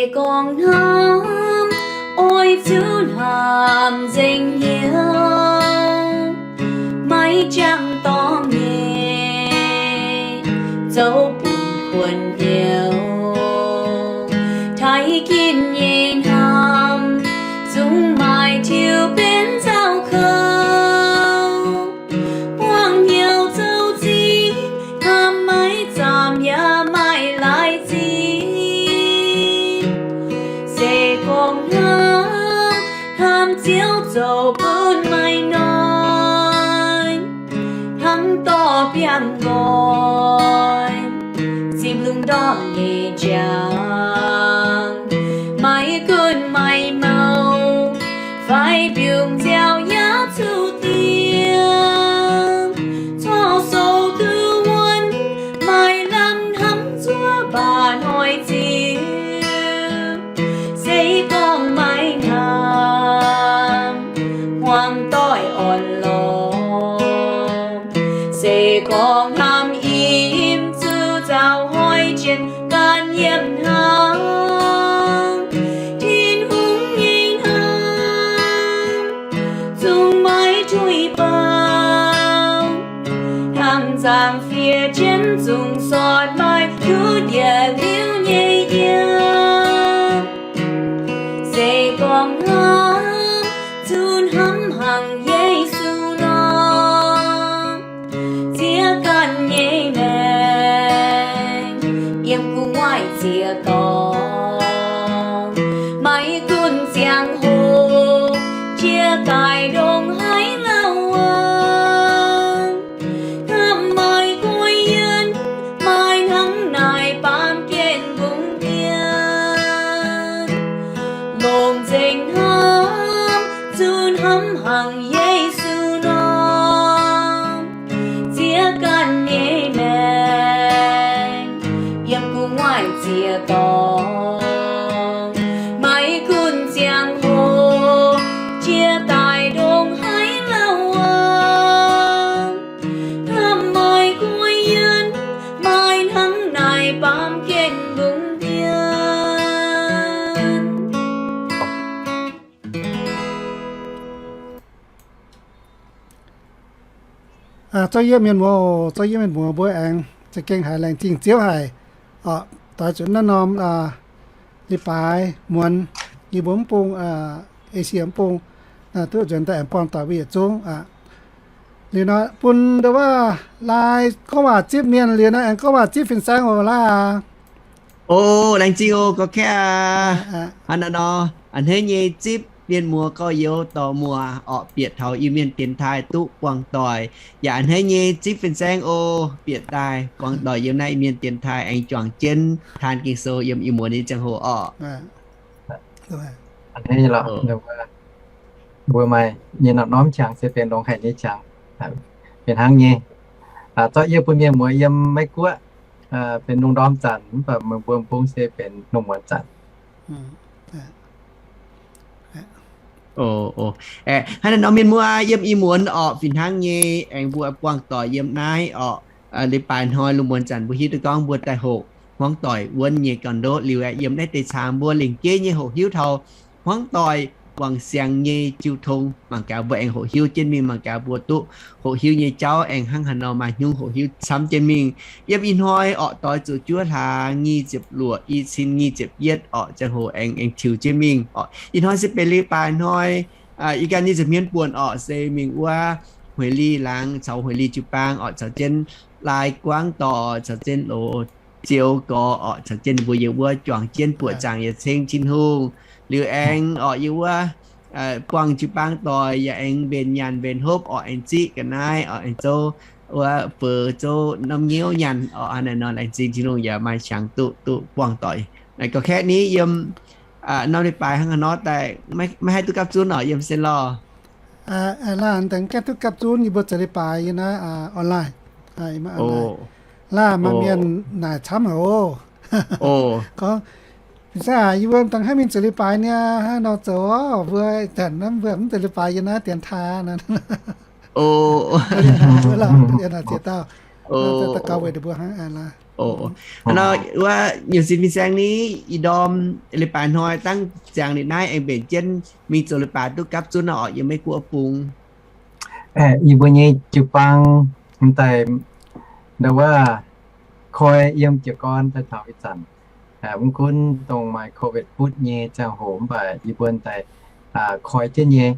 Se gorngv hnamv, oix zuqc hnamv nzengc hnyouv, maiv jangx dorngx nyei, zoux bun kuonx hnyouv. Taaih ginv nyei hnamv, zungv maaih tiux benx nzauh kouv. Buangh hnyouv zoux zingh, hnamv maiv zaamc yaac maaih laaix zingh. Se gorngv hnamv, hnamv Ziouv zoux bun maaih noic, hnangv dorh biangh nqoi, zipv lungh ndorm nyei njang, maiv gunv maiv mouh, fai mbiungc nziaaux yaac zuqc dingc. Corc sou duqv wuonv, maaih lamh hnamv zuov baac noic ziouc, se gorngv maiv hnamv, hmuangx doic orn-lorqc. Se gorngv hnamv im zuqc nzauh hnoi jienv ganh yiem hnangv, Tin-Hungh nyei hnamv zungv maiv tuix baac, hnangv nzangc-fiev jienv zungv sortv maaih tutv yietc liuz nyei yiem. Se gorngv hnamv, zuqc hnamv hnangv Yesu nor, ziex ganh nyei maengc yiem gu'nguaaic ziex dorngx, maiv gunv ziangh hoc jiex daaih ndongc haaix lauh aqv. Hnamv maaih guai yienh, maaih hnangv naaic baamh gen mbungv dien. Longc nzengc hnamv, zuqc hnamv hnangv Yesu nor, ziex ganh nyei maengc yiem gu'nguaaic ziex dorngx, maiv gunv ziangh hoc jiex daaih ndongc haaix lauh aqv. Hnamv maaih guai yienh, maaih hnangv naaic baamh gen mbungv dien. Zorqv yie mienh muoz, zorqv yie mienh muoz mbuo aengx za'gengh haiz laengz zingh Ziouv haic. Doix zuqc naaiv norm leiz-baaix muonz yie mbuo mv bung, Esie mv bung, duqv nzuonx daaih aengx buangh doic mbuo yietc zungv aqv. Liuz nor bun nduov waac lai gorngv waac zipv mienh, liuz nor aengx gorngv waac zipv fin-saeng oc laaix. O, laengz zingh oc, gorx-kaeqv aac. Hnangv naaiv nor, a'hneiv nyei zipv mienh muoz gorx-youz dorh muoz orqc, bieqc taux Iu-Mienh dienx taaih duqv buangh doic. Yaac a'hneiv nyei zipv fin-saeng oc, bieqc daaih buangh doic yiem naaiv Iu-Mienh dienx taaih aengx juangc jienv taan Ging-Sou yiem ih muonz nyei ziangh hoc orqc. Mbuo maaih nyei norm-norm qangx se benx longx haic nyei qangx, benx hnangv nyei. Zorqv yie bun mienh muoz yiem Meiv Guoqv benx lungh ndorm zanc, mv baac meih mbuo m'bung se benx lungh muonz zanc. Hnangv naaiv nor mienh muoz yiem ih muonz orqc, fih hnangv nyei aengx mbuo buangh doic yiem naaiv orqc. Leiz-baaix hnoi lungh muonz zanc mbuo hiuv duqv gorngv mbuo daaih hoqc hmuangv doic wuonv nyei ganh ndoqv liuz aeqv, yiem naaiv deix caangx mbuo lingc jeiv nyei hoqc hiuv taux hmuangv doic guangc siangx nyei jiu tong. Mangc gaax mbuo aengx hoqc hiuv jienv mingh, mangc gaax mbuo duqv hoqc hiuv nyei jauv aengx hnangv haaix nor maaih hnyungv hoqc hiuv camv jienv mingh. Yiem ih hnoi orqc, doix zuqc juov hlaax nyic ziepc luoqc, i cin nyic ziepc yietv orqc, ziangh hoc aengx, aengx tiux jienv mingh orqc. Ih hnoi se benx leiz-baaix hnoi, ih ganh nyic ziepc hmien buonc orqc, se mingh wuov Hueix Li laangz caux Hueix Li jiu-baang orqc, caux jienv lai guangv dorh caux jienv loz zioux gorx orqc, caux jienv ninh mbuo yiem wuov juangc jienv buoqc zaangc yietc ceng Tin-Hungh. Liuz aengx orqc yiem wuov buangh jiu-baang doic yaac aengx mbenc nyanc mbenc hopv orqc, aengx ziqv ga'naaiv orqc, aengx zouv wuov feux zouv norm nyiouv nyanc orqc. Hnangv naaiv nor laengz zingh Tin-Hungh yaac maaih qangx duqv, duqv buangh doic. Naaiv gorx-kaeqv ni yiem norm leiz-baaix hnangv haaix nor daaih maiv haih duqv gapv zunv orqc, yiem se lorh. Laanh daaih gaengh duqv gapv zunv, yie mbuo za'leiz-baaix yiem naaiv online. Laanh maaih mienh naaic camv haic oc. Gorngv, Fin-saeng aac, yie mbuo dangh hnangv mingh za'leiz-baaix niaa, hnangv nor zoux orqc, mbuo zanc naaiv mbuo mv za'leiz-baaix yiem naaiv dienx taaih nor. Mbuo lauh ziex dauh. Daux gaux weic ninh mbuo hnangv. Hnangv nor wuov nyungc sin fin-saeng ni, ih ndorm leiz-baaix hnoi dangv ziangx liuz naaiv aengx mbenc jienv mingh zoux leiz-baaix duqv gapv zunv nor orqc, yiem Meiv Guoqv bung. Yie mbuo nyei jiu-baang daaih ndau wuov koi yiem jiez gorn daaih taux ih zanc, mv gunv dongh maaih COVID butv nyei ziangh hoc mv baac yie mbuo daaih koi jienv nyei,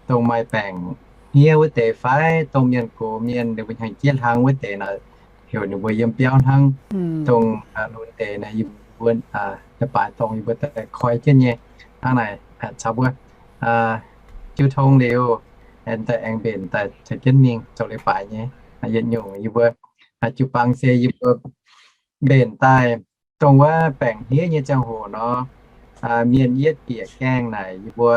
dongh maaih baengc hniev wuov deix fai dongh mienh gox mienh ninh mbuo hnyangx jiex hlang wuov deix nor, heuc ninh mbuo yiem biauv hnangv. Dongh lunx deix naaiv yie mbuo leiz-baaix dorngx yie mbuo daaih koi jienv nyei. Hnangv naaic caux mbuo jiu tong liuz, daaih aengx mbenc daaih caux jienv mingh zoux leiz-baaix nyei. Yietc nyungc yie mbuo jiu-baang se yie mbuo mbenc daaih dongh wuov baengc hniev nyei ziangh hoc nor, mienh yietv bieqc gaengh naaic yie mbuo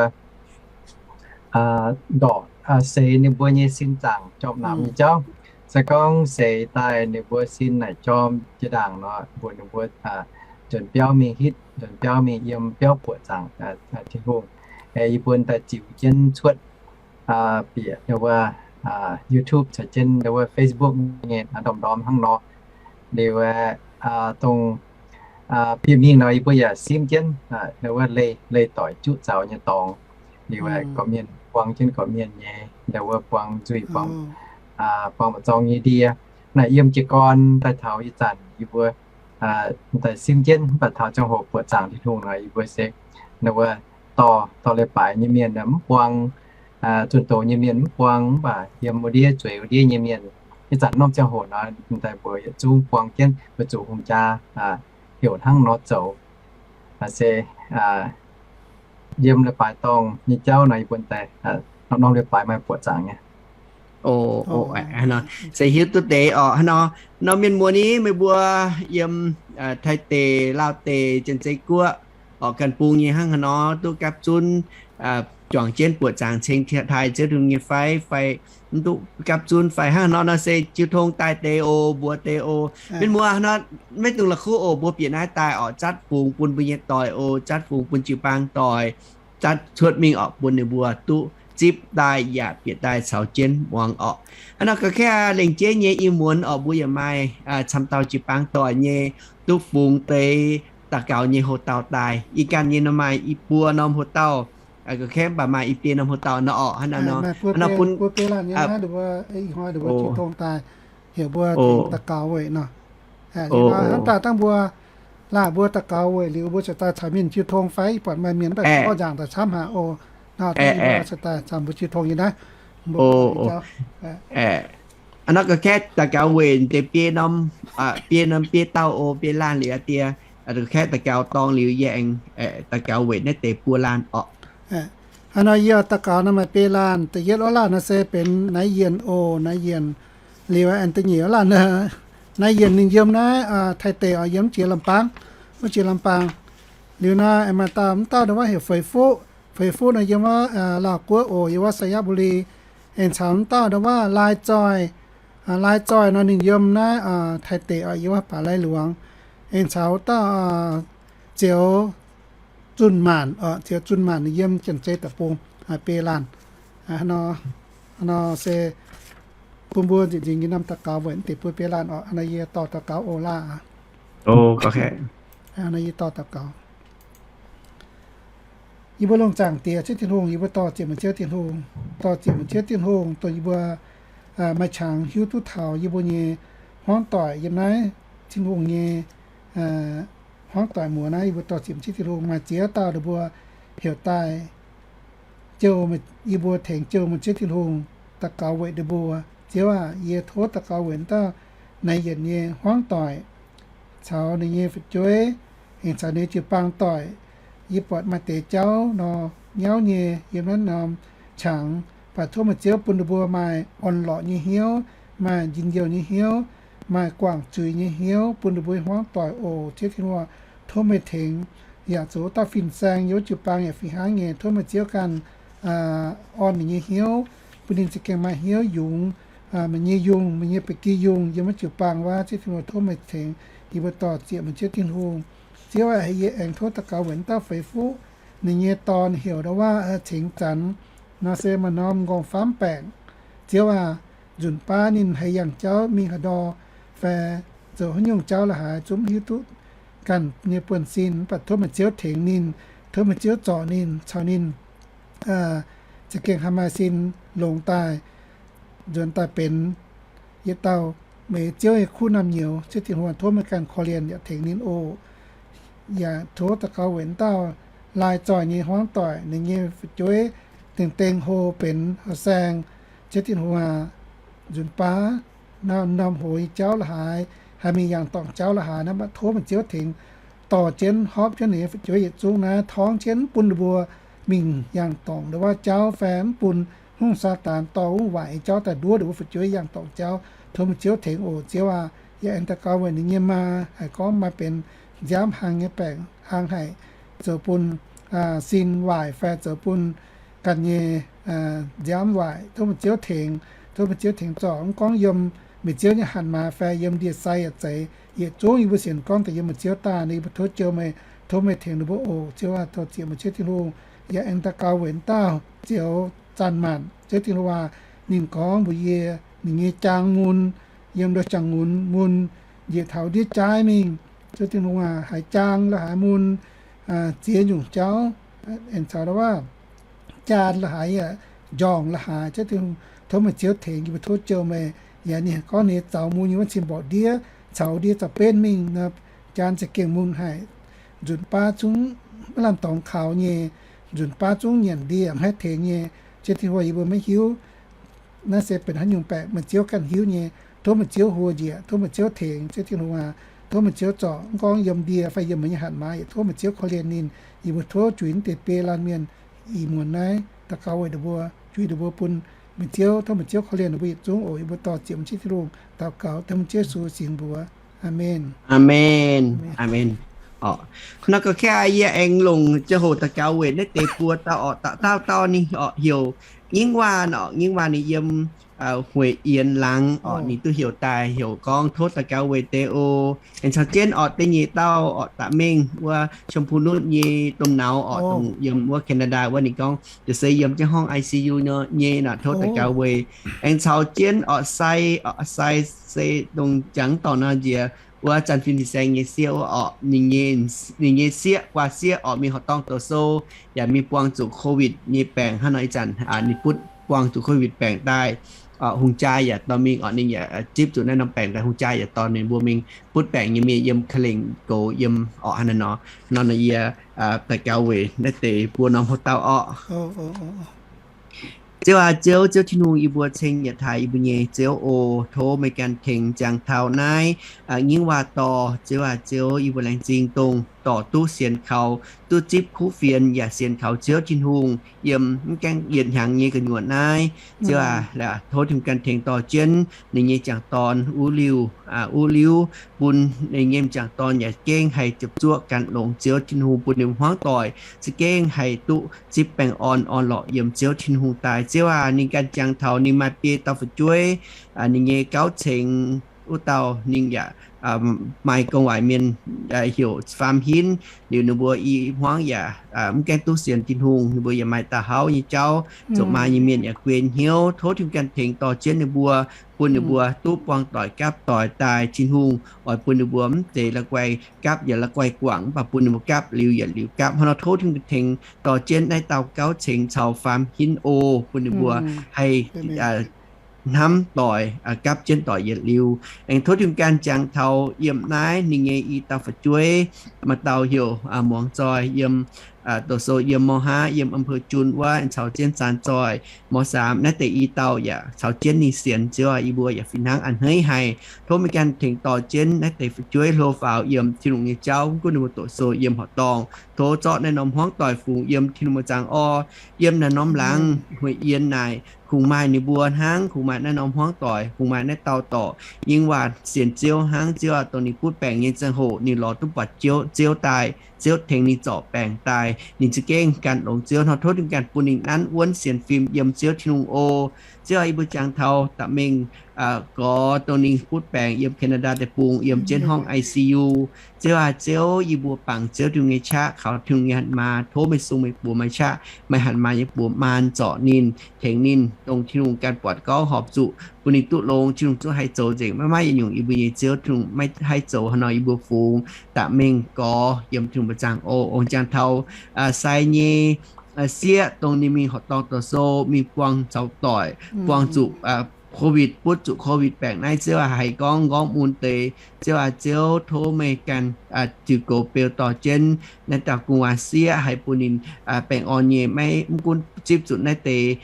ndorqc seix ninh mbuo nyei sin zaangc jorm namx nyei jauv. Se gorngv seix daaih ninh mbuo sin naaic jorm jiex ndaangc nor, mbuox ninh mbuo nzuonx biauv mingh hitv, nzuonx biauv mingh yiem biauv buoqc zaangc Tin-Hungh. Yie mbuo daaih ziux jienv cuotv bieqc ndau wuov YouTube caux jienv ndau wuov Facebook nyei ndorm-ndorm hnangv nor. Liuz aeqv, dongh bieqc mingh nor yie mbuo yaac simv jienv ndau wuov leih, leih doic juqv zaux nyei dorngx. Liuz aeqv, gorqv-mienh buang jienv gorqv-mienh nyei ndau wuov buang nzuih, buang, buang mbu'zorng nyei ndie. Naaic yiem jiez gorn daaih taux ih zanc yie mbuo daaih simv jienv mv baac taux ziangh hoc buoqc zaangc Tin-Hungh nor yie mbuo se ndau wuov dorh, dorh leiz-baaix nyei mienh mv buang, zunh doz nyei mienh mv buang, mv baac yiem wuov ndiev zueiz wuov ndiev nyei mienh, ih zanc norm ziangh hoc nor daaih mbuo yietc zungv buang jienv mbuo zuqc hungh jaa heuc hnangv nor zoux. Se yiem leiz-baaix dorngh nyei jauv nor yie mbuo daaih norm-norm leiz-baaix maaih buoqc zaangc nyei. Se hiuv duqv deix orqc. Hnangv nor, norm mienh muoz ni, meih mbuo yiem Taiv deic, Laauv deic, Janx-Zei Guoqv, orqc, ganh bung nyei hnangv haaix nor duqv gapv zunv juangc jienv buoqc zaangc ceng taaih Ziouv Tin-Hungh nyei fai, fai mv duqv gapv zunv fai hnangv haaix nor nor se jiu tong daaih deix oc, mbuox deix oc. Mienh muoz nor, maiv dungx la'kuqv oc, mbuo bieqc naaiv daaih orqc, zatv fungx bun mbuo nyei doic oc, zatv fungx bun jiu-baang doic, zatv cuotv mingh orqc, bun ninh mbuo duqv zipv daaih yaac bieqc daaih caux jienv muangx orqc. Hnangv nor ga'kengv lengc jeiv nyei ih muonz orqc, mbuo yaac maaih camv dauh jiu-baang doic nyei duqv fungx deix daux gaux nyei houx-dauh daaih. Ih ganh nyei nor maaih i buo norm houx-dauh, ga'kengv mv baac maaih i biei norm houx-dauh nor orqc. Hnangv nor, hnangv nor bun buo biei laanh nyei naaiv, ih hnoi mbuo jiu tong daaih heuc mbuo tengx daux gaux weic nor. Hnangv daaih dangh mbuo laanh mbuo daux gaux weic liuz mbuo cingx daaih caux mienh jiu tong fai, buatc maaih mienh mv baac gorngv nzaangc daaih camv haic oc. Nor daaih mbuo cingx daaih caux mbuo jiu tong nyei naaiv. Hnangv nor ga'kengv daux gaux weic deix biei norm, biei norm biei dauh oc, biei laanh liuz aqv diex. Ga'kengv daux gaux dorngh liuz yie aengx daux gaux weic naaiv deix buo laanh orqc. Hnangv nor yie daux gaux nor maaih biei laanh. Da'yietv wuov laanh nor se benx Naaiv Yienh oc, Naaiv Yienh. Liuz aengx da'nyeic wuov laanh, Naaiv Yienh ninh yiem naaiv Taiv deic oc, yiem jiex Lambaang, wuov jiex Lambaang. Liuz nor aengx maaih dauh, mv dauh ndau wuov heuc Feix Fuqv. Feix Fuqv nor yiem wuov Laauh Guoqv oc, yiem wuov Sainyabuli. Aengx caux mv dauh ndau wuov Lai Zoih. Lai Zoih nor ninh yiem naaiv Taiv deic oc, yiem wuov Baac Lai Luangx. Aengx caux wuov dauh Zioux Zunh Maanc oc, Zioux Zunh Maanc ninh yiem Janx-Zei Deic-Bung. Biei laanh. Hnangv nor se bun mbuo nzieqc nzingx nyei norm daux gaux weic naaiv deix buo biei laanh oc. Hnangv nor yie dorh daux gaux oc laah. Hnangv nor yie dorh daux gaux. Yie mbuo longc zaangc Diex Ziouv Tin-Hungh, yie mbuo dorh ziec muoz Ziouv Tin-Hungh, dorh ziec muoz Ziouv Tin-Hungh dongh yie mbuo maaih qangx hiuv duqv taux yie mbuo nyei hmuangv doic yiem naaiv Tin-Hungh nyei hmuangv doic muoz naaiv. Yie mbuo dorh ziec muoz Ziouv Tin-Hungh, maaih ziex dauh ninh mbuo heuc daaih jouh, yie mbuo tengx jouh muoz Ziouv Tin-Hungh daux gaux weic ninh mbuo. Ziouv aac, yie tov daux gaux weic wuov dauh Naaiv Yienc nyei hmuangv doic caux ninh nyei fu'jueiv, aengx caux ninh nyei jiu-baang doic. Yie buatc maaih deix jauv nor nyauv nyei yiem naaiv norm qangx, baac tov meih Ziouv bun ninh mbuo maaih orn-lorqc nyei hnyouv, maaih njien-youh nyei hnyouv, maaih guangc zuiz nyei hnyouv bun ninh mbuo hmuangv doic oc. Ziouv Tin-Hungh, tov meih tengx yaac zoux wuov dauh fin-saeng yiem wuov jiu-baang yaac fih hnangv nyei. Tov meih Ziouv ganh orn ninh nyei hnyouv, bun ninh za'gengh maaih hnyouv yungz meih nyei yungh, meih nyei ba'gi yungh yiem wuov jiu-baang wuov. Ziouv Tin-Hungh, tov meih tengx yie mbuo dorh ziec meih Ziouv Tin-Hungh. Ziouv aac, yie aengx tov daux gaux weic wuov dauh Feix Fuqv, ninh nyei dorn heuc ndau wuov Cingx Zanx, nor se maaih norm nqorngv-famv baengc. Ziouv aac, nzunc baav ninh haiz yangh jauv mingh haaix ndau, fai zoux haaix nyungc jauv la'haaix zungv hiuv duqv ganh nyei buonv-sin, mv baac tov meih Ziouv tengx ninh, tov meih Ziouv zorc ninh, caux ninh za'gengh haih maaih sin longx daaih, nzuonx daaih benx yietc dauh meih Ziouv nyei kuv naamh nyouz. Ziouv Tin-Hungh, tov meih ganh korv-lienh yaac tengx ninh oc. Yaac tov daux gaux weic dauh laai zoih nyei hmuangv doic, ninh nyei fu'jueiv dengh dengh hlo benx haaix saeng. Ziouv Tin-Hungh aac, nzunc baav norm-norm hoz nyei jauv la'haaix, haih mingh yangh dorngc jauv la'haaix, naaiv tov meih Ziouv tengx dorh jienv hopv jienv ninh nyei fu'jueiv yietc zungv naaiv, torngv jienv mv bun ninh mbuo mingh yangh dorngc ndongc wuov jauv fai mv bun hungh Saadaan dorh wuov waaic nyei jauv daaih nduov ninh mbuo fu'jueiv yangh dorngc jauv. Tov meih Ziouv tengx oc, Ziouv aac. Yaac aengx daux gaux weic ninh nyei maa, haih gorngv maaih benx nziaamv hlang nyei baengc, hlang haic, zoux bun sin waaic fai zoux bun ganh nyei nziaamv waaic. Tov meih Ziouv tengx, tov meih Ziouv tengx zorc, mv gorngv yiem meih Ziouv nyei hatc maaz fai yiem ndie-sai yaac zeiz, yietc zungv yie mbuo sienx gorngv daaih yiem meih Ziouv daaih nor, yie mbuo tov Ziouv meih, tov meih tengx ninh mbuo oc. Ziouv aac, dorh ziec meih Ziouv Tin-Hungh. Yaac aengx daux gaux weic dauh Ziouv Zanc Maanc. Ziouv Tin-Hungh aac, ninh gorngv mbuox yie, ninh nyei jaang mun, yiem ndo jangx nqunx mun, njiec taux ndiev jaaiv mingh. Ziouv Tin-Hungh aac, haaix jaang la'haaix mun, ziex nyungc jauv, aengx caux ndo wuov jaan la'haaix yaac njorngc la'haaix, Ziouv Tin-Hungh, tov meih Ziouv tengx, yie mbuo tov Ziouv meih. Yaac ninh gorngv ninh nyei zaux mun nyei wuov cin mborqc ndiev caux ndie zaux benv mingh nor, jaan za'gengh mun haic. Nzunc baav zungv maiv lamh dorngx kaux nyei, nzunc baav zungv nyanc ndie maiv haih tengx nyei. Ziouv Tin-Hungh, yie mbuo maiv hiuv naaiv se benx haaix nyungc baengc, meih Ziouv ganh hiuv nyei. Tov meih Ziouv hlo njiec, tov meih Ziouv tengx, Ziouv Tin-Hungh aac. Tov meih Ziouv zorc, mv gorngv yiem ndie fai yiem meih nyei hatc maaz, yaac tov meih Ziouv korv-lienh ninh. Yie mbuo tov juix naaiv deix biei laanh mienh ih muonz naaiv daux gaux weic ninh mbuo, juix ninh mbuo bun meih Ziouv. Tov meih Ziouv korv-lienh ninh mbuo yietc zungv oc. Yie mbuo dorh ziec meih Ziouv Tin-Hungh daux gaux dengv Ziouv Yesu singx mbuox. Aamen. Aamen. Aamen. Nor gauh kaav yie aengx longc ziangh hoc daux gaux weic naaiv deix buo dauh orqc, dauh dauh dauh ninh orqc heuc Nyingv Waac orqc. Nyingv Waac ninh yiem Hueix Yienx laangz orqc, ninh duqv heuc daaih heuc gorngv tov daux gaux weic deix oc. Aengx caux jienv orqc da'nyeic dauh orqc, da'mengh wuov ชมพูนุช nyei domh nauz orqc, dongh yiem wuov Canada wuov, ninh gorngv jiex se yiem jienv ห้อง I C U nyei nor, tov daux gaux weic. Aengx caux jienv orqc Sai, orqc Sai se dongh jangx dorngc nor njiec wuov Zanh Fim Fin-Saeng nyei sieqv wuov orqc, ninh nyei sieqv, guaa sieqv orqc, mingh horqc dorngh doqc sou, yaac mingh buangh zuqc COVID nyei baengc hnangv nor. Ih zanc ninh butv buangh zuqc COVID baengc daaih, hungh jaa yaac dorh mingh orqc, ninh yaac zipv zuqc naaiv norm baengc daaih, hungh jaa yaac dorh ninh mbuo mingh butv baengc nyei mienh yiem ka'lengc gox yiem orqc hnangv nor. Nor nor yie daux gaux weic naaiv deix buo norm hoc dauh orqc. Ziouv aac, Ziouv, Ziouv Tin-Hungh, yie mbuo ceng yietc taaix yie mbuo nyei Ziouv oc. Tov meih ganh tengx ziangh taux naaiv Nyingv Waac dorh. Ziouv aac, Ziouv, yie mbuo laengz zingh dongh dorc duqv sienx kaux, duqv zipv kuv fienx yaac sienx kaux Ziouv Tin-Hungh yiem mv gaengh yietc hnyangx nyei gu'nyuoz naaiv. Ziouv aac, tov Tin-Hungh ganh tengx dorh jienv ninh nyei m'jangc dorn wuov liuh, wuov liuh, bun ninh nyei m'jangc dorn yaac gengh haih ziepc zuoqv gan longx Ziouv Tin-Hungh, bun ninh hmuangv doic za'gengh haih duqv zipv baengh orn orn-lorqc yiem Ziouv Tin-Hungh daaih. Ziouv aac, ninh ganh ziangh taux ninh maaih biei dauh fu'jueiv, ninh nyei gauv cengx wuov dauh ninh yaac maaih gorngv waaic mienh heuc faam hinv. Liuz ninh mbuo i hmuangv yaac mv gaengh duqv sienx Tin-Hungh, ninh mbuo yaac maaih da'hauv nyei jauv, zuqc maa nyei mienh yaac guei hnyouv. Tov Tin-Hungh ganh tengx dorh jienv ninh mbuo, bun ninh mbuo duqv buangh doic gapv doic daaih. Tin-Hungh oix bun ninh mbuo mv zeiz la'guaih gapv yaac la'guaih guangc, mv baac bun ninh mbuo gapv liuz yietc liuz gapv. Hnangv nor tov Tin-Hungh tengx dorh jienv naaiv dauh gauv cengx caux faam hinv oc, bun ninh mbuo haih hnamv doic, gapv jienv doic yietc liuz. Aengx tov Tin-Hungh ganh ziangx taux yiem naaiv ninh nyei i dauh fu'jueiv, maaih dauh heuc Muangz Zoih, yiem doqc sou yiem ม.ห้า, yiem อำเภอจุน wuov, aengx caux jienv Zaan Zoih ม.สาม. Naaiv deix i dauh yaac caux jienv ninh sienx. Ziouv aac, yie mbuo yaac fih hnangv a'hneiv haic. Tov meih ganh tengx dorh jienv naaiv deix fu'jueiv hlo faaux yiem Tin-Hungh nyei jauv, mv gunv ninh mbuo doqc sou yiem horqc dorngh. Tov zorqv naaiv norm hmuangv doic fungx yiem Tin-Hungh muoz-zaangc orv. Yiem naaiv norm laangz Hueix Yienx naaic, kungx maaih ninh mbuo hnangv, kungx maaih naaiv norm hmuangv doic, kungx maaih naaiv dauh dorc Nyingv Waac sienx Ziouv hnangv. Ziouv aac, dongh ninh butv baengc nyei ziangh hoc ninh lorz duqv buatc Ziouv, Ziouv daaih, Ziouv tengx ninh zorc baengc daaih, ninh za'gengh gan longx Ziouv. Hnangv tov Tin-Hungh ganh bun ninh nanv wuonv sienx fim yiem Ziouv Tin-Hungh oc. Ziouv aah, yie mbuo jangx taux da'mengh gorx dongh ninh butv baengc yiem Canada deic-bung yiem jienv horngh I C U. Ziouv aah, Ziouv yie mbuo bangc Ziouv Tin-Hungh nyei qaqv kaux Tin-Hungh nyei hatc maaz. Tov meih sung meih buoz maaih qaqv, meih hatc maaz nyei buoz maan zorc ninh, tengx ninh, dongh Tin-Hungh ganh buatc gorngv horpc zuqc bun ninh duqv longx. Tin-Hungh zungv haih zoux nzengc maiv maaih yietc nyungc. Yie mbuo nyei Ziouv Tin-Hungh maiv haih zoux haaix nor yie mbuo fungx da'mengh gorx yiem Tin-Hungh mbuo zaangc oc. Ong jangx taux sai nyei sieqv dongh ninh mingh horqc dorngh doqc sou, mingh buangh caux doic, buangh zuqc COVID, butv zuqc COVID baengc naaiv. Ziouv aah, haiz gorngv nqorngv mun deix. Ziouv aah, Ziouv tov meih ganh ziux goux beu dorh jienv naaiv dauh gu'nguaaz sieqv, haih bun ninh baengh orn nyei, maiv, mv gunv zipv zuqc naaiv deix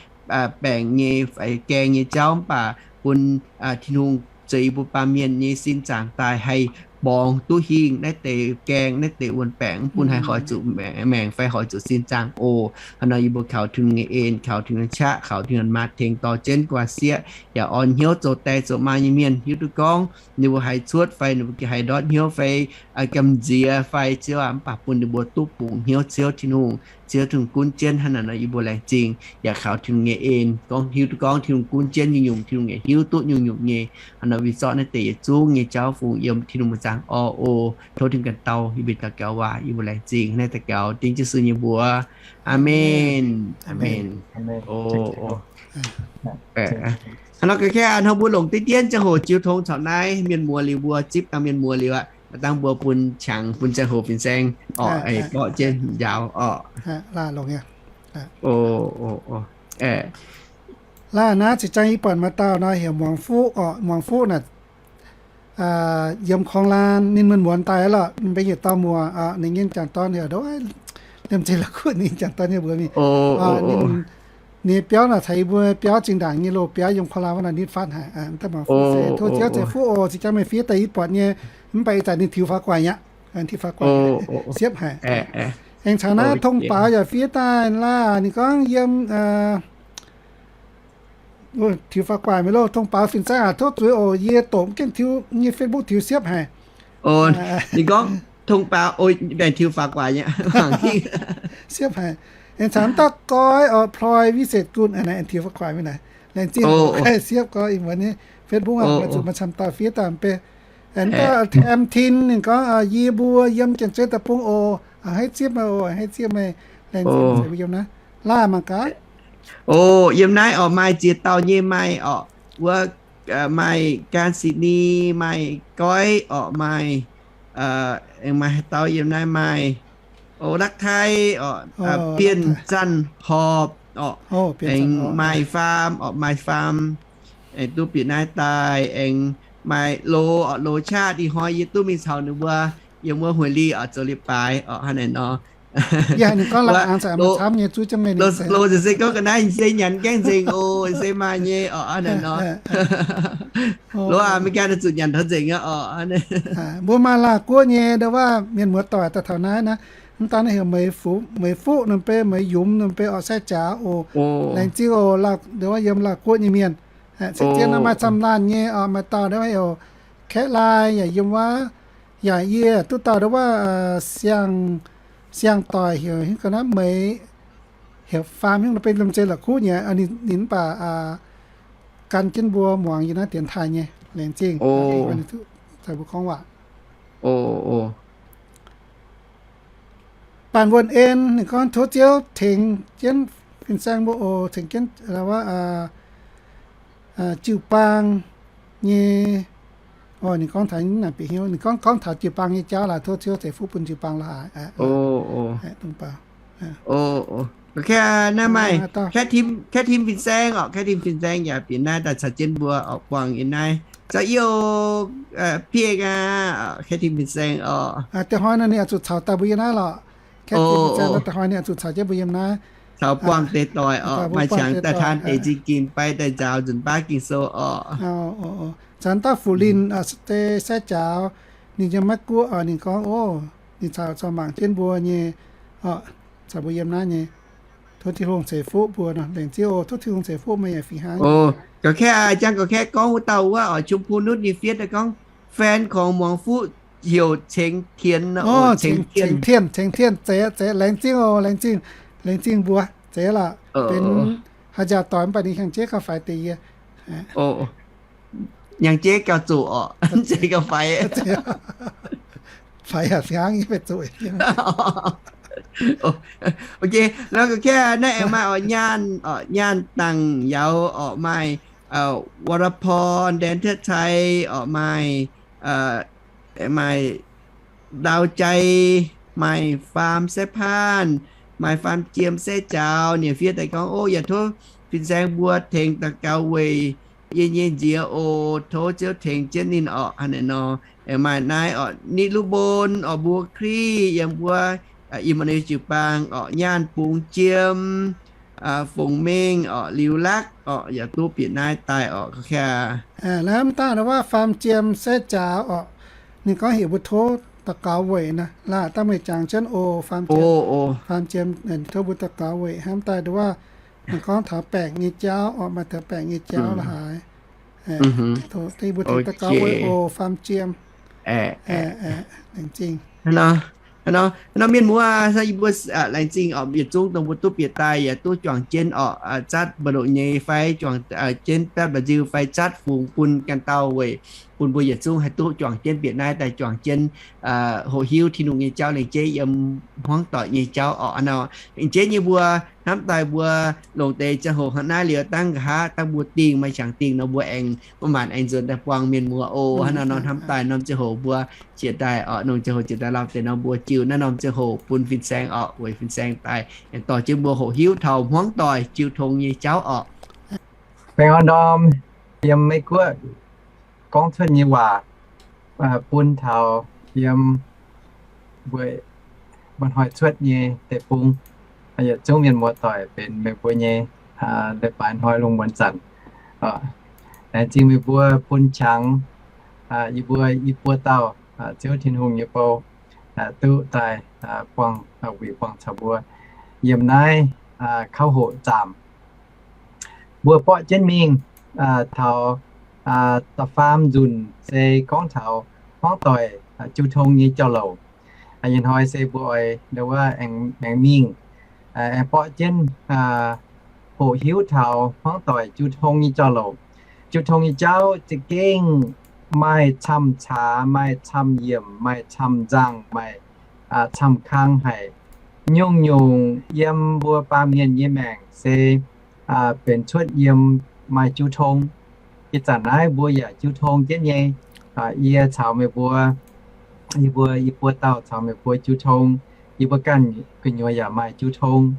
baengc nyei fai gaeng nyei jauv, mv baac bun Tin-Hungh zueiz yie mbuo baamh mienh nyei sin zaangc daaih haih mborngz duqv hingh naaiv deix gaeng, naaiv deix wuon-baengc, mv bun haih hoix zuqc maengc fai hoix zuqc sin zaangc oc. Hnangv nor yie mbuo kaux Tin-Hungh nyei en, kaux Tin-Hungh nyei qaqv, kaux Tin-Hungh nyei hatc maaz tengx dorh jienv gu'nguaaz sieqv, yaac orn hnyouv zoux die zoux maa nyei mienh hiuv duqv gorngv ninh mbuo haiz cuotv fai ninh mbuo haiz ndortv hnyouv fai gamh nziex fai, Ziouv aah, mv baac bun ninh mbuo duqv bungx hnyouv Ziouv Tin-Hungh. Ziouv Tin-Hungh gunv jienv. Hnangv naaic nor yie mbuo laengz zingh yaac kaux Tin-Hungh nyei en, gorngv hiuv duqv gorngv Tin-Hungh gunv jienv nyungc-nyungc, Tin-Hungh yaac hiuv duqv nyungc-nyungc nyei. Hnangv nor mbuo zorqv naaiv deix yietc zungv nyei jauv fungx yiem Tin-Hungh mbuo zaangc orqc. Oc, tov Tin-Hungh ganh dau yie mbuo daux gaux waac. Yie mbuo laengz zingh naaiv daux gaux dengv Yesu nyei mbuox. Aamen. Aamen. Oc, hnangv nor ga'kaaih hnangv mbuo longc deix dien ziangh hoc jiu tong caux naaiv mienh muoz liuz, mbuo zipv dangh mienh muoz liuz aqv, dangh mbuo bun qangx bun ziangh hoc fin-saeng orqc, borqv jienv njaaux orqc. Laaix naaiv zinh ziangh yie buatc maaih dauh nor heuc Muangx Fuqv orqc. Muangx Fuqv naaic yiem Korng-Lan, ninh muonz-muonz daaih lorqc, ninh benx yietc dauh muoz, ninh nyei jangc dorn heuc, liemh zeih la'kuqv ninh jangc dorn nyei mbuox mingh. Ninh nyei biauv naaic caux yie mbuo biauv zinh ndaangc nyei loz-biauv yiem Korng-Lan wuov nor nitv fatv haic. Tov Ziouv ceix fuqv oc. Zinh ziangh meih fiev daaih yie buatc nyei, mv baac ih zanc ninh tiux faaux guaic mi'aqv. Ninh tiux faaux guaic siepv haic. Aengx caux naaiv tong baaux yaac fiev daaih laaih. Ninh gorngv yiem tiux faaux guaic mi'aqv loh. Tong baaux fin-saeng aac, tov zuiz oc. Yie doqc mv gaengh tiux nyei Facebook tiux siepv haic. Ninh gorngv tong baaux, mbaengx tiux faaux guaic nyei, siepv haic. Aengx caux dauh Goiv oc, Ploi Viset Gun, tiux faaux guaic mi'aqv. Laengz zingh siepv gorngv ih muonz nyei Facebook aac, maaih zuqc maaih camv dauh fiev daaih mv bei. Aengx dauh Taem Tin ninh gorngv, yie mbuo yiem Janx-Zei Deic-Bung oc. A'hneiv zieqv meih oc, a'hneiv zieqv meih. Laengz zingh mbuo yiem naaiv. Laaih mangc gaax. O, yiem naaiv orqc, maaih ziex dauh nyei, maaih orqc, wuov, maaih Gan Sitc Ni, maaih Goiv orqc, maaih, aengx maaih haaix dauh yiem naaiv, maaih, o, Lakv Tai orqc, Bienh Zanh Horpc orqc, aengx maaih Faam orqc, maaih Faam, aengx duqv bieqc naaiv daaih, aengx maaih Loz orqc, Loz Qaqv. Ih hnoi yie duqv mingh caux ninh mbuo yiem wuov Hueix Li orqc zoux leiz-baaix orqc, hnangv naaic nor. Loz nzengc se gorngv ga'naaiv se nyanc gaengh nzengc oc, se maaih nyei orqc, hnangv naaic nor. Loz aac, Meigaa zuqc nyanc taux nzengc aqv orqc. Mbuo maaih Laauh Guoqv nyei ndo wuov mienh muoz-doic daaih taux naaiv naaiv, mv daan naaiv heuc Meih Fuqv, Meih Fuqv norm bei, Meih Yumz norm bei orqc, sai jaax oc. Laengz zingh oc, ndo wuov yiem Laauh Guoqv nyei mienh. Cien nor maaih camv laanh nyei orqc, maaih dauh ndo wuov heuc Kaeqv Lai yaac yiem wuov, yaac yie duqv dauh ndo wuov siang, siang-doic heuc hiuv ga'naaiv Meih, heuc Faam hiuv nor bei lomh nzei la'kuqv nyei, ninh mv baac gan jienv mbuo muangx yie naaiv dienx taaih nyei. Laengz zingh, ninh duqv caux mbuo gorngv waac. Baanh Wuonh En ninh gorngv tov Ziouv tengx jienv fin-saeng mbuo oc, tengx jienv wuov jiu-baang nyei. Ninh gorngv taux naaic bieqc hnyouv, ninh gorngv, gorngv taux jiu-baang nyei jauv laaix, tov Ziouv ceix fuqv bun jiu-baang laaix. Naaiv maaih Kaeqv Tim fin-saeng orqc, Kaeqv Tim fin-saeng yaac bieqc naaiv daaih caux jienv mbuo orqc, buangh yiem naaiv. Zaux youh, Pieng aac, Kaeqv Tim fin-saeng orqc. Da'hnoi nor ninh oix zuqc caux daaih mbuo yiem naaiv lorqc. Kaeqv Tim fin-saeng da'hnoi ninh oix zuqc caux jienv mbuo yiem naaiv. Caux buangh deix doic orqc, maaih qangx daaih taan deix nzing ging bai daaih nzaaux nzunc baav Ging-Sou orqc. Caux dauh Fu Linh, deix sai jaax, ninh yiem Meiv Guoqv orqc, ninh gorngv, o, ninh caux, caux mangc jienv mbuo nyei orqc, caux mbuo yiem naaiv nyei. Tov Tin-Hungh ceix fuqv mbuo nor. Laengz zingh oc. Tov Tin-Hungh ceix fuqv meih yaac fih hnangv. Ga'kaeqv, jang ga'kaeqv gorngv wuov dauh wuov orqc, ชมพูนุช nyei fiev daaih gorngv, fan ของหมวงฟู่ heuc Cengx Tien orqc. Cengx Tien, Cengx Tien, zeiz, zeiz, laengz zingh oc, laengz zingh, laengz zingh mbuo, zeiz lorqc. Benx Haaix nziaauc doic mv baac ninh hnyangx-jeiv gauh faix deix yie. Hnyangx-jeiv gauh zoqc orqc, mv zeiz gauh faix. Faix yaac hnangv nyei, faix zoqc. Ok, nor ga'kv naaiv aengx maaih orqc, Nyaanh, orqc, Nyaanh Dangc Yaux orqc, maaih วรพร Ndan Thiatv Cai orqc, maaih, maaih Ndau Jai, maaih Faam Saeqv Paanh, maaih Faam Jiem Saeqv Jaaux, ninh fiev daaih gorngv, Ov, yaac tov fin-saeng mbuo tengx daux gaux weic yie nyei nziex oc. Tov Ziouv tengx jienv ninh orqc. Hnangv naaiv nor, aengx maaih naaiv orqc, Ni Lu Mbon orqc, mbuo Krih yiem wuov Im^maanu^yel jiu-baang orqc, Nyaanh Bungx Jiem, Fongc Mengh orqc, Liuz Lakv orqc, yaac duqv bieqc naaiv daaih orqc. Hnamv daaih ndau wuov Faam Jiem Saeqv Jaaux orqc, ninh gorngv heuc mbuo tov daux gaux weic naaiv, laaix dangh meih jangx jienv oc, Faam Jiem. Faam Jiem tov mbuo daux gaux weic. Hnamv daaih ndau wuov ninh gorngv taux baengc nyei jauv orqc, maaih taux baengc nyei jauv la'haaix. Tov mbuo tengx daux gaux weic oc, Faam Jiem. Laengz zingh. Nor mienh muoz, yie mbuo laengz zingh orqc, yietc zungv dongh mbuo duqv bieqc daaih yaac duqv juangc jienv orqc, zatv mbu'ndongx nyei fai juangc jienv batv mba'nziu fai zatv fungx bun ganh dauh weic bun mbuo yietc zungv haih duqv juangc jienv bieqc naaiv daaih juangc jienv hoqc hiuv Tin-Hungh nyei jauv, lengc jeiv yiem hmuangv doic nyei jauv orqc. Hnangv nor, lengc jeiv nyei mbuo hnamv daaih mbuo longc deix ziangh hoc hnangv naaiv liuz dangh nqa'haav dangh mbuo dingh maaih qangx dingh nor mbuo aengx mbuo maanc aengx nzuonx daaih buangh mienh muoz oc. Hnangv nor nor hnamv daaih norm ziangh hoc mbuo jiex daaih orqc, norm ziangh hoc jiex daaih lauh deix nor mbuo jiu naaiv norm ziangh hoc bun fin-saeng orqc, weic fin-saeng daaih aengx dorh jienv mbuo hoqc hiuv taux hmuangv doic jiu tong nyei jauv orqc. Baengh orn ndorm yiem Meiv Guoqv gorngv cuotv nyei waac bun taux yiem mbuo, mbuo hnoi cuotv nyei deic-bung, yietc zungv mienh muoz-doic benx meih mbuo nyei leiz-baaix hnoi lungh muonz zanc. Laengz zingh meih mbuo bun qangx yie mbuo i buo dauh Ziouv Tin-Hungh nyei bou duqv daaih buangh, wuic buangh caux mbuo yiem naaiv kauv hoqc zaamc. Mbuo borqv jienv mingh taux da'faam nzunc se gorngv taux hmuangv doic jiu tong nyei jauv-louc. Ih hnoi se mbuo oix ndau wuov aengx mingh, aengx borqv jienv hoqc hiuv taux hmuangv doic jiu tong nyei jauv-louc. Jiu tong nyei jauv za'gengh maaih camv-caax, maaih camv-yiemc, maaih camv-nzangh, maaih camv-kang haic. Nyungc-nyungc yiem mbuo baamh mienh nyei maengc se benx cuotv yiem maaih jiu tong. Ih zanc naaiv mbuo yaac jiu tong jienv nyei. Yie caux meih mbuo, yie mbuo i buo dauh caux meih mbuo jiu tong. Yie mbuo ganh gu'nyuoz yaac maaih jiu tong.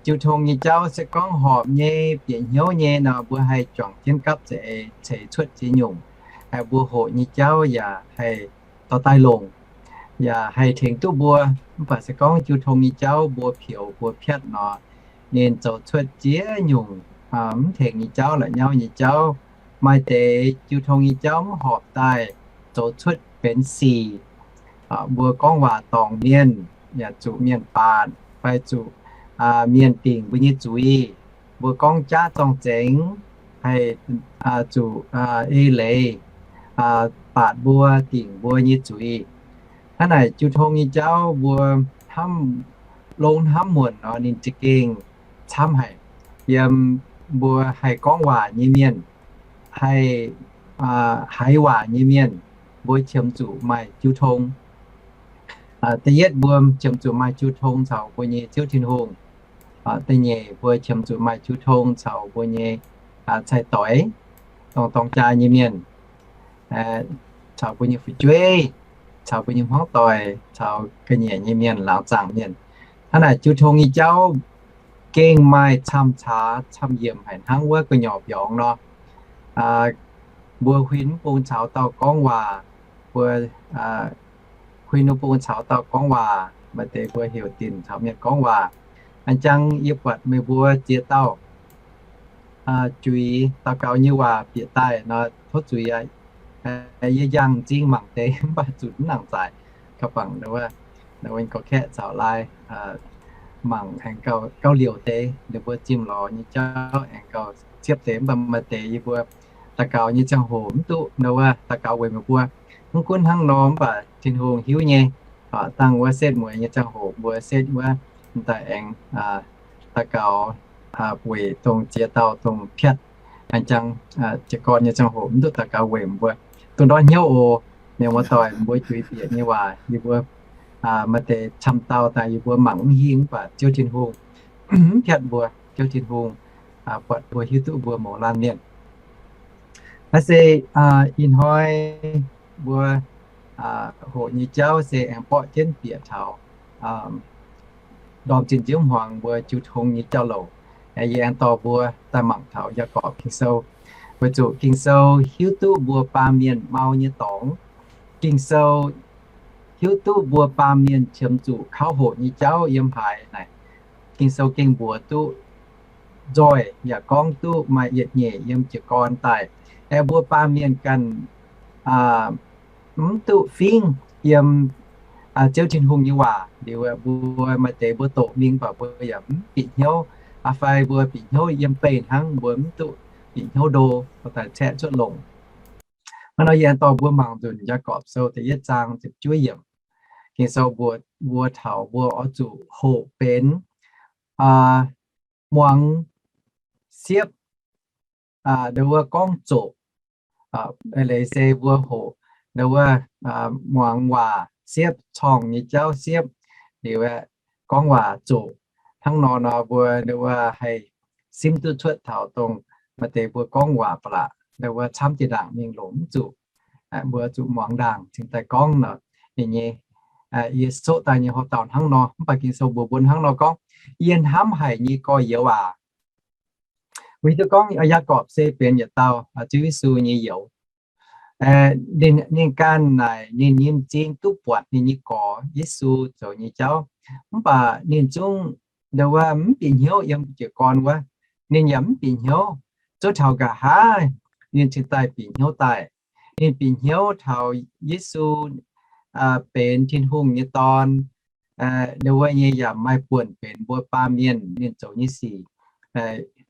Jiu tong nyei jauv se gorngv horpc nyei, bieqc hnyouv nyei nor, mbuo haih juangc jienv gapv za'eix ceix cuotv ziex nyungc. Mbuo hoqc nyei jauv yaac haih dorh daaih longc, yaac haih tengx duqv mbuo. Mv baac se gorngv jiu tong nyei jauv mbuo pioux mbuo piatv nor, ninh zoux cuotv ziex nyungc mv tengx nyei jauv, la'nyauv nyei jauv. Maaih deix jiu tong nyei jauv mv horpc daaih zoux cuotv benx sic. Mbuo gorngv waac dorngc mienh, yaac zuqc mienh baatc fai zuqc mienh dingc mbuo nyei zuiz. Mbuo gorngv jaav zorng-zengx haih zuqc ei leiz, baatc mbuo, dingc mbuo nyei zuiz. Hnangv naaic jiu tong nyei jauv mbuo hnamv, longx hnamv muonc nor, ninh za'gengh camv haic. Yiem mbuo haih gorngv waac nyei mienh, haih, haiz waac nyei mienh, mbuo qiemx zuqc maaih jiu tong. Da'yietv mbuo qiemx zuqc maaih jiu tong caux mbuo nyei Ziouv Tin-Hungh. Da'nyeic mbuo qiemx zuqc maaih jiu tong caux mbuo nyei cai-doix, dorng-dorng jaa nyei mienh, caux mbuo nyei fu'jueiv, caux mbuo nyei hmuangv doic, caux ga'nyiec nyei mienh, laangz zaangc mienh. Hnangv naaic jiu tong nyei jauv gengh maaih camv-caax camv-yiemc haic hnangv wuov gu'nyuoz mbiorngz nor. Mbuo huin mv bung caux dauh gorngv waac, mbuo huin mv bung caux dauh gorngv waac, maaih deix mbuo heuc dinc caux mienh gorngv waac. A'jang yie buatc meih mbuo ziex dauh juix daux gaux nyei waac bieqc daaih nor, tov zuiz aqv. Yie njang m'zing mangc deix mv baac zunc mv nangc zaaic. Gauh bangc nor wuov gorx-kaeqv caux laai mangc aengx gauh liouc deix, ninh mbuo zimh lorz nyei jauv aengx gauh ciepv deix. Mv baac maaih deix yie mbuo daux gaux nyei ziangh hoc mv duqv nor wuov daux gaux weic meih mbuo. Mv gunv hnangv nor mv baac Tin-Hungh hiuv nyei. Dangh wuov setv mueiz nyei ziangh hoc mbuo setv wuov daaih aengx daux gaux weic dongh ziex dauh dongh piatv, jang, jiez gorn nyei ziangh hoc mv duqv daux gaux weic mbuo. Dongh ndortv hnyouv oc, mienh muoz-doic, mbuo juix bieqc nyei waac yie mbuo maaih deix camv dauh daaih yie mbuo mangc mv hingh, mv baac Ziouv Tin-Hungh mv piatv mbuo. Ziouv Tin-Hungh buatc mbuo hiuv duqv mbuo mouz laanh mienh. Naaiv se ih hnoi mbuo hoqc nyei jauv se aengx borqv jienv bieqc taux ndorm zinh nziouv hmuangx mbuo jiu tong nyei jauv-louc. Yie aengx dorh mbuo daaih mangc taux Yaagorpc Ging-Sou, weic zuqc Ging-Sou hiuv duqv mbuo baamh mienh mau nyei dorngx. Ging-Sou hiuv duqv mbuo baamh mienh qiemx zuqc kauv hoqc nyei jauv yiem haaix naaic. Ging-Sou gengh mbuox duqv nzoih yaac gorngv duqv maaih yietc nyeic yiem jiez gorn daaih. Aeqv, mbuo baamh mienh ganh mv duqv fingv yiem Ziouv Tin-Hungh nyei waac liuz, mbuo maaih deix mbuo doqc mingh, mv baac mbuo yaac mv bieqc hnyouv, fai mbuo bieqc hnyouv yiem beih hnangv, mbuo mv duqv bieqc hnyouv ndo daaih caeqv cuotv longc. Hnangv nor yie aengx dorh mbuo mangc nzunc Yaagorpc Sou da'yietv zaang ziepc juov yiemc. Ging-Sou mbuox mbuo taux mbuo oix zuqc hoqc benx muangx siepv, ndo wuov gorngv zoqc, leiz se mbuo hoqc ndo wuov muangx waac siepv, corngh nyei jauv siepv, liuz aeqv, gorngv waac zoqc. Hnangv nor nor mbuo ndo wuov haih simv duqv cuotv taux dongh maaih deix mbuo gorngv waac ba'laqc ndo wuov camv jiex ndaangc mingh longc mv zuqc. Mbuo zuqc muangx ndaangc cingx daaih gorngv nor. Ninh nyei, yie coqv daaih nyei hoc dauh hnangv nor, mv baac Ging-Sou mbuox mbuo hnangv nor gorngv, Yie hnamv haic nyei gorx-youz aac. Weic zuqc gorngv Yaagorpc se benx yietc dauh Ziouv Yesu nyei youz. Ninh ganh naaic ninh nyei m'zing duqv buatc ninh nyei gorx Yesu zoux nyei jauv, mv baac ninh zungv ndo wuov mv bieqc hnyouv yiem jiez gorn wuov. Ninh yaac mv bieqc hnyouv. Zuov taux nqa'haav ninh cingx daaih bieqc hnyouv daaih. Ninh bieqc hnyouv taux Yesu benx Tin-Hungh nyei Dorn, ndo wuov nyei yaac maaih buonc benx mbuo baamh mienh ninh zoux nyei sic.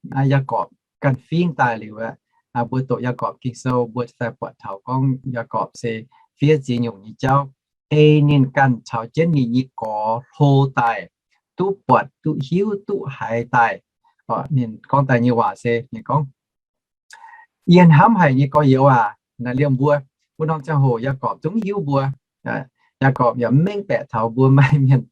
Naaiv Yaagorpc ganh fingv daaih liuz, mbuo doqc Yaagorpc Ging-Sou mbuo cingx daaih buatc taux gorngv Yaagorpc se fiev ziex nyungc nyei jauv, ei ninh ganh caux jienv ninh nyei gorx hlo daaih, duqv buatc, duqv hiuv, duqv haiz daaih. Ninh gorngv daaih nyei waac se ninh gorngv, Yie hnamv haic nyei gorx-youz aac. Naaiv liemh mbuo, mbuo norm ziangh hoc Yaagorpc zungv hiuv mbuo. Yaagorpc yaac mv mengh baeqc taux mbuo maaih mienh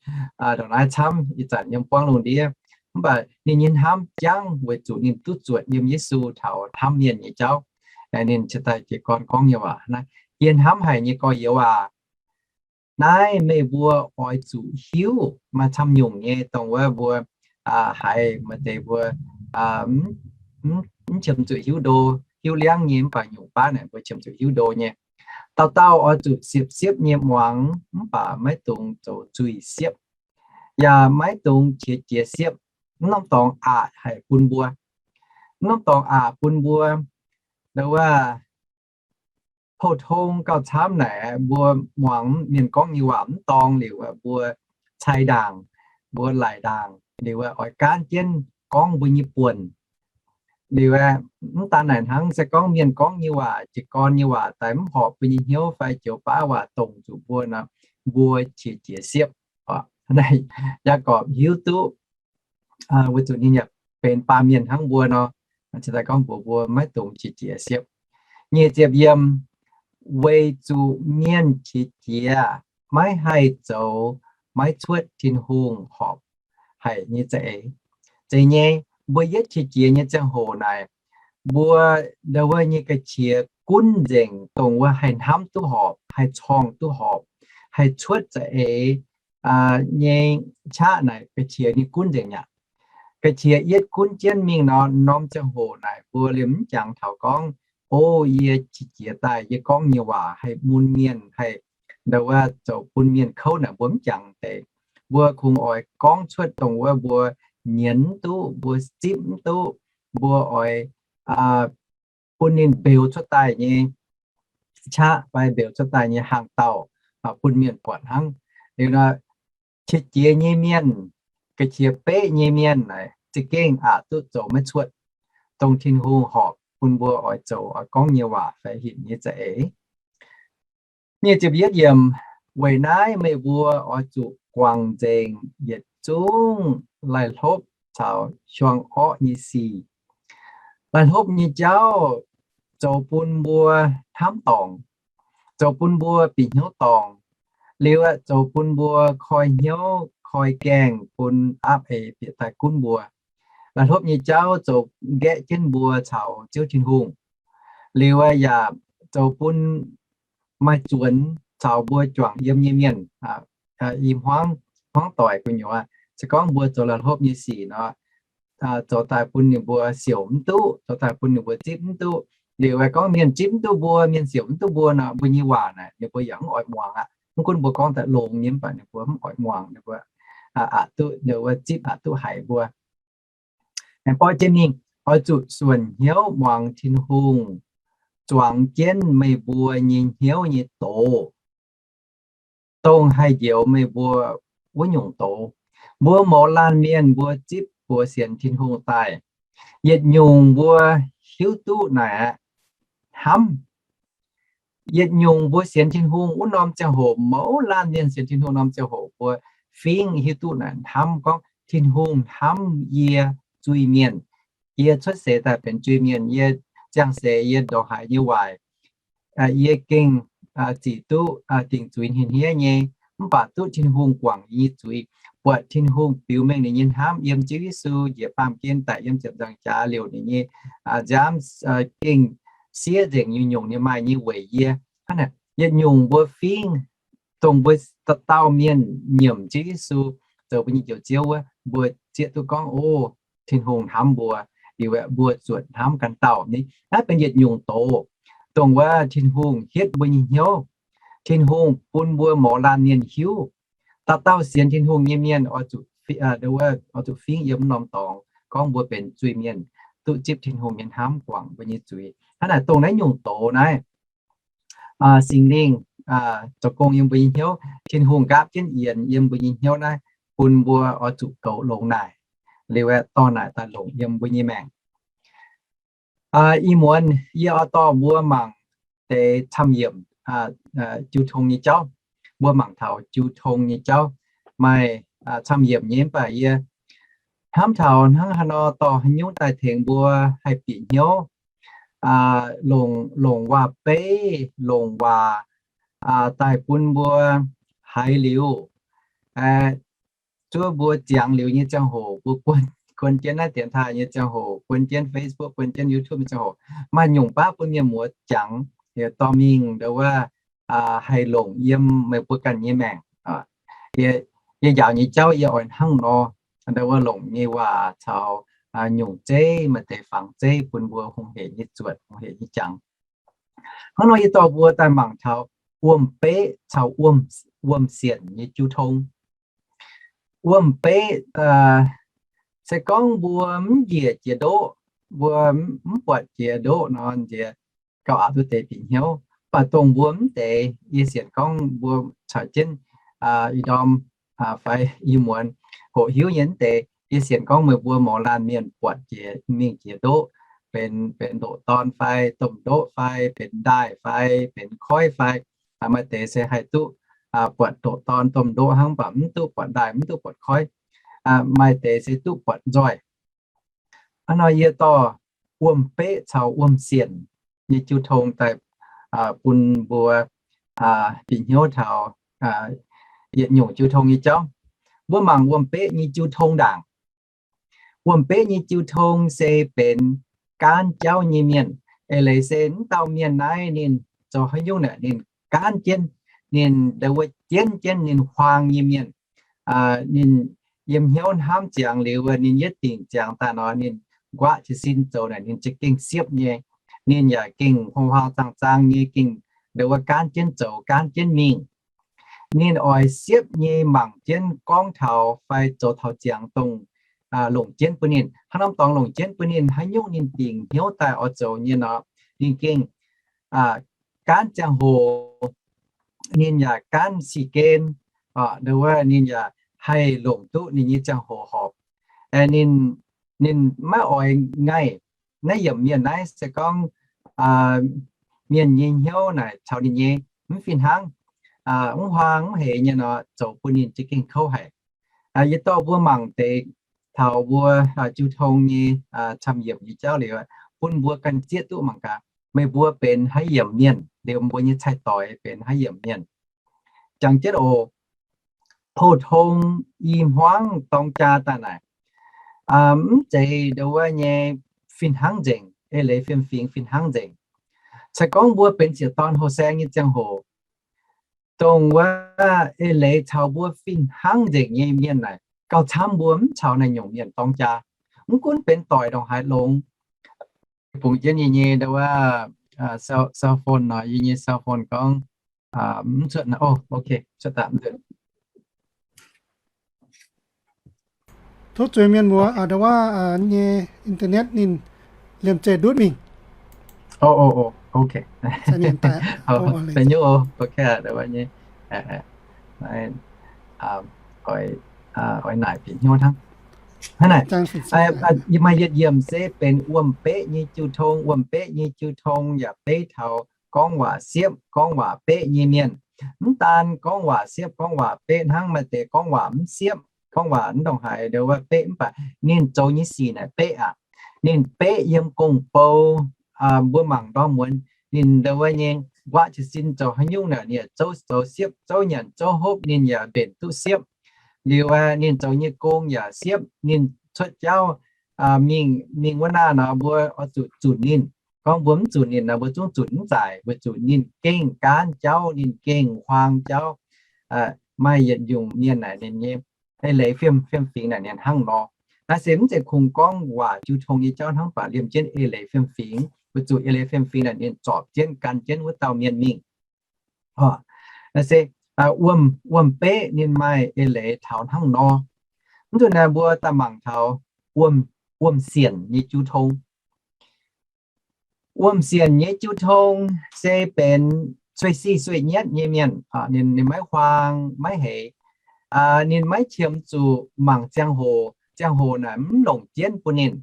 ndongc naaiv camv ih zanc yiem buangv lungh ndiev. Mv baac ninh nyei hnamv jangv weic zuqc ninh duqv zuotc yiem Yesu taux hnamv mienh nyei jauv. Ninh cingx daaih jiez gorn gorngv nyei waac naaiv, Yie hnamv haic nyei gorx-youz aac, naaiv meih mbuo oix zuqc hiuv. Maaih camv nyungc nyei dongh wuov mbuo haiz maaih deix mbuo mv qiemx zuqc hiuv ndo, hiuv liangv nyei, mv baac nyungc baav naaic mbuo qiemx zuqc hiuv ndo nyei. Dauh dauh oix zuqc siepv-siepv nyei muangx, mv baac maiv dungx zoux zuiz-siepv, yaac maiv dungx qiex jiez siepv. Mv norm dorngx aqc haic bun mbuo. Mv norm dorngx aqc bun mbuo. Ndo wuov, pou-tong gauh camv naaic mbuo muangx mienh gorngv nyei waac mv dorngx liuz, mbuo cai ndaangc, mbuo laaic ndaangc liuz, oix gaanv jienv gorngv mbuo nyei buonc. Liuz, mv daan naaic hnangv, se gorngv mienh gorngv nyei waac, jiez gorn nyei waac daaih mv horpc mbuo nyei hnyouv fai joux baav waac dongc zuqc mbuo nor, mbuo qiex jiez siepv. Naaiv Yaagorpc hiuv duqv, weic zuqc ninh yaac benx baamh mienh hnangv mbuo nor, cingx daaih gorngv mbuox mbuo maiv dungx qiex jiez siepv. Nyic ziepc yiem, weic zuqc mienh qiex jiez, maiv haih zoux maiv cuotv Tin-Hungh horpc haic nyei za'eix. Zeiz nyei, mbuo yietv qiex jiez nyei ziangh hoc naaic, mbuo ndo wuov nyei ga'qiex gunv nzengc dongh wuov haih hnamv duqv horpc, haih corngh duqv horpc, haih cuotv za'eix nyei qaqv naaic ga'qiex ninh gunv nzengc aqv. Ga'qiex yietv gunv jienv mingh nor, norm ziangh hoc naaic mbuo liemh mv jangx taux gorngv, o, yie qiex jiez daaih yie gorngv nyei waac haih mun mienh, haih ndo wuov zoux bun mienh kouv naaic mbuo mv jangx deix. Mbuo kungx oix gorngv cuotv dongh wuov mbuo nyienz mv duqv, mbuo zipv mv duqv, mbuo oix bun ninh mbeux cuotv daaih nyei qaqv fai mbeux cuotv daaih nyei hnaangx-daauh bun mienh buatc hnangv. Liuz nor, qiex jiez nyei mienh, ga'qiex beqv nyei mienh naaic za'gengh aqc duqv zoux maiv cuotv dongh Tin-Hungh horpc bun mbuo oix zoux oix gorngv nyei waac fai hinc nyei za'eix. Nyic ziepc yietv yiem, weic naaiv meih mbuo oix zuqc guangc nzengc yietc zungv laih hlopv caux hiuang orqv nyei sic. Laaix hlopv nyei jauv zoux bun mbuo hnamv dorngc, zoux bun mbuo bieqc hnyouv dorngc, liuz aeqv, zoux bun mbuo koi hnyouv koi gaengh bun aapv eix bieqc daaih gunv mbuo. Laaix hlopv nyei jauv zoux nqaeqv jienv mbuo caux Ziouv Tin-Hungh, liuz aeqv, yaac zoux bun maaih zuonx caux mbuo juangc yiem nyei mienh, i hmuangv, hmuangv doic gu'nyuoz. Se gorngv mbuo zoux laaix hlopv nyei sic nor, zoux daaih bun ninh mbuo siouc mv duqv, zoux daaih bun ninh mbuo zipv mv duqv. Liuz aeqv, gorngv mienh zipv mv duqv mbuo, mienh siouc mv duqv mbuo nor, mbuo nyei waac naaic ninh mbuo yaac mv oix muangx aqv. Mv gunv mbuo gorngv daaih longx nyei, mv baac ninh mbuo mv oix muangx, ninh mbuo aqc duqv, ninh mbuo zipv aqc duqv haic mbuo. Aengx borqv jienv mingh, oix zuqc suonc hnyouv muangx Tin-Hungh zuangx jienv meih mbuo nyei hnyouv nyei doz, dongh haih njoux meih mbuo wuov nyungc doz. Mbuo mouz laanh mienh mbuo zipv buoz sienx Tin-Hungh daaih, yietc nyungc mbuo hiuv duqv naaic aqv, hnamv. Yietc nyungc mbuo sienx Tin-Hungh wuov norm ziangh hoc, mouz laanh mienh sienx Tin-Hungh norm ziangh hoc, mbuo fingx hiuv duqv naaic hnamv gorngv Tin-Hungh hnamv yie zuiz-mienh. Yie cuotv seix daaih benx zuiz-mienh, yie ziangh seix yie ndongc haaix nyei waaic, yie gengh zic duqv dingc zuiz hniev-hniev nyei, mv baac duqv Tin-Hungh guangc yie nyei zuiz, buatc Tin-Hungh biux mengh ninh nyei hnamv yiem Ziouv Yesu njiec baamh gen daic yiem ziepc nzaangc jaax liouc ninh nyei nziaamv gengh siev nzengc nyungc-nyungc ninh maaih nyei weic yie. Hnangv naaic, yietc nyungc mbuo fingx, dongh mbuo dauh dauh mienh nyiemc Ziouv Yesu zoux mbuo nyei Njoux Ziouv wuov, mbuo zieqv duqv gorngv, o, Tin-Hungh hnamv mbuo, liuz aeqv, mbuo zuotc hnamv ganh dauh ni. Naaiv benx yietc nyungc doz, dongh wuov Tin-Hungh hietv mbuo nyei hnyouv. Tin-Hungh bun mbuo mouz laanh mienh hiuv, dauh dauh sienx Tin-Hungh nyei mienh oix zuqc, oix zuqc fingx yiem norm dorngx gorngv mbuo benx zuiz-mienh, duqv zipv Tin-Hungh nyei hnamv guangc mbuo nyei zuiz. Hnangv naaic, dongh naaiv nyungc doz naaiv, Singx Lingh zoux gong yiem mbuo nyei hnyouv, Tin-Hungh nqaapv jienv yienx yiem mbuo nyei hnyouv naaiv, bun mbuo oix zuqc goux longx naaic, liuz aeqv, dorh naaic daaih longc yiem mbuo nyei maengc. Ih muonz yie oix dorh mbuo mangc deix camv-yiemc jiu tong nyei jauv. Mbuo mangc taux jiu tong nyei jauv maaih camv-yiemc nyei, mv baac yie hnamv taux hnangv haaix nor dorh haaix nyungc daaih tengx mbuo haih bieqc hnyouv, longc, longc waac-beiv, longc waac daaih bun mbuo haiz liuz, zuov mbuo ziangx liuz nyei ziangh hoc, mbuo guon, guon jienv naaiv dienx taaih nyei ziangh hoc, guon jienv Facebook, guon jienv YouTube nyei ziangh hoc, maaih nyungc baav bun mienh muoz jangx, dorh mingh ndo wuov, haih longc yiem meih mbuo ganh nyei maengc. Yie njaaux nyei jauv yie oix hnangv nor, ndo wuov longc nyei waac caux nyungc zeiv, maaih deix fangx zeiv bun mbuo hungh hec nyei zuotc, hungh hec nyei jangx. Hnangv nor yie dorh mbuo daaih mangc taux wuom-beqv caux wuom, wuom-sienc nyei jiu tong. Wuom-beqv, se gorngv mbuo mv njiec jiex ndoqv, mbuo mv buatc jiex ndoqv nor, nziex gauh aqc duqv deix bieqc hnyouv. Mv baac dongh mbuo mv deix, yie sienx gorngv mbuo caux jienv ih ndorm fai ih muonz hoqc hiuv nyei mv deix, yie sienx gorngv meih mbuo mouz laanh mienh buatc jiex mingh jiex ndoqv, benx, benx ndoqc dorn fai domh ndoqv fai benx ndaaih fai benx koiv fai, maaih deix se haih duqv buatc ndoqc dorn domh ndoqv hnangv, mv baac mv duqv buatc ndaaih, mv duqv buatc koiv. Maaih deix se duqv buatc nzoih. Hnangv nor yie dorh wuom-beqv caux wuom-sienc nyei jiu tong daaih bun mbuo bieqc hnyouv taux yietc nyungc jiu tong nyei jauv. Mbuo mangc wuom-beqv nyei jiu tong ndaangc. Wuom-beqv nyei jiu tong se benx gaanv jauv nyei mienh. Eix leiz se mv dauh mienh naaiv ninh zoux haaix nyungc naaic ninh gaanv jienv, ninh ndo wuov jienv jienv ninh huaang nyei mienh. Ninh yiem hnyouv hnamv ziangx liuz, ninh yietv dingc ziangx daaih nor, ninh nquaqv jiez sin zoux naaic ninh za'gengh siepv nyei. Ninh yaac gengh huaang-huaang zaang-zaang nyei, gengh ndo wuov gaanv jienv zoux, gaanv jienv mingh. Ninh oix siepv nyei mangc jienv gorngv taux fai zoux taux ziangx dongh longc jienv bun ninh. Haaix norm dorngx longc jienv bun ninh, haaix nyungc ninh dingc hnyouv daaih oix zoux nyei nor, ninh gengh gaanv ziangh hoc, ninh yaac gaanv si gen, ndo wuov ninh yaac haih longc duqv ninh nyei ziangh hoc horpc. Ninh, ninh maiv oix ngaih. Naaiv yiemc mienh naaiv se gorngv mienh nyei hnyouv naaic caux ninh nyei mv fih hnangv, mv huaang mv heix nyei nor, zoux bun ninh za'gengh kouv haic. Yie dorh mbuo mangc deix taux mbuo jiu tong nyei camv-yiemc nyei jauv liuz, bun mbuo ganh zieqv duqv mangc gaax, meih mbuo benx haaix yiemc mienh, liuz mbuo nyei cai-doix benx haaix yiemc mienh. Jangx jienv oc, pou-tong i hmuangv dorng jaa daaih naaic, mv zeiz ndo wuov nyei fih hnangv nzengc, eix leiz fiem fingx fih hnangv nzengc. Se gorngv mbuo benx sieqv dorn houh saeng nyei ziangh hoc, dongh wuov eix leiz caux mbuo fih hnangv nzengc nyei mienh naaic, gauh camv mbuo mv caux naaiv nyungc mienh dorng jaa. Mv gunv benx doic ndongc haaix longx. Bungx jienv yie nyei ndo wuov cell phone nor, yie nyei cell phone gorngv mv cuotv. O, ok, cuotv daaih. Tov zuiz mienh muoz, ndo wuov nyei internet ninh liemh zeih ndutv mingh. O, ok. Da'nyungc, ok, ndo wuov nyei, oix naaic bieqc hnyouv hnangv. Hnangv naaic, maaih yietc yiemc se benx wuom-beqv nyei jiu tong. Wuom-beqv nyei jiu tong yaac beiv taux gorngv waac siepv, gorngv waac beqv nyei mienh. Mv daan gorngv waac siepv, gorngv waac beqv hnangv, maaih deix gorngv waac mv siepv, gorngv waac mv ndongc haaix ndo wuov beqv mv baac ninh zoux nyei sic naaic beqv aqv. Ninh beqv yiem gong-bou, mbuo mangc ndorm muonz ninh ndo wuov nyei nquaqv jiez sin zoux haaix nyungc naaic, ninh yaac zouv zoux siepv, zouv nyanc zouv hopv ninh yaac mbenc duqv siepv. Liuz ninh zoux nyei gong yaac siepv, ninh cuotv jauv mingh, mingh wuov naaiv nor mbuo oix zuqc zunc ninh. Gorngv mbuo mv zunc ninh nor mbuo zungv zunc mv zaic, weic zuqc ninh gengh gaanv jauv, ninh gengh huaang jauv. Maaih yietc nyungc mienh naaic ninh nyei eix leiz fiem, fiem fingx naaic ninh hnangv nor. Naaiv se mv zeiz kungx gorngv waac jiu tong nyei jauv hnangv, mv baac liemh jienv eix leiz fiem fingx, weic zuqc eix leiz fiem fingx naaic ninh zorpc jienv gan jienv wuov dauh mienh mingh. Naaiv se wuom, wuom-beqv ninh maaih eix leiz taux hnangv nor. Mv zuqc naaiv mbuo daaih mangc taux wuom, wuom-sienc nyei jiu tong. Wuom-sienc nyei jiu tong se benx sueih sic sueih nyietv nyei mienh, ninh, ninh maiv huaang maiv heix, ninh maiv qiemx zuqc mangc ziangh hoc, ziangh hoc naaic mv longc jienv bun ninh.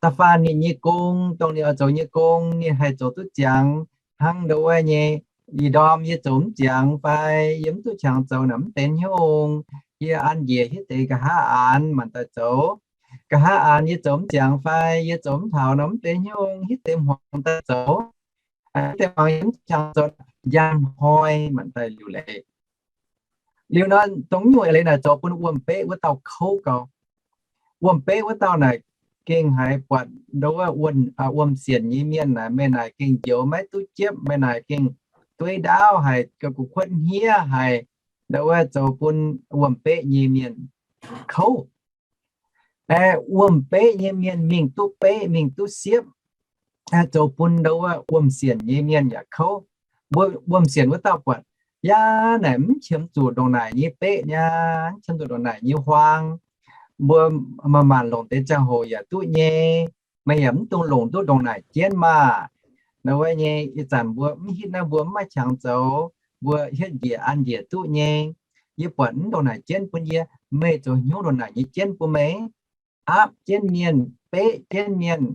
Da'faanh ninh nyei gong, dongh ninh oix zoux nyei gong, ninh haih zoux duqv ziangx hnangv ndo wuov nyei. Ih ndorm yie zoux mv ziangx fai yie mv duqv qangx zoux naaic mv benx hnyouv. Yie an njiec hitv deix nqa'haav aanx manc daaih zoux. Nqa'haav aanx yie zoux mv ziangx fai yie zoux mv taux nor mv benx hnyouv, hitv deix hmuangx daaih zoux. Hitv deix hmuangx yie mv duqv qangx zoux, njang hnoi manc daaih liuc leiz. Liuz nor, dongh nyungc eix leiz naaic zoux bun wuom-beqv wuov dauh kouv gau. Wuom-beqv wuov dauh naaic gengh haiz buatc ndo wuov wuom-sienc nyei mienh naaic, meih naaic gengh njoux maiv duqv jiepv, meih naaic gengh dueiv ndaauv haic, ga'gu'kuotv hniev haic, ndo wuov zoux bun wuom-beqv nyei mienh kouv. Aeqv, wuom-beqv nyei mienh mingh duqv beqv, mingh duqv siepv, zoux bun ndo wuov wuom-sienc nyei mienh yaac kouv. Mbuo wuom-sienc wuov dauh buatc, yaac naaic mv qiemx zuqc ndongc naaic nyei beqv niaa, mv qiemx zuqc ndongc naaic nyei huaang. Mbuo manc-manc longc deix ziangh hoc yaac duqv nyei. Meih yaac mv dungx longc duqv ndongc naaic jienv maah. Ndo wuov nyei, ih zanc mbuo mv hitv naaiv, mbuo mv maaih qangx zoux, mbuo hietv njiec an njiec duqv nyei. Yie buatc mv ndongc naaic jienv bun yie, meih zoux hnyouv ndongc naaic nyei jienv bun meih. Aapv jienv mienh, beqv jienv mienh,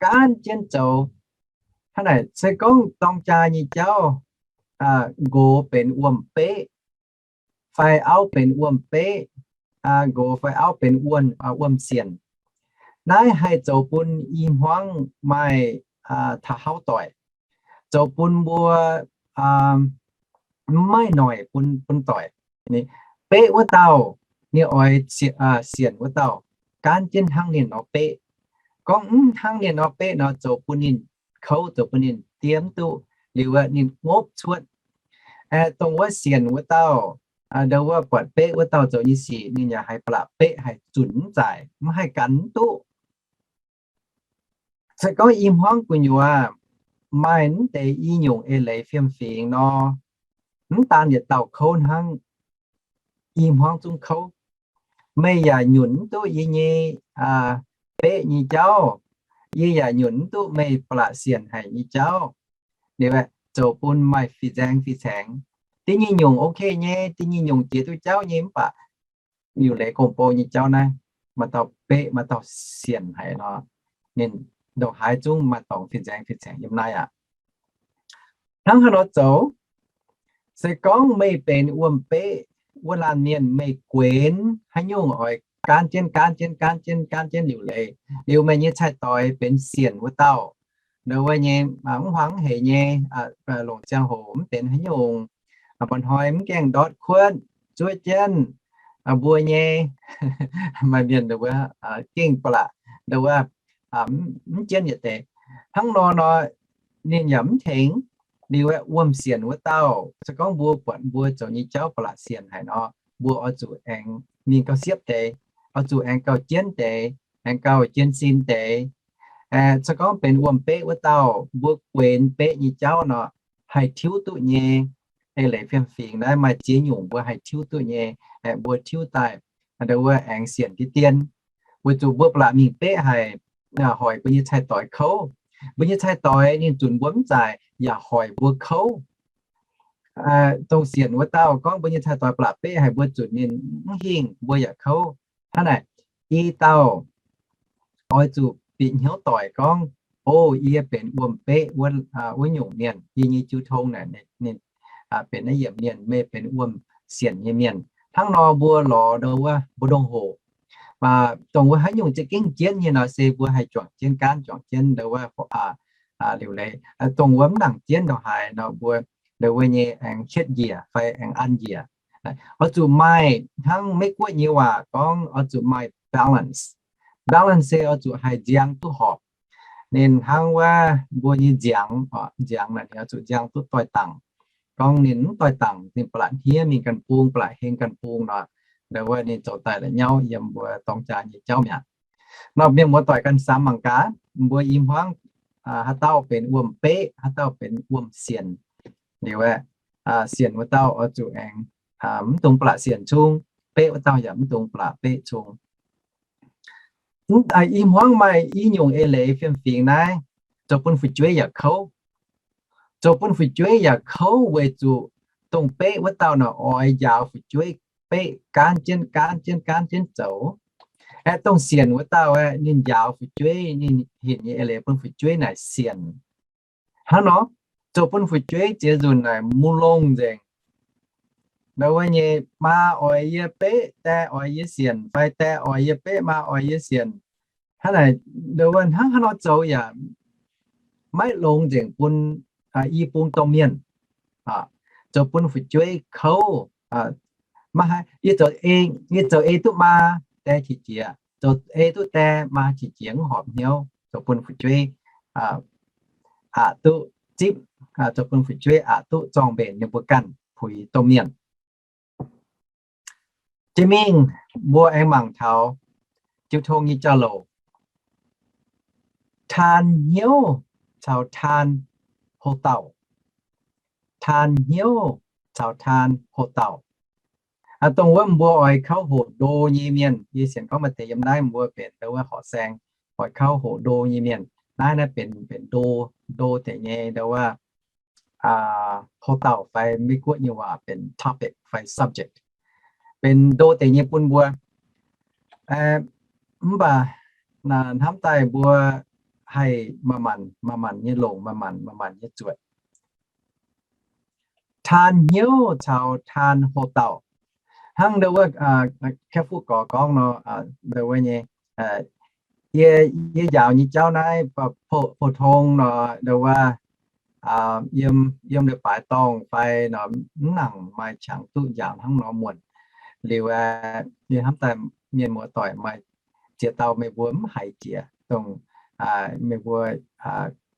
gaanv jienv zoux. Hnangv naaic se gorngv dorng jaa nyei jauv, nqox benx wuom-beqv, fai auv benx wuom-beqv, nqox fai auv benx wuom, wuom-sienc. Naaiv haih zoux bun i hmuangv maaih taux hauv doic, zoux bun mbuo maiv noic bun, bun doic. Beqv wuov dauh, ninh oix sienc wuov dauh gaanv jienv hnangv ninh nor beqv. Gorngv mv hnangv ninh nor beqv nor, zoux bun ninh kouv, zoux bun ninh diev mv duqv, liuz ninh ngopv cuotv. Dongh wuov sienc wuov dauh, ndo wuov buatc beqv wuov dauh zoux nyei sic, ninh yaac haiz ba'laqc beqv, haiz zunc mv zaic, mv haih gan mv duqv. Se gorngv i hmuangv gu'nyuoz maaih mv deix i nyungc eix leiz fiem-fingx nor, mv daan yietc dauh kouv hnangv, i hmuangv zungv kouv. Meih yaac nyunc mv duqv yie nyei beqv nyei jauv, yie yaac nyunc mv duqv meih ba'laqc sienc haic nyei jauv. Liuz zoux bun maaih fih nzaeng fih caengx. Da'nyeic nyungc ok nyei, da'nyeic nyungc jiex duqv jauv nyei, mv baac liuc leiz gong-bou nyei jauv naaiv, maaih dauh beqv, maaih dauh sienc haic nor, ninh ndongc haaix zungv maaih dorngx fih nzaeng fih caengx yiem naaiv aqv. Hnangv haaix nor zoux? Se gorngv meih benx wuom-beqv wuov laanh mienh, meih guenx haaix nyungc oix gaanv jienv, gaanv jienv, gaanv jienv, gaanv jienv liuc leiz. Liuz meih nyei cai-doix benx sienc wuov dauh, ndau wuov nyei, mv huaang mv heic nyei, longc ziangh hoc mv benx haaix nyungc, mba'hnoi mv gaengh ndortv kuotv, zuov jienv mbuo nyei, maaih mienh ndau wuov gengh ba'laqc ndau wuov mv jienv yietc deix. Hnangv nor nor, ninh yaac mv tengx. Liuz aeqv, wuom sienc wuov dauh, se gorngv mbuo buatc mbuo zoux nyei jauv ba'laqc sienc haic nor, mbuo oix zuqc aengx mingh gauh siepv deix, oix zuqc aengx gauh jienv deix, aengx gauh jienv sin deix. Se gorngv benx wuom-beqv wuov dauh, mbuo guenx beqv nyei jauv nor, haih tiuv duqv nyei. Eix leiz fiem-fingx naaiv maaih ziex nyungc mbuo haih tiuv duqv nyei. Mbuo tiuv daaih ndau wuov aengx sienc diqv dien, weic zuqc mbuo ba'laqc mingh beqv haic, hoic mbuo nyei cai-doix kouv. Mbuo nyei cai-doix ninh zunc mbuo mv zaic yaac hoic mbuo kouv. Dongh sienc wuov dauh gorngv mbuo nyei cai-doix ba'laqc beqv haic mbuo zunc ninh mv hingh, mbuo yaac kouv. Hnangv naaic, i dauh oix zuqc bieqc hnyouv doic gorngv, o, yie benx wuom-beqv wuov nyungc mienh, yie nyei jiu tong naaic ninh benx naaiv yiemc mienh, meih benx wuom sienc nyei mienh. Hnangv nor mbuo lorz ndau wuov mbu'ndongx hoc, dongh wuov haaix nyungc za'gengh jienv nyei nor se mbuo haih juangc jienv gaanv, juangc jienv ndau wuov liuc leiz. Dongh wuov mv nangc jienv ndongc haaix nor mbuo ndau wuov nyei aengx hietv njiec fai aengx an njiec. Oix zuqc maaih hnangv Meiv-Guoqv nyei waac gorngv oix zuqc maaih balance. Balance se oix zuqc haih nziang duqv horpc. Ninh hnangv wuov mbuo nyei nziangx, nziangx naaic ninh oix zuqc nziang duqv doix-dangc. Gorngv ninh mv doix-dangc, ninh ba'laqc hniev mingh ganh bung, ba'laqc heng ganh bung nor, ndau wuov ninh zoux daaih la'nyauv yiem mbuo dorng jaa nyei jauv mi'aqv. Nor mienh muoz-doic ganh samx mangc gaax, mbuo i hmuangv haaix dauh benx wuom-beqv, haaix dauh benx wuom sienc. Liuz aeqv, sienc wuov dauh oix zuqc aengx mv dungx ba'laqc sienc cung, beqv wuov dauh yaac mv dungx ba'laqc beqv cung. I hmuangv maaih i nyungc eix leiz fiem-fingx naaiv, zoux bun fu'jueiv yaac kouv. Zoux bun fu'jueiv yaac kouv weic zuqc dongh beqv wuov dauh naaic oix njaaux fu'jueiv beqv gaanv jienv, gaanv jienv, gaanv jienv zoux. Aeqv, dongh sienc wuov dauh aeqv, ninh njaaux fu'jueiv, ninh hinc nyei eix leiz bun fu'jueiv naaic sienc. Hnangv nor, zoux bun fu'jueiv ziex nzunc naaic mv longx nzengc. Ndau wuov nyei, maa oix yie beqv, dae oix yie sienc, fai dae oix yie beqv, maa oix yie sienc. Hnangv naaic, ndau wuov hnangv haaix nor zoux yaac maiv longx nzengc bun i bung domh mienh. Zoux bun fu'jueiv kouv. Maiv haih, yie zoux ei, yie zoux ei duqv maa, dae qiex jiez, zoux ei duqv dae, maa qiex jiez mv horpc hnyouv, zoux bun fu'jueiv aqc duqv zipv, zoux bun fu'jueiv aqc duqv zorng-mbenc ninh mbuo ganh puix domh mienh. Jiex mingh mbuo aengx mangc taux jiu tong nyei jauv-louc. Taan hnyouv caux taan hoc-dauh. Taan hnyouv caux taan hoc-dauh. Dongh wuov mbuo oix kauv hoc ndo nyei mienh, yie sienx gorngv maaih deix yiem naaiv mbuo benx ndau wuov horqc saeng, oix kauv hoc ndo nyei mienh. Naaiv naaiv benx, benx ndo, ndo deix nyei ndau wuov hoc-dauh fai Meiv-Guoqv nyei waac benx topic fai subject. Benx ndo deix nyei bun mbuo. Mv baac hnamv daaih mbuo haih manc-manc, manc-manc nyei longc, manc-manc, manc-manc nyei zuotc. Taan hnyouv caux taan hoc-dauh. Hnangv ndau wuov Kaiv Fuqv Gorx gorngv nor, ndau wuov nyei, yie, yie njaaux nyei jauv naaiv, pou-tong nor, ndau wuov, yiem, yiem leiz-baaix dorngh fai nor, mv nangc maaih qangx duqv njaaux hnangv nor muonc. Liuz, yie hnamv daaih mienh muoz-doic maaih ziex dauh meih mbuo mv haiz jiex, dongh meih mbuo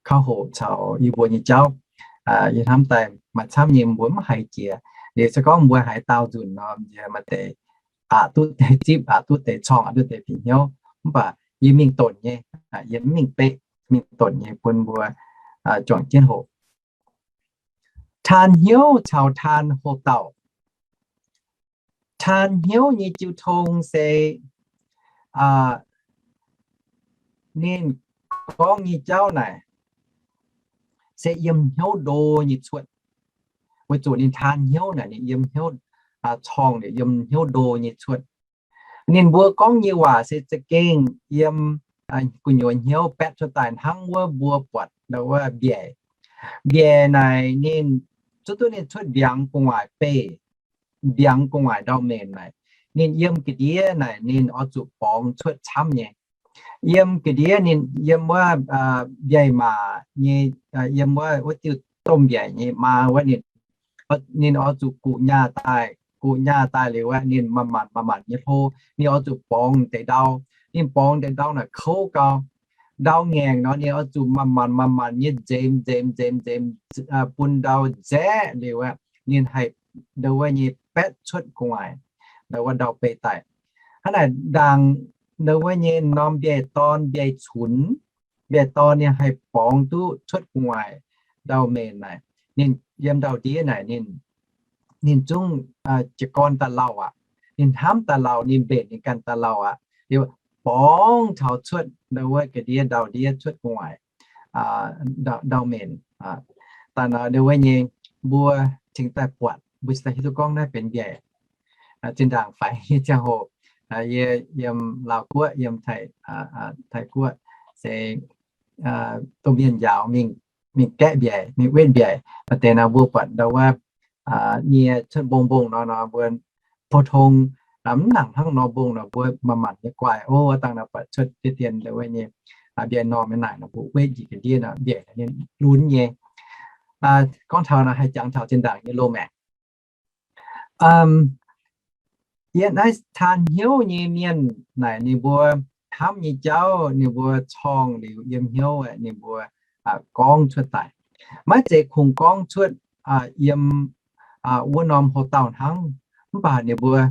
kauv hoc caux yie mbuo nyei jauv. Yie hnamv daaih maaih camv nyei mbuo mv haiz jiex. Liuz se gorngv mbuo haiz daauh nzunc nor, yie maaih deix aqc duqv deix zipv, aqc duqv deix corng, aqc duqv deix bieqc hnyouv. Mv baac yie mingh donc nyei, yie mv mingh beqv, mingh donc nyei bun mbuo juangc jienv hoqc. Taan hnyouv caux taan hoc-dauh. Taan hnyouv nyei jiu tong se ninh gorngv nyei jauv naaic se yiem hnyouv ndo nyei cuotv. Weic zuqc ninh taan hnyouv naaic ninh yiem hnyouv corng, ninh yiem hnyouv ndo nyei cuotv. Ninh mbuo gorngv nyei waac se za'gengh yiem gu'nyuoz hnyouv baetv cuotv daaih hnangv wuov mbuo buatc ndau wuov mbiaec. Mbiaec naaic ninh zuqc duqv ninh cuotv mbiaangx gu'nguaaic beih, mbiaangx gu'nguaaic ndau-maengc naaic, Ninh yiem ga'ndiev naaic ninh oix zuqc borngz cuotv camv nyei. Yiem ga'ndiev ninh yiem wuov mbiaih maac nyei, yiem wuov, wuov diuh domh mbiaec nyei maa wuov, ninh, ninh oix zuqc guqc nyaah daaih, guqc nyaah daaih liuz aeqv, ninh manc-manc manc-manc nyei hlo, ninh oix zuqc borngz deix ndau. Ninh borngz deix ndau naaic kouv gau, ndau ngaengc nor, ninh oix zuqc manc-manc manc-manc nyei nzemx nzemx nzemx nzemx bun ndau nzaeqv liuz aeqv, ninh haih ndo wuov nyei baetv cuotv gu'nguaaic ndo wuov ndau beiv daaih. Hnangv naaic ndaangc ndo wuov nyei norm mbiaih dorn mbiaih cunx, mbiaih dorn ninh haih borngz duqv cuotv gu'nguaaic ndau-menc naaic, ninh yiem ndau-ndiev naaic ninh, ninh zungv jiez gorn daaih lauh aqv. Ninh hnamv daaih lauh, ninh mbenc ninh ganh daaih lauh aqv. Liuz borngz taux cuotv ndo wuov ga'ndiev ndau-ndiev cuotv gu'nguaaic ndau-menc. Daaih nor ndo wuov nyei mbuo cingx daaih buatc, mbuo cingx daaih hiuv duqv gorngv naaiv benx mbiaec. Zinh ndaangc faix nyei ziangh hoc, yie yiem Laauv Guoqv, yiem Taiv Guoqv se domh mienh njaaux mingh, mingh gaeqv mbiaec, mingh wetv mbiaec. Maaih deix nor mbuo buatc ndau wuov nyei cuotv mbong mbong nor, nor mbuo pou-tong mv nangc hnangv nor mbong nor mbuo manc-manc nyei guaih, o, dangh nor buatc cuotv deix dien ndo wuov nyei mbiaec normh nyei naaic nor mbuo wetv njiec ga'ndiev nor mbiaec ninh lunx nyei. Gorngv taux nor haih jangx taux zinh ndaangc nyei loz-maengc. Yiem naaiv taan hnyouv nyei mienh naaic ninh mbuo hnamv nyei jauv ninh mbuo corngh liuz yiem hnyouv aeqv, ninh mbuo gorngv cuotv daaih. Maiv zeiz kungx gorngv cuotv yiem wuov norm houx-dauh hnangv, mv baac ninh mbuo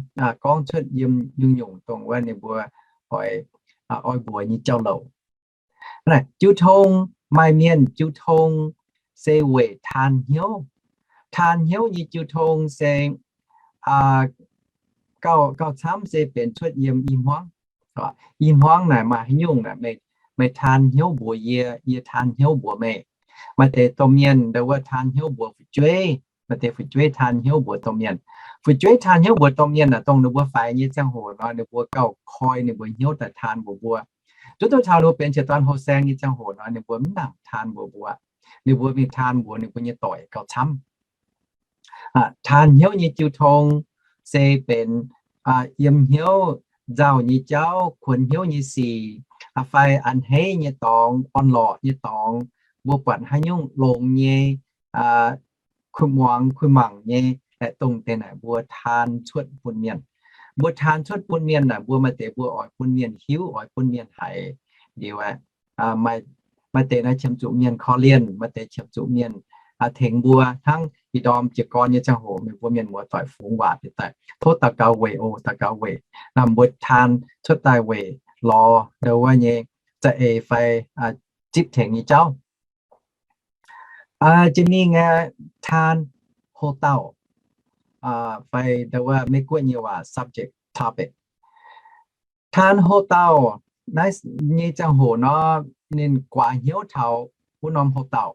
gorngv cuotv yiem nyungc-nyungc dongh wuov ninh mbuo oix, oix mbuox nyei jauv-louc. Jiu tong, maaih mienh jiu tong se weic taan hnyouv. Taan hnyouv nyei jiu tong se gauh, gauh camv se benx cuotv yiem i hmuangv. I hmuangv naaic maaih haaix nyungc naaic, meih taan hnyouv mbuox yie, yie taan hnyouv mbuox meih. Maaih deix domh mienh ndo wuov taan hnyouv mbuox fu'jueiv, maaih deix fu'jueiv taan hnyouv mbuox domh mienh. Fu'jueiv taan hnyouv mbuox domh mienh naaic dongh ninh mbuo faix nyei ziangh hoc nor ninh mbuo gauh koi ninh mbuo hnyouv daaih taan mbuox mbuo. Zuov duqv taux ninh mbuo benx qiex dorn houh saeng nyei ziangh hoc nor ninh mbuo mv nangc taan mbuox mbuo. Ninh mbuo mingh taan mbuox ninh mbuo nyei doic gauh camv. Taan hnyouv nyei jiu tong se benx yiem hnyouv nzauh nyei jauv, kuonx hnyouv nyei sic, fai a'hneiv nyei dorngx, orn-lorqc nyei dorngx, mbuo buatc haaix nyungc longx nyei, kuh muangx kuh mangc nyei, dongh deix naaic mbuo taan cuotv bun mienh. Mbuo taan cuotv bun mienh naaic mbuo maaih deix mbuo oix bun mienh hiuv, oix bun mienh haiz. Liuz aeqv, maaih deix naaiv qiemx zuqc mienh korv-lienh, maaih deix qiemx zuqc mienh tengx mbuo. Hnangv ih ndorm jiez gorn nyei ziangh hoc meih mbuo mienh muoz-doic fungx waac deix daaih, tov daux gaux weic oc, daux gaux weic. Naaiv mbuo taan cuotv daaih weic lorz ndo wuov nyei za'eix fai zipv tengx nyei jauv. Jiex mingh aeqv, taan houx-dauh, fai ndo wuov Meiv-Guoqv nyei waac subject, topic. Taan houx-dauh naaiv nyei ziangh hoc nor, ninh guaax hnyouv taux wuov norm houx-dauh,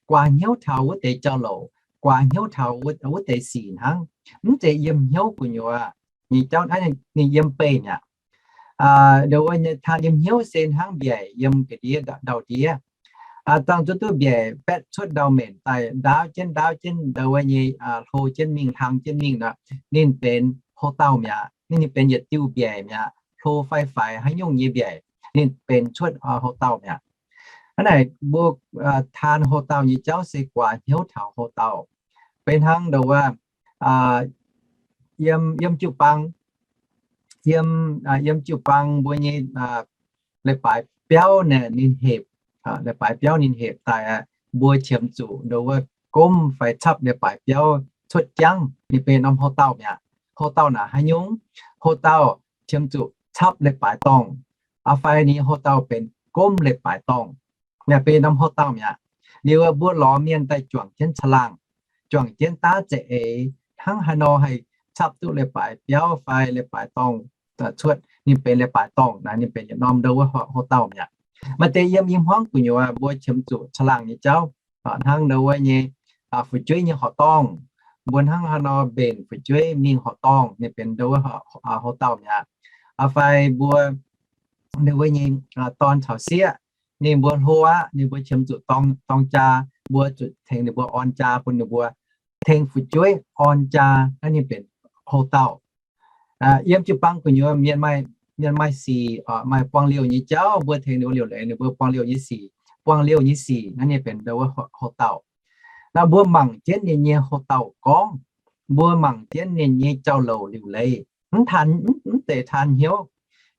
guaax hnyouv taux wuov deix jauv-louc, guaax hnyouv taux wuov deix sic hnangv. Mv zeiz yiem hnyouv gu'nyuoz nyei jauv, ninh yiem beih mi'aqv. Ndo wuov nyei taan yiem hnyouv se hnangv mbiaec yiem ga'ndiev ndau-ndiev. Dangh zuov duqv mbiaec baetv cuotv ndau-menc daaih ndaauv jienv ndaauv jienv ndo wuov nyei hlo jienv mingh hlang jienv mingh nor, ninh benx houx-dauh mi'aqv. Ninh, ninh benx yietc diuh mbiaec mi'aqv. Hlo fai faix haaix nyungc nyei mbiaec, ninh benx cuotv houx-dauh mi'aqv. Hnangv naaic mbuo taan houx-dauh nyei jauv se guaax hnyouv taux houx-dauh. Beiv hnangv ndo wuov, yiem, yiem jiu-baang, yiem, yiem jiu-baang mbuo nyei leiz-baaix biauv naaic ninh hepc, leiz-baaix biauv ninh hepc daaih aqv, mbuo qiemx zuqc ndo wuov gomv fai capv leiz-baaix biauv cuotv jangv, ninh benx norm houx-dauh mi'aqv. Houx-dauh naaic haaix nyungc? Houx-dauh qiemx zuqc capv leiz-baaix dorngh, fai ninh houx-dauh benx gomv leiz-baaix dorngh, naaic benx norm houx-dauh mi'aqv. Liuz mbuo lorz mienh daaih juangc jienv caangh laangh, juangc jienv daav za'eix hnangv haaix nor haih capv duqv leiz-baaix biauv fai leiz-baaix dorngh cuotv, ninh benx leiz-baaix dorngh naaic, ninh benx yietc norm ndo wuov houx-dauh mi'aqv. Maaih deix yiem i hmuangv gu'nyuoz mbuo qiemx zuqc caangh laangh nyei jauv, hnangv ndo wuov nyei fu'jueiv nyei horqc dorngh. Mbuo hnangv haaix nor mbenc fu'jueiv mingh horqc dorngh, ninh benx ndo wuov houx-dauh mi'aqv. Fai mbuo ndo wuov nyei dorn caux sieqv, ninh mbuo hlo aqv, ninh mbuo qiemx zuqc dorng, dorng jaa, mbuo zuqc tengx ninh mbuo orn jaa bun ninh mbuo, tengx fu'jueiv orn jaa, naaiv ninh benx houx-dauh. Yiem jiu-baang gu'nyuoz mienh maaih, mienh maaih sic, maaih buang liouh nyei jauv, mbuo tengx ninh mbuo liuc leiz ninh mbuo buang liouh nyei sic. Buang liouh nyei sic naaiv ninh benx ndau wuov houx-dauh. Naaiv mbuo mangc jienv ninh nyei houx-dauh gorngv, mbuo mangc jienv ninh nyei jauv-louc liuc leiz, mv taan, mv zeiz taan hnyouv.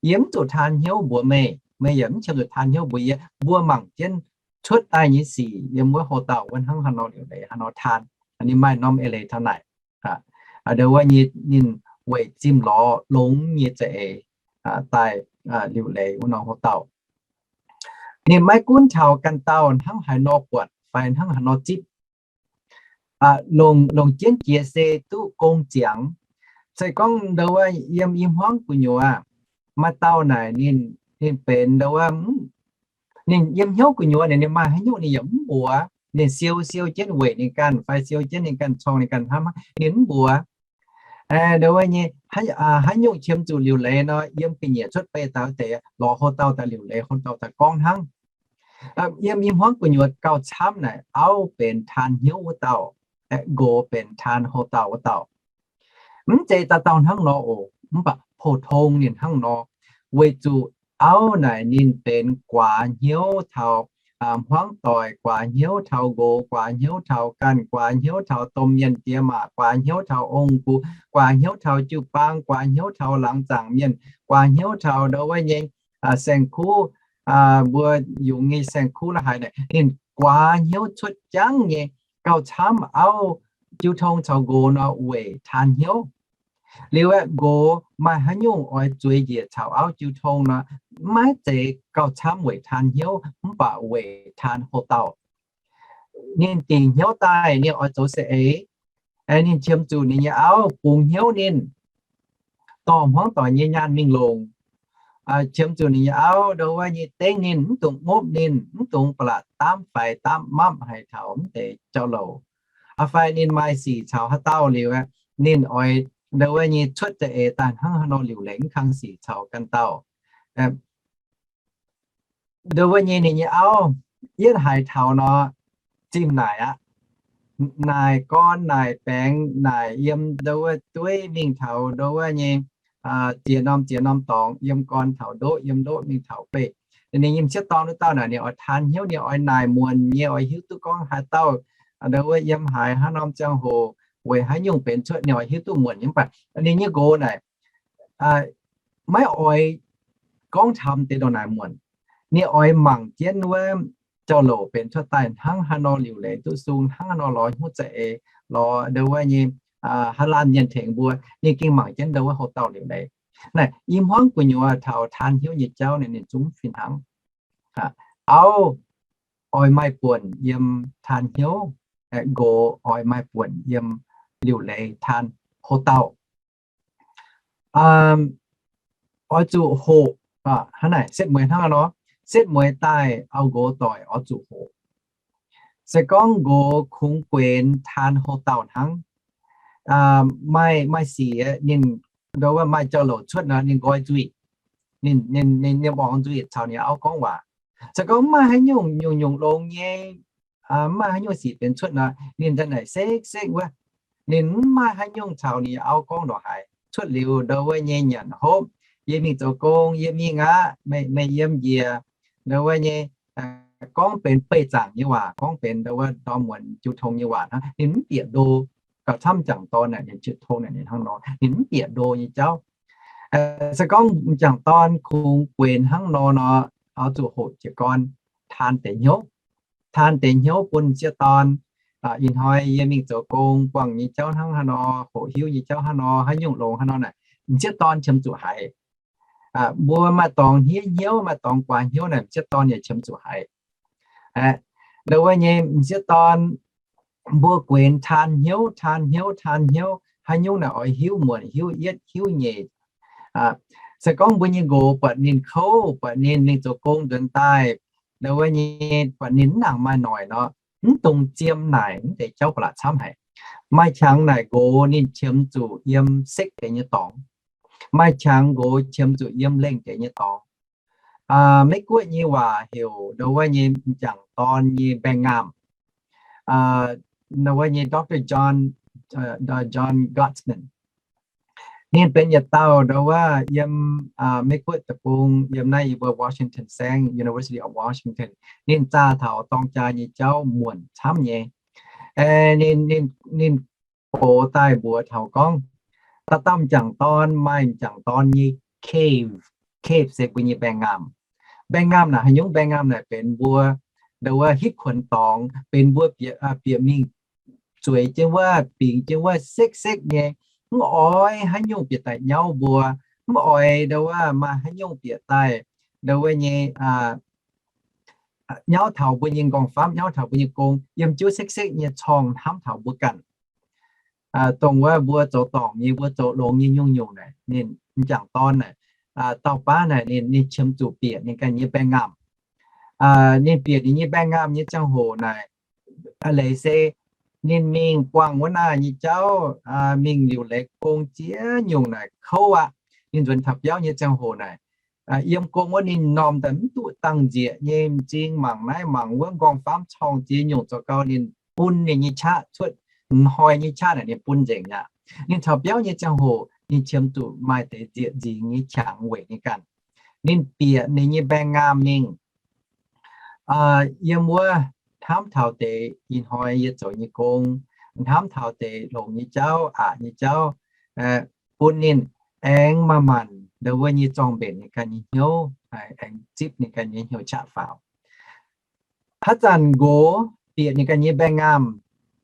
Yie mv zuqc taan hnyouv mbuox meih, meih yaac mv qiemx zuqc taan hnyouv mbuox yie. Mbuo mangc jienv cuotv daaih nyei sic yiem wuov houx-dauh wuov hnangv haaix nor liuc leiz haaix nor taan. Ninh maaih norm eix leiz taux naaic. Ndau wuov nyei ninh weic zimh lorz longx nyei za'eix daaih liuc leiz wuov norm houx-dauh. Ninh maiv gunv taux ganh dauh hnangv haaix nor buatc fai hnangv haaix nor zipv, longc, longc jienv jiex se duqv gong ziangx. Se gorngv ndau wuov yiem i hmuangv gu'nyuoz maaih dauh naaic ninh, ninh benx ndau wuov, ninh yiem hnyouv gu'nyuoz naaic ninh maaih haaix nyungc ninh yaac mv mbuox. Ninh siou siou jienv weic ninh ganh fai siou jienv ninh ganh corng ninh ganh hnamv, ninh mv mbuox. Ndau wuov nyei, haaix nyungc qiemx zuqc liuc leiz nor, yiem ga'nyiec cuotv beiv daaih deix lorz houx-dauh daaih liuc leiz, houx-dauh daaih gorngv hnangv. Yiem i hmuangv gu'nyuoz gauh camv naaic auv benx taan hnyouv wuov dauh, nqox benx taan houx-dauh wuov dauh. Mv zeiz dauh dauh hnangv nor oc, mv baac pou-tong ninh hnangv nor, weic zuqc auv naaic ninh benx guaax hnyouv taux hmuangv doic, guaax hnyouv taux nqox, guaax hnyouv taux ganh, guaax hnyouv taux domh mienh diex maac, guaax hnyouv taux ong-gux, guaax hnyouv taux jiu-baang, guaax hnyouv taux laangz zaangc mienh, guaax hnyouv taux ndau wuov nyei saeng-kuv, mbuo yungz nyei saeng-kuv la'haaix naaic, ninh guaax hnyouv cuotv jangv nyei, gauh camv auv jiu tong caux nqox nor weic taan hnyouv. Liuz aeqv, nqox maaih haaix nyungc oix zueiz njiec caux auv jiu tong nor, maiv zeiz gauh camv weic taan hnyouv, mv baac weic taan houx-dauh. Ninh dingc hnyouv daaih ninh oix zoux saeng-eix, ninh qiemx zuqc ninh nyei auv bungx hnyouv ninh, dorh hmuangv doic nyei nyaanh mingh longc. Qiemx zuqc ninh nyei auv ndau wuov nyei dengv ninh, mv dungx ngopv ninh, mv dungx ba'laqc daamv faix daamv mamv haic taux mv deix jauv-louc. Fai ninh maaih sic caux haaix dauh liuz, ninh oix ndau wuov nyei cuotv za'eix daaih hnangv haaix nor liuc leiz mv kang sic caux ganh dauh. Ndau wuov nyei ninh nyei auv yietv haiz taux nor, zimh naaic aqv. Naaic gorn naaic baengx naaic yiem ndau wuov dueiv mingh taux ndau wuov nyei ziex norm ziex norm dorngx, yiem gorn taux ndoqv, yiem ndoqv mingh taux beih. Ninh nyei m'sieqv dorn wuov dauh naaic ninh oix taan hnyouv, ninh oix naaic muonc nyei, oix hiuv duqv gorngv haaix dauh ndau wuov yiem haaix, haaix norm ziangh hoc, weic haaix nyungc benx cuotv, ninh oix hiuv duqv muonc nyei. Mv baac ninh nyei nqox naaic maiv oix gorngv camv deix ndongc naaic muonc. Ninh oix mangc jienv wuov jauv-louc benx cuotv daaih hnangv haaix nor liuc leiz duqv sung, hnangv haaix nor lorz hnyouv za'eix, lorz ndau wuov nyei haaix laanh mienh tengx mbuo, ninh gengh mangc jienv ndau wuov houx-dauh liuc leiz. Naaic i hmuangv gu'nyuoz taux taan hnyouv nyei jauv naaic ninh zungv fih hnangv. Auv oix maaih buonc yiem taan hnyouv, nqox oix maaih buonc yiem liuc leiz taan houx-dauh. Oix zuqc hoqc, hnangv naaic setv mueiz hnangv nor, setv mueiz daaih auv-nqox doic oix zuqc hoqc. Se gorngv nqox kungx guenx taan houx-dauh hnangv, maaih, maaih sic ninh ndau wuov maaih jauv-louc cuotv nor, ninh nqoi nzuih, ninh, ninh, ninh, ninh orngx nzuih caux ninh auv gorngv waac. Se gorngv mv maaih haaix nyungc nyungc-nyungc longx nyei, mv maaih haaix nyungc sic benx cuotv nor, ninh daaih naaic sekv-sekv wuov. Ninh mv maaih haaix nyungc caux ninh auv gorngv ndongc haaix. Cuotv liuz ndau wuov nyei nyanc hopv, yie mingh zoux gong, yie mingh aqv, meih, meih yiem njiec. Ndau wuov nyei gorngv benx beih zaangc nyei waac, gorngv benx ndau wuov ndorm muonz jiu tong nyei waac hnangv. Ninh mv bieqc ndo. Gauh camv m'jangc dorn naaic, ninh jiu tong naaic ninh hnangv nor, ninh mv bieqc ndo nyei jauv. Se gorngv m'jangc dorn kungx guenx hnangv nor nor, oix zuqc hoqc jiez gorn taan deix hnyouv. Taan deix hnyouv bun m'sieqv dorn. Ih hnoi yie mingh zoux gong buangh nyei jauv hnangv haaix nor, hoqc hiuv nyei jauv hnangv nor, haaix nyungc longx haaix nor naaic, m'sieqv dorn qiemx zuqc haiz. Mbuo maaih dorngx hniev hnyouv, maaih dorngx guaax hnyouv naaic, m'sieqv dorn yaac qiemx zuqc haiz. Ndau wuov nyei m'sieqv dorn, mbuo guenx taan hnyouv, taan hnyouv, taan hnyouv, haaix nyungc naaic oix hiuv muonc, hiuv yietv, hiuv nyeic. Se gorngv mbuo nyei nqox buatc ninh kouv, buatc ninh mingh zoux gong nzuonx daaih, ndau wuov nyei buatc ninh mv nangc maaih noic nor, mv dungx ziem naaic mv deix jauv ba'laqc camv haic. Maaih qangx naaic nqox ninh qiemx zuqc yiem sekv deix nyei dorngx. Maaih qangx nqox qiemx zuqc yiem lengh deix nyei dorngx. Meiv Guoqv nyei waac heuc ndau wuov nyei m'jangc dorn nyei mbaengx-ngaamh, ndau wuov nyei Doctor John, John Gottesman. Ninh benx yietc dauh ndau wuov yiem Meiv Guoqv deic-bung, yiem naaiv yie mbuo Washington saengv, University of Washington. Ninh zaah taux dorng jaa nyei jauv muonc camv nyei. Ninh, ninh, ninh gox daaih mbuox taux gorngv, dauh dauh m'jangc dorn maaih m'jangc dorn nyei cave. Cave se mbuo nyei mbaengx-ngaamh. Mbaengx-ngaamh naaic haaix nyungc? Mbaengx-ngaamh naaic benx mbuo ndau wuov hitv kuonx dorngx, benx mbuo bieqc, bieqc mingh zueiz jienv wuov, bingx jienv wuov sekv-sekv nyei, mv oix haaix nyungc bieqc daaih nyauv mbuo, mv oix ndau wuov maaih haaix nyungc bieqc daaih ndau wuov nyei nyauv taux mbuo nyei nqorngv-famv, nyauv taux mbuo nyei gong, yiem jiuv sekv-sekv nyei corngh hnamv taux mbuo ganh. Dongh wuov mbuo zoux dorngc nyei, mbuo zoux longx nyei nyungc-nyungc naaic, ninh m'jangc dorn naaic, dauh baav naaic ninh, ninh qiemx zuqc bieqc ninh ganh nyei mbaengx-ngaamh. Ninh bieqc ninh nyei mbaengx-ngaamh nyei ziangh hoc naaic, leiz se ninh mingh buangh wuov naaic nyei jauv, mingh liuc leiz gong ziex nyungc naaic kouv aqv. Ninh nzuonx taux biauv nyei ziangh hoc naaic, yiem gong wuov ninh m'normh daaih mv duqv dangh nzieqc nyei, m'zing mangc naaiv mangc wuov, nqorngv-famv corngh ziex nyungc, zoux gau ninh bun ninh nyei qaqv cuotv, m'hnoi nyei qaqv naaic ninh bun nzengc aqv. Ninh taux biauv nyei ziangh hoc ninh qiemx zuqc maaih deix nzieqc nzingx nyei qangx weic ninh ganh. Ninh bieqc ninh nyei mbaengx-ngaamh mingh yiem wuov hnamv taux deix ih hnoi yie zoux nyei gong, hnamv taux deix longx nyei jauv, aqc nyei jauv, bun ninh aengx manc-manc ndau wuov nyei zorng-mbenc ninh ganh nyei hnyouv, aengx zipv ninh ganh nyei hnyouv qaqv faaux. Haaix zanc nqox bieqc ninh ganh nyei mbaengx-ngaamh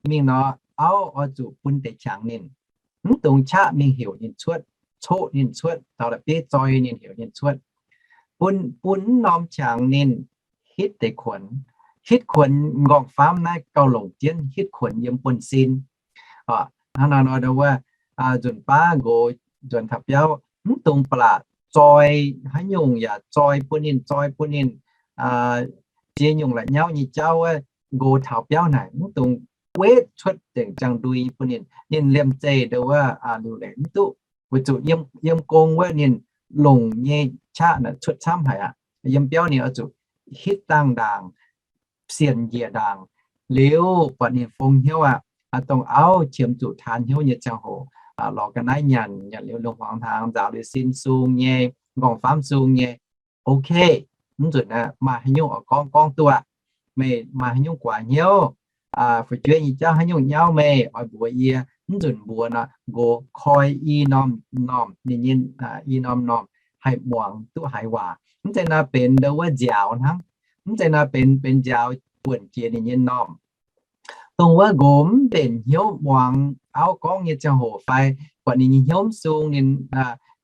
mingh nor, auv oix zuqc bun deix qangx ninh. Mv dungx qaqv mingh heuc ninh cuotv, coqv ninh cuotv, taux la'bieiv zoi ninh heuc ninh cuotv. Bun, bun mv norm qangx ninh hitv deix kuonx, hitv kuonx nqorngv-famv naaiv gauh longc jienv hitv kuonx yiem buonv-sin. Hnangv naaiv nor ndau wuov, nzunc baav nqox nzuonx taux biauv, mv dungx ba'laqc zoi haaix nyungc yaac zoi bun ninh, zoi bun ninh ziex nyungc la'nyauv nyei jauv wuov, nqox taux biauv naaic mv dungx guetv cuotv dengc ziangh ndui bun ninh. Ninh liemh zeih ndau wuov liuc leiz mv duqv, weic zuqc yiem, yiem gong wuov ninh longc nyei qaqv naaic cuotv camv haic aqv. Yiem biauv ninh oix zuqc hitv dangh ndaangc, sienx njiec ndaangc, liuz buatc ninh fong hnyouv aqv. Dongh auv qiemx zuqc taan hnyouv nyei ziangh hoc, lorz ga'naaiv nyanc, nyanc liuz lungh hmuangx hnaangx, nzaaux liuz sin sung nyei, nqorngv-famv sung nyei, ok. Mv nzunc maaih haaix nyungc oix gorngv, gorngv duqv aqv. Meih maaih haaix nyungc guaax hnyouv, fu'jueiv nyei jauv haaix nyungc nyauv meih oix mbuox yie. Mv nzunc mbuox nor, nqox koi i norm normh, ninh nyei i norm normh haih muangx duqv haaix waac. Mv zeiz nor benx ndau wuov nziaaux hnangv. Mv zeiz nor benx, benx nziaaux buonc jiex ninh nyei normh. Dongh wuov nqox mv mbenc hnyouv muangx auv gorngv nyei ziangh hoc fai buatc ninh nyei hnyouv mv sung, ninh,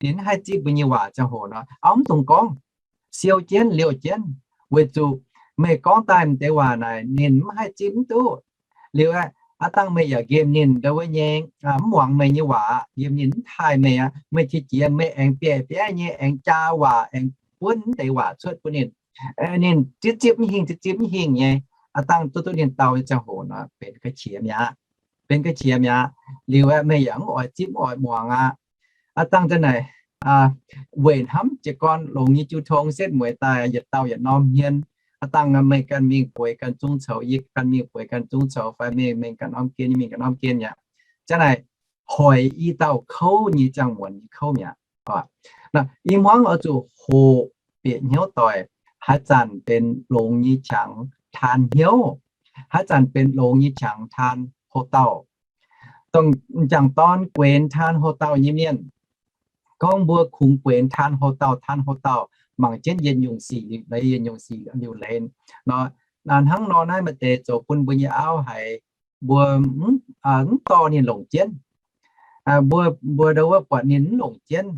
ninh mv haih zipv mbuo nyei waac ziangh hoc nor, auv mv dungx gorngv. Siou jienv, liouh jienv, weic zuqc meih gorngv daaih m'deix waac naaic ninh mv haih zipv mv duqv. Liuz aqv, aav dangh meih yaac nqemh ninh ndau wuov nyei, mv muangx meih nyei waac aqv, nqemh ninh mv taaih meih aqv, meih qiex jiez meih aengx bieiv bieiv nyei aengx jaa waac, aengx buonv mv deix waac cuotv bun ninh. Ninh zipv zipv mv hingh, zipv zipv mv hingh nyei. Aav dangh duqv duqv ninh dau nyei ziangh hoc nor, benx ga'qiex mi'aqv. Benx ga'qiex mi'aqv. Liuz aqv, meih yaac mv oix zipv mv oix muangx aqv. Aav dangh za'naaic weic hnamv jiez gorn longx nyei jiu tong setv mueiz daaih yietc dauh yietc norm hmien. Aav dangh meih ganh mingh bueix ganh zungv coux, yie ganh mingh bueix ganh zungv coux, fai meih mingh ganh norm gen, yie mingh ganh norm gen aqv. Za'naaic hoic i dauh kouv nyei ziangh muonz nyei kouv mi'aqv. I hmuangv oix zuqc hoqc bieqc hnyouv doic, haaix zanc benx longx nyei qangx taan hnyouv, haaix zanc benx longx nyei qangx taan houx-dauh. Dongh m'jangc dorn guenx taan houx-dauh nyei mienh, gorngv mbuo kungx guenx taan houx-dauh, taan houx-dauh, mangc jienv yietc nyungc sic, yietc nyungc sic liuc leiz nor, hnangv nor naaiv maaih deix zoux bun mbuo nyei auv haiz mbuo mv dorh ninh longc jienv. Mbuo, mbuo ndau wuov buatc ninh mv longc jienv,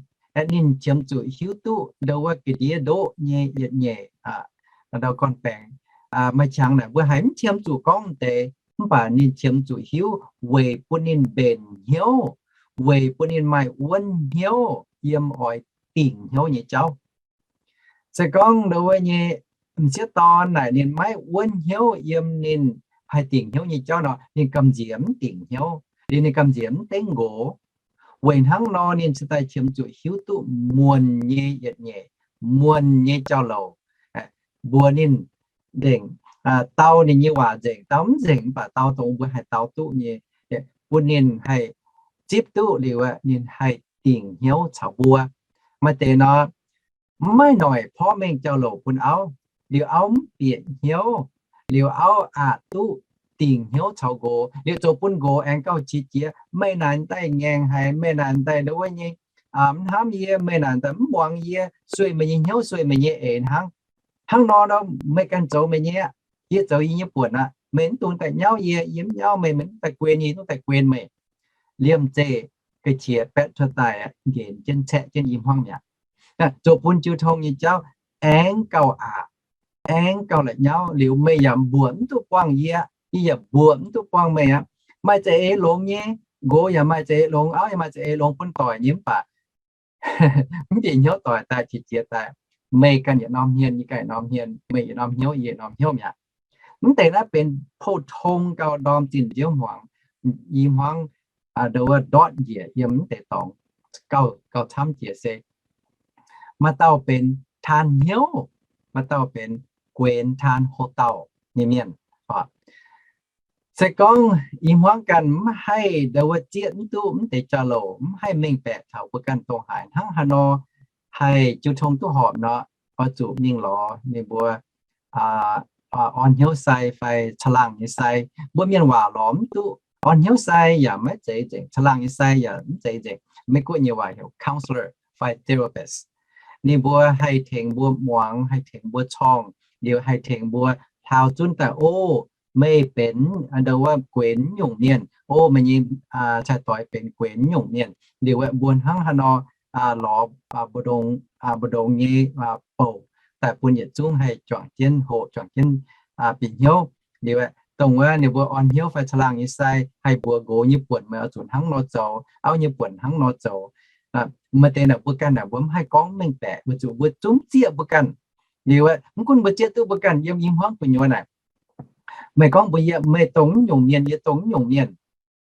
ninh qiemx zuqc hiuv duqv ndau wuov ga'ndiev ndoqv nyei yietc nyeic ndau gorn-baengx. Maaih qangx naaic mbuo haiz mv qiemx zuqc gorngv deix, mv baac ninh qiemx zuqc hiuv weic bun ninh mbenc hnyouv, weic bun ninh maaih wuonv hnyouv yiem oix dingc hnyouv nyei jauv. Se gorngv ndau wuov nyei m'sieqv dorn naaic ninh maiv wuonv hnyouv yiem ninh haih dingc hnyouv nyei jauv nor, ninh gamh nziex mv dingc hnyouv, liuz ninh gamh nziex mv dengv nqox. Weic hnangv nor ninh cingx daaih qiemx zuqc hiuv duqv muonc nyei yietc nyeic, muonc nyei jauv-louc. Mbuox ninh nzengc, dau ninh nyei waac nzengc, dau mv nzengc mv baac dau dongh mbuo haih dau duqv nyei, bun ninh haih zipv duqv liuz, ninh haih dingc hnyouv caux mbuo. Maaih deix nor, mv maaih noic porv mengh jauv-louc bun auv, liuz auv mv bieqc hnyouv, liuz auv aqc duqv dingc hnyouv caux nqox, liuz zoux bun nqox aengx gauh qiex jiez, meih naaic daaih ngaengc haic, meih naaic daaih ndau wuov nyei, mv hnamv yie, meih naaic daaih mv muangx yie, sueih meih nyei hnyouv, sueih meih nyei eix hnangv. Hnangv nor, meih ganh zoux meih nyei aqv, yie zoux yie nyei buonc aqv. Meih mv dungx daaih nyauv yie, yie mv nyauv meih, meih mv daaih guen yie, yie mv dungx daaih guen meih. Liemh zeih ga'qiex baeqv cuotv daaih, nqenc jienv caeqv jienv i hmuangv mi'aqv. Zoux bun jiu tong nyei jauv aengx gauh aqc, aengx gauh la'nyauv. Liuz meih yaac mbuoqc mv duqv buangh yie, yie yaac mbuoqc mv duqv buangh meih aqv. Maaih za'eix longx nyei, nqox yaac maaih za'eix longx, auv yaac maaih za'eix longx bun doic nyei, mv baac mv bieqc hnyouv doic daaih qiex jiez daaih, meih ganh yietc norm hmien, yie ganh yietc norm hmien, meih yietc norm hnyouv, yie yietc norm hnyouv mi'aqv. Mv deix naaiv benx pou-tong gauh ndorm zinh nziouv hmuangx, i hmuangv ndau wuov ndortv njiec yiem mv deix dorngx gauh, gauh camv jiex se maaih dauh benx taan hnyouv, maaih dauh benx guenx taan ho dauh nyei mienh. Se gorngv i hmuangv ganh mv haih ndau wuov zieqv mv duqv mv deix jauv-louc, mv haih mengh baeqc taux mbuo ganh dongh haaix hnangv haaix nor haih jiu tong duqv horpc nor, oix zuqc mingh lorz ninh mbuo orn hnyouv sai fai caangh laangh nyei sai. Mbuo mienh waac lorz mv duqv. Orn hnyouv sai yaac maiv zeiz nzengc, caangh laangh nyei sai yaac mv zeiz nzengc. Meiv Guoqv nyei waac heuc counselor fai therapist. Ninh mbuo haih tengx mbuo muangx, haih tengx mbuo corngh, liuz haih tengx mbuo hlaau zunv daaih, o, meih benx ndau wuov guenx nyungc mienh, o, meih nyei cai-doix benx guenx nyungc mienh. Liuz mbuo hnangv haaix nor lorz mbu'ndongx nyei bouc daaih bun yietc zungv haih juangc jienv hoqc, juangc jienv bieqc hnyouv. Liuz dongh wuov ninh mbuo orn hnyouv fai caangh laangh nyei sai haih mbuox nqox nyei buonc meih oix zuqc hnangv nor zoux, auv nyei buonc hnangv nor zoux. Maaih deix naaic mbuo ganh naaic mbuo mv haih gorngv mengh baeqc, weic zuqc mbuo zungv zieqv mbuo ganh. Liuz mv gunv mbuo zieqv duqv mbuo ganh yiem i hmuangv gu'nyuoz naaic, meih gorngv mbuox yie meih dongh mv nyungc mienh, yie dongh mv nyungc mienh.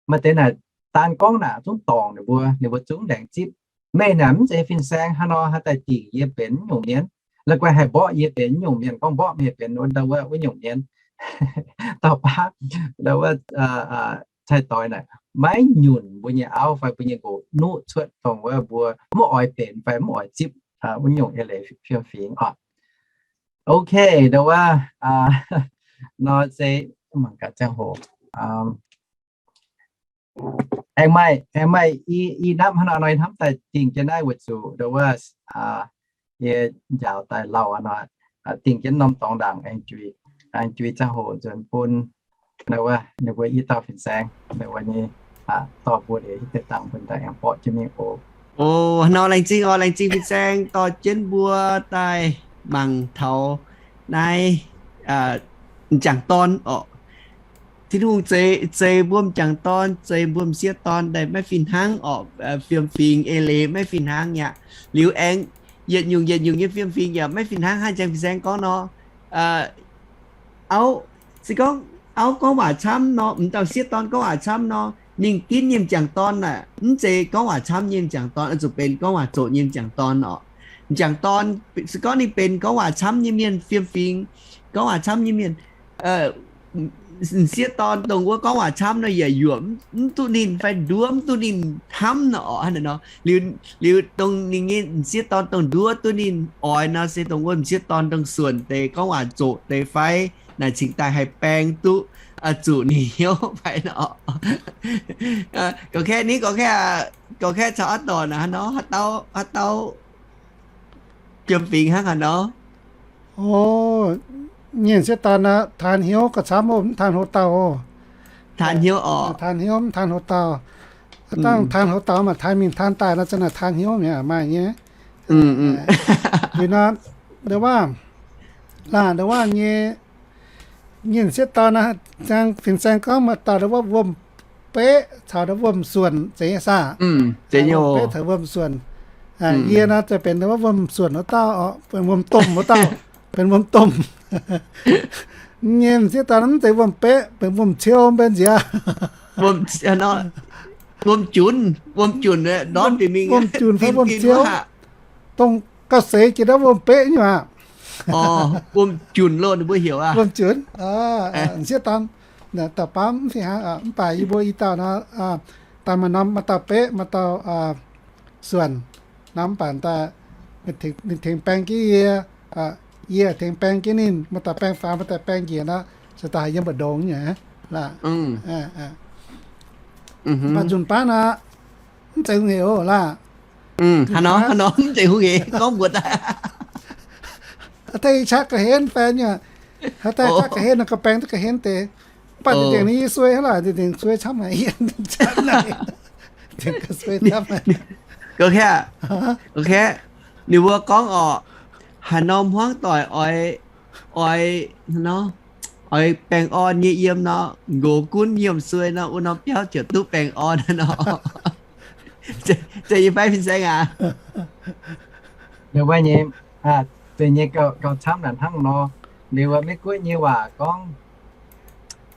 Maaih deix naaic daan gorngv naaic zungv dorngc ninh mbuo, ninh mbuo zungv laengz zipv. Meih naaic mv zeiz fin-saeng, haaix nor haih daaih dingc yie benx mv nyungc mien? La'guaih haih mborqv yie benx mv nyungc mien, gorngv mborqv meih benx ndau wuov wuov nyungc mien. Dauh baav ndau wuov cai-doix naaic maiv nyunc mbuo nyei auv fai mbuo nyei nqox nuqv cuotv dongh wuov mbuo mv oix benx fai mv oix zipv wuov nyungc eix leiz fiem-fingx oc. Ok, ndau wuov nor se mangc gaax ziangh hoc aengx maaih, aengx maaih i, i napv hnangv nor, hnamv daaih dingh jienv naaiv weic zuqc ndau wuov yie njaaux daaih lauh nor, dingh jienv norm dorngx ndaangc aengx juix, aengx juix ziangh hoc nzuonx bun ndau wuov ninh mbuo i dauh fin-saeng, ndau wuov nyei dorh mbuo liuz hitv deix dangh bun daaih aengx mborqv jienv mingh oc. O, nor laengz zingh oc, laengz zingh fin-saeng dorh jienv mbuo daaih mangc taux naaiv m'jangc dorn orqc. Tin-Hungh zeix, zeix mbuo m'jangc dorn, zeix mbuo m'sieqv dorn daaih maiv fih hnangv orqc, fiem-fingx eix leiz maiv fih hnangv aqv. Liuz aengx yietc nyungc yietc nyungc nyei fiem-fingx yaac maiv fih hnangv, hnangv jang fin-saeng gorngv nor. Auv, se gorngv auv gorngv waac camv nor, m'dauh sieqv dorn gorngv waac camv nor, ninh ginv nyei m'jangc dorn aeqv, mv zeiz gorngv waac camv nyei m'jangc dorn, oix zuqc benx gorngv waac zoqc nyei m'jangc dorn orqc. M'jangc dorn se gorngv ninh benx gorngv waac camv nyei mienh, fiem-fingx gorngv waac camv nyei mienh, m'sieqv dorn dongh wuov gorngv waac camv nor yaac yuoqc mv duqv ninh fai nduov mv duqv ninh hnamv nor orqc. Hnangv naaiv nor, liuz, liuz dongh ninh nyei m'sieqv dorn dongh nduov duqv ninh oix nor se dongh wuov m'sieqv dorn dongh suonc deix gorngv waac zoqc deix fai naaic cingx daaih haih baeng duqv zuqc ninh hnyouv fai nor. Gorngv kaeqv ni, gorngv kaeqv, gorngv kaeqv caux aqv dorngc naaic hnangv nor, haaix dauh, haaix dauh fiem-fingx hnangv haaix nor? O, nyei m'sieqv dorn aqv, taan hnyouv gauh camv oc, mv taan ho dauh oc. Taan hnyouv oc. Taan hnyouv mv taan ho dauh. Dangh taan ho dauh maaih taan mingh taan daaih nor, zanc naaic taan hnyouv mi'aqv, maaih nyei. Liuz nor, ndau wuov, laanh ndau wuov nyei, nyei m'sieqv dorn aqv, ziang fin-saeng gorngv maaih dauh ndau wuov wuom-beqv caux ndau wuom-suonc zeiz saah? Wuom-beqv caux wuom-suonc. Yie nor ziouc benx ndau wuov wuom-suonc wuov dauh, benx wuom-domh wuov dauh, benx wuom-domh. Nyei m'sieqv dorn mv zeiz wuom-beqv, benx wuom-ciou mbenc nziex. Wuom-junc, wuom-junc ndortv bieqc mingh, wuom-junc fai wuom-ciou, dongh gauh seix jiex ndau wuom-beqv nyei aqv. Wuom-junc loh ninh mbuo heuc aqv. Wuom-junc, m'sieqv dorn, dauh baav mv fih hnangv, mv baac yie mbuo i dauh nor, daaih maaih norm, maaih dauh beqv, maaih dauh suonc. Nor mv baac daaih ninh tengx baeng jienv yie, yie tengx baeng jienv ninh, maaih dauh baeng faaux, maaih dauh baeng njiec nor, se daaih yiem mbu'ndongx nyei laah. Mv baac nzunc baav nor, mv zeiz hungh eix oc laah. Haaix nor, haaix nor mv zeiz hungh eix, gorngv mbuox daaih. Haaix daaih yie qaqv ga'hlen fai nyei, haaix daaih qaqv ga'hlen nor, ga'baeng duqv ga'hlen deix. Mv baac dingc dingc ninh yie suei hnangv laaic, dingc dingc suei camv haic, dingc suei camv haic. Ninh mbuo gorngv oc, haaix norm hmuangv doic oix, oix, oix baengh orn nyei yiem nor, nqox gunv nyiemc suei nor, wuov norm biauv ziouc duqv baengh orn nor. Zeiz nyei fai, fin-saeng aac? Ninh mbuo nyei, zeiz nyei, gauh camv naaic hnangv nor. Liuz maiv guoqv nyei waac gorngv,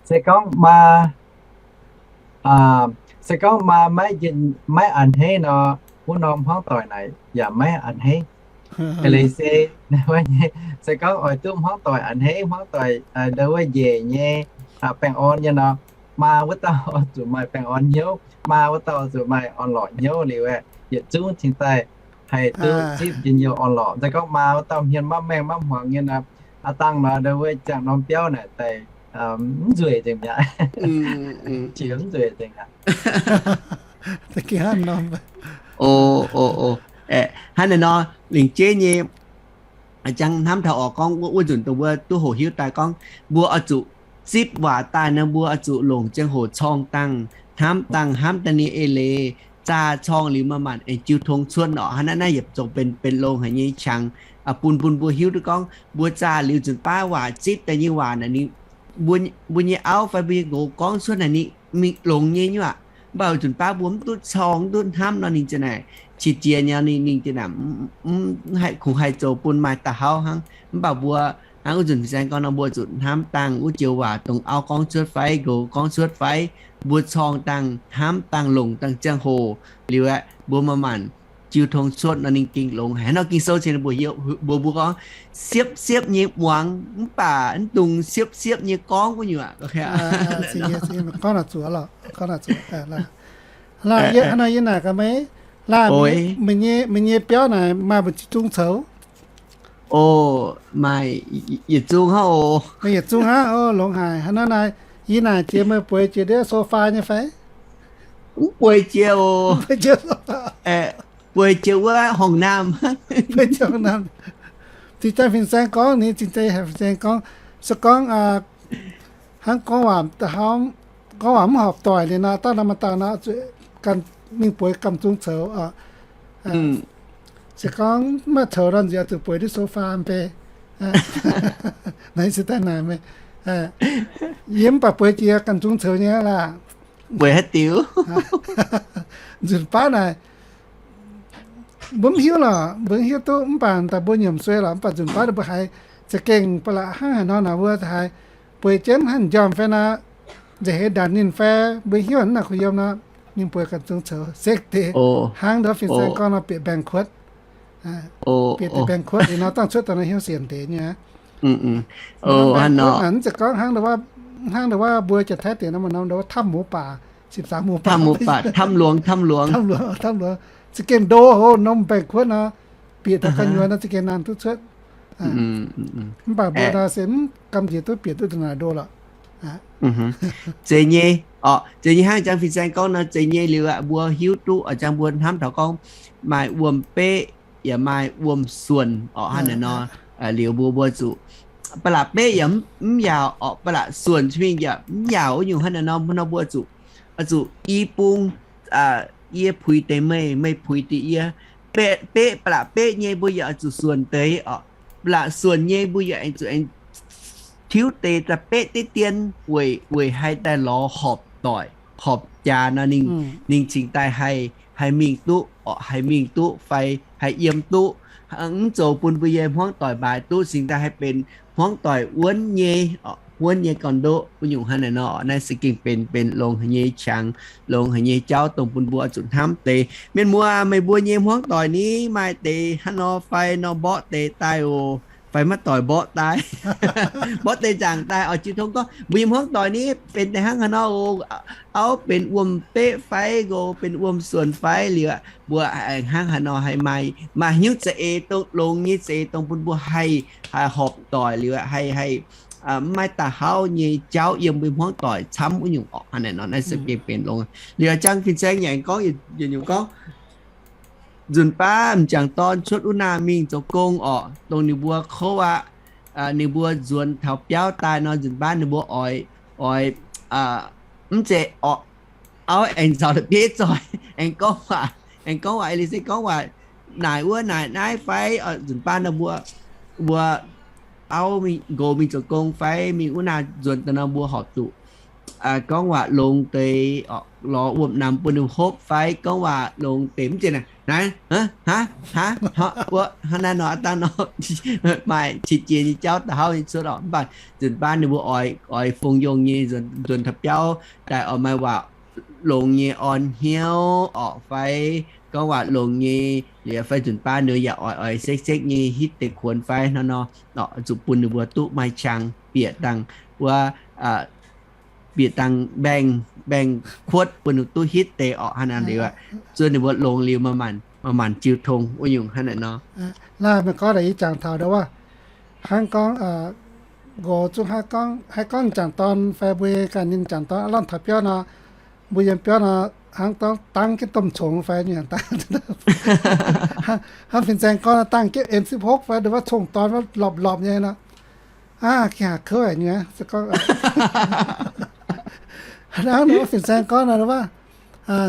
se gorngv maa, se gorngv maa maiv, maiv a'hneiv nor, wuov norm hmuangv doic naaic yaac maiv a'hneiv. Leiz se, se gorngv oix duqv hmuangv doic a'hneiv, hmuangv doic ndau wuov njiec nyei, baengh orn nyei nor, maa wuov dauh oix zuqc maaih baengh orn hnyouv, maa wuov dauh oix zuqc maaih orn-lorqc hnyouv liuz aeqv, yietc zungv cingx daaih haih duqv zipv njien-youh orn-lorqc. Se gorngv maa wuov dauh hmien maiv maengh maiv hmuangx nyei nor, aa dangh nor ndau wuov ziangh norm biauv naaic daaih mv nzueic nzengc mi'aqv. Qiex mv nzueic nzengc aqv. Hnangv naaiv nor, lingc jeiv nyei, jangx hnamv taux oix gorngv wuov nzunc dongh mbuo duqv hoqc hiuv daaih gorngv mbuo oix zuqc zipv waac daaih nor, mbuo oix zuqc longc ziangh hoc corng dangh, hnamv dangh, hnamv daaih ninh eix leiz zaah corng liuz maaih maanc aengx jiu tong cuotv orqc. Hnangv naaiv naaiv yietc zungv benx, benx longx haic nyei qangx, bun, bun mbuo hiuv duqv gorngv mbuo zaah liuz nzunc baav waac zipv daaih nyei waac naaic ninh, mbuo nyei auv fai mbuo nyei nqox gorngv cuotv naaic ninh mingh longx nyei nyuoqc. Mv baac nzunc baav mbuo mv duqv corng, mv duqv hnamv nor ninh ziouc naaic qiex jiez nyei, ninh, ninh ziouc naaic mv haih, kungx haih zoux bun maaih da'hauv hnangv. Mv baac mbuo hnangv wuov nzunc fin-saeng gorngv nor, mbuo zuqc hnamv dangh wuov joux waac dongh auv gorngv cuotv fai nqox gorngv cuotv fai, mbuo corng dangh, hnamv dangh, longc dangh ziangh hoc liuz aeqv, mbuo maaih maanc jiu tong cuotv nor ninh gengh longx haic. Hnangv nor Ging-Sou cingx mbuox mbuo, mbuo gorngv siepv siepv nyei muangx mv baac mv dungx siepv siepv nyei gorngv wuov nyuoqc. Gorngv naaic zuoqc, gorngv naaic zuoqc. Hnangv nor yie naaic gaax meih, laah, meih nyei biauv naaic maaih mbu'ziex zungv coux? O, maaih yietc zungv hnangv oc. Maaih yietc zungv hnangv oc, longx haic. Hnangv nor naaic, yie naaic jiex meih bueix jiex ndiev sofa nyei fai? Mv bueix jiex oc. Bueix jiex wuov horngh naamh. Zinh dangh fin-saeng gorngv, ninh zinh dangh haic fin-saeng gorngv, se gorngv hnangv gorngv waac, gorngv waac mv horpc doic liuz nor, dauh nor maaih dauh nor, ganh mingh bueix gamh zungv coux. Se gorngv maiv coux nor, nziex oix zuqc bueix ndiev sofa mv bei. Naaiv se daaih naaic meih, yie mv baac bueix jiex gamh zungv coux nyei laah. Bueix haaix diuc? Nzunc baav naaic, mbuo mv hiuv lorqc, mbuo mv hiuv duqv, mv baac daaih mbuo nyiemc suei lorqc, mv baac nzunc baav mbuo haiz za'gengh ba'laqc hnangv haaix nor naaic, mbuo haiz bueix jienv hnangv njormh fai nor, nzengc heix ndaanc ninh fai mbuo hiuv naaic kuh yiem nor, ninh bueix gamh zungv coux sekv deix hnangv ndorv fin-saeng gorngv nor bieqc mbaengx-kuotv. Bieqc deix mbaengx-kuotv liuz nor, dangh cuotv daaih nor hnyouv sienx deix nyei. Mv zeiz gorngv hnangv, hnangv ndau wuov mbuo Janx-Taiv dingc nor maaih norm ndau wuov ถ้ำหมูป่า, สิบสามหมูป่า, ถ้ำหลวง, ถ้ำหลวง, ถ้ำหลวง, ถ้ำหลวง, za'gengh ndo hov norm mbaengx-kuotv nor, bieqc daaih gu'nyuoz nor za'gengh naanh duqv cuotv. Mv baac mbuo nor se mv gamh nziex duqv bieqc duqv da'naaic ndo lorqc. Zeiz nyei, zeiz nyei hnangv jangx fin-saeng gorngv nor, zeiz nyei liuz aqv, mbuo hiuv duqv, jangx mbuo hnamv taux gorngv maaih wuom-beqv yaac maaih wuom-suonc orqc. Hnangv naaic nor, liuz mbuo, mbuo zuqc ba'laqc beqv yaac mv yaauc orqc, ba'laqc suonc mingh yaac mv yaauc wuov nyungc. Hnangv naaic nor, nor mbuo zuqc, zuqc i bung, yie puix deix meih, meih puix deix yie. Beqv, ba'laqc beqv nyei mbuo yaac zuqc suonc deix orqc. Ba'laqc suonc nyei mbuo yaac aengx zuqc aengx tiuv deix daaih beqv diqv dien weic, weic haih daaih lorz horpc doic, horpc jaax nor ninh, ninh cingx daaih haih, haih mingh duqv orqc, haih mingh duqv fai haih yiem duqv, mv zoux bun mbuo nyei hmuangv doic mbaaix duqv, cingx daaih haih benx hmuangv doic wuonv nyei, wuonv nyei gorn-ndoqv wuov nyungc. Hnangv naaic nor, naaiv se gengh benx, benx longx haic nyei qangx, longx haic nyei jauv dongh bun mbuo zuqc hnamv deix. Mienh muoz, meih mbuo nyei hmuangv doic ni maaih deix hnangv nor fai? Nor mborqv deix daaih oc. fai maiv doic mborqv daaih, mborqv deix nzaangc daaih oix jiu tong gorngv mbuo nyei hmuangv doic ni benx deix hnangv haaix nor oc, auv benx wuom-beqv fai nqox benx wuom-suonc fai liuz, mbuo aengx hnangv haaix nor haih maaih, maaih hnyouv za'eix dongh longx nyei za'eix dongh bun mbuo haih, haih horpc doic liuz haih, haih maiv daaih hauv nyei jauv yiem mbuo hmuangv doic camv wuov nyungc orqc. Hnangv naaiv nor naaiv se gengh benx longx. Liuz jang fin-saeng yaac gorngv, yietc nyungc gorngv nzunc baav m'jangc dorn cuotv wuov naah mingh zoux gong orqc, dongh ninh mbuo kouv aqv, ninh mbuo nzuonx taux biauv daaih nor, nzunc baav ninh mbuo oix, oix, mv zeiz orqc, auv aengx nzauc la'bieiv zoih, aengx gorngv waac, aengx gorngv waac, eix leiz se gorngv waac naaic wuov naaic naaiv fai, nzunc baav nor mbuo, mbuo auv nqox mingh zoux gong fai mingh wuov naah nzuonx daaih nor mbuo horpc zuqc gorngv waac longx deix, lorz wuom-namx bun ninh hopv fai gorngv waac longx deix mv zeiz naaic, hnangv, hnangv, hnangv, hnangv naaiv nor, aav dangh nor, maaih qiex jiez nyei jauv da'hauv nyei cuotv orqc. Mv baac nzunc baav ninh mbuo oix, oix fongc yongh nyei nzuonx taux biauv daaih oix maaih waac longx nyei orn hnyouv orqc fai gorngv waac longx nyei, liuz fai nzunc baav ninh yaac oix, oix sekv-sekv nyei hitv deix kuonx fai hnangv nor, zuqc bun ninh mbuo duqv maaih qang bieqc dangh wuov, bieqc dangh mbaengx, mbaengx kuotv bun ninh duqv hitv deix orqc. Hnangv naaiv liuz, zuov ninh mbuo longx liuz maaih maanc jiu tong wuov nyungc hnangv naaiv nor. Laaih meih gorngv daaih yie jangx taux ndau wuov, hnangv gorngv nqox zungv haih gorngv, haih gorngv m'jangc dorn fai mbuo ganh nyei m'jangc dorn aav lorngh taux biauv nor, mbuo yiem biauv nor, hnangv gorngv dangv jienv domh congx fai nyungc dangv, hnangv fin-saeng gorngv dangh jienv M siqv hopv fai ndau wuov cong-dorn wuov lorpc lorpc nyei nor, aav, gengh haaix kouv haic nyei. Hnangv nor fin-saeng gorngv nor wuov,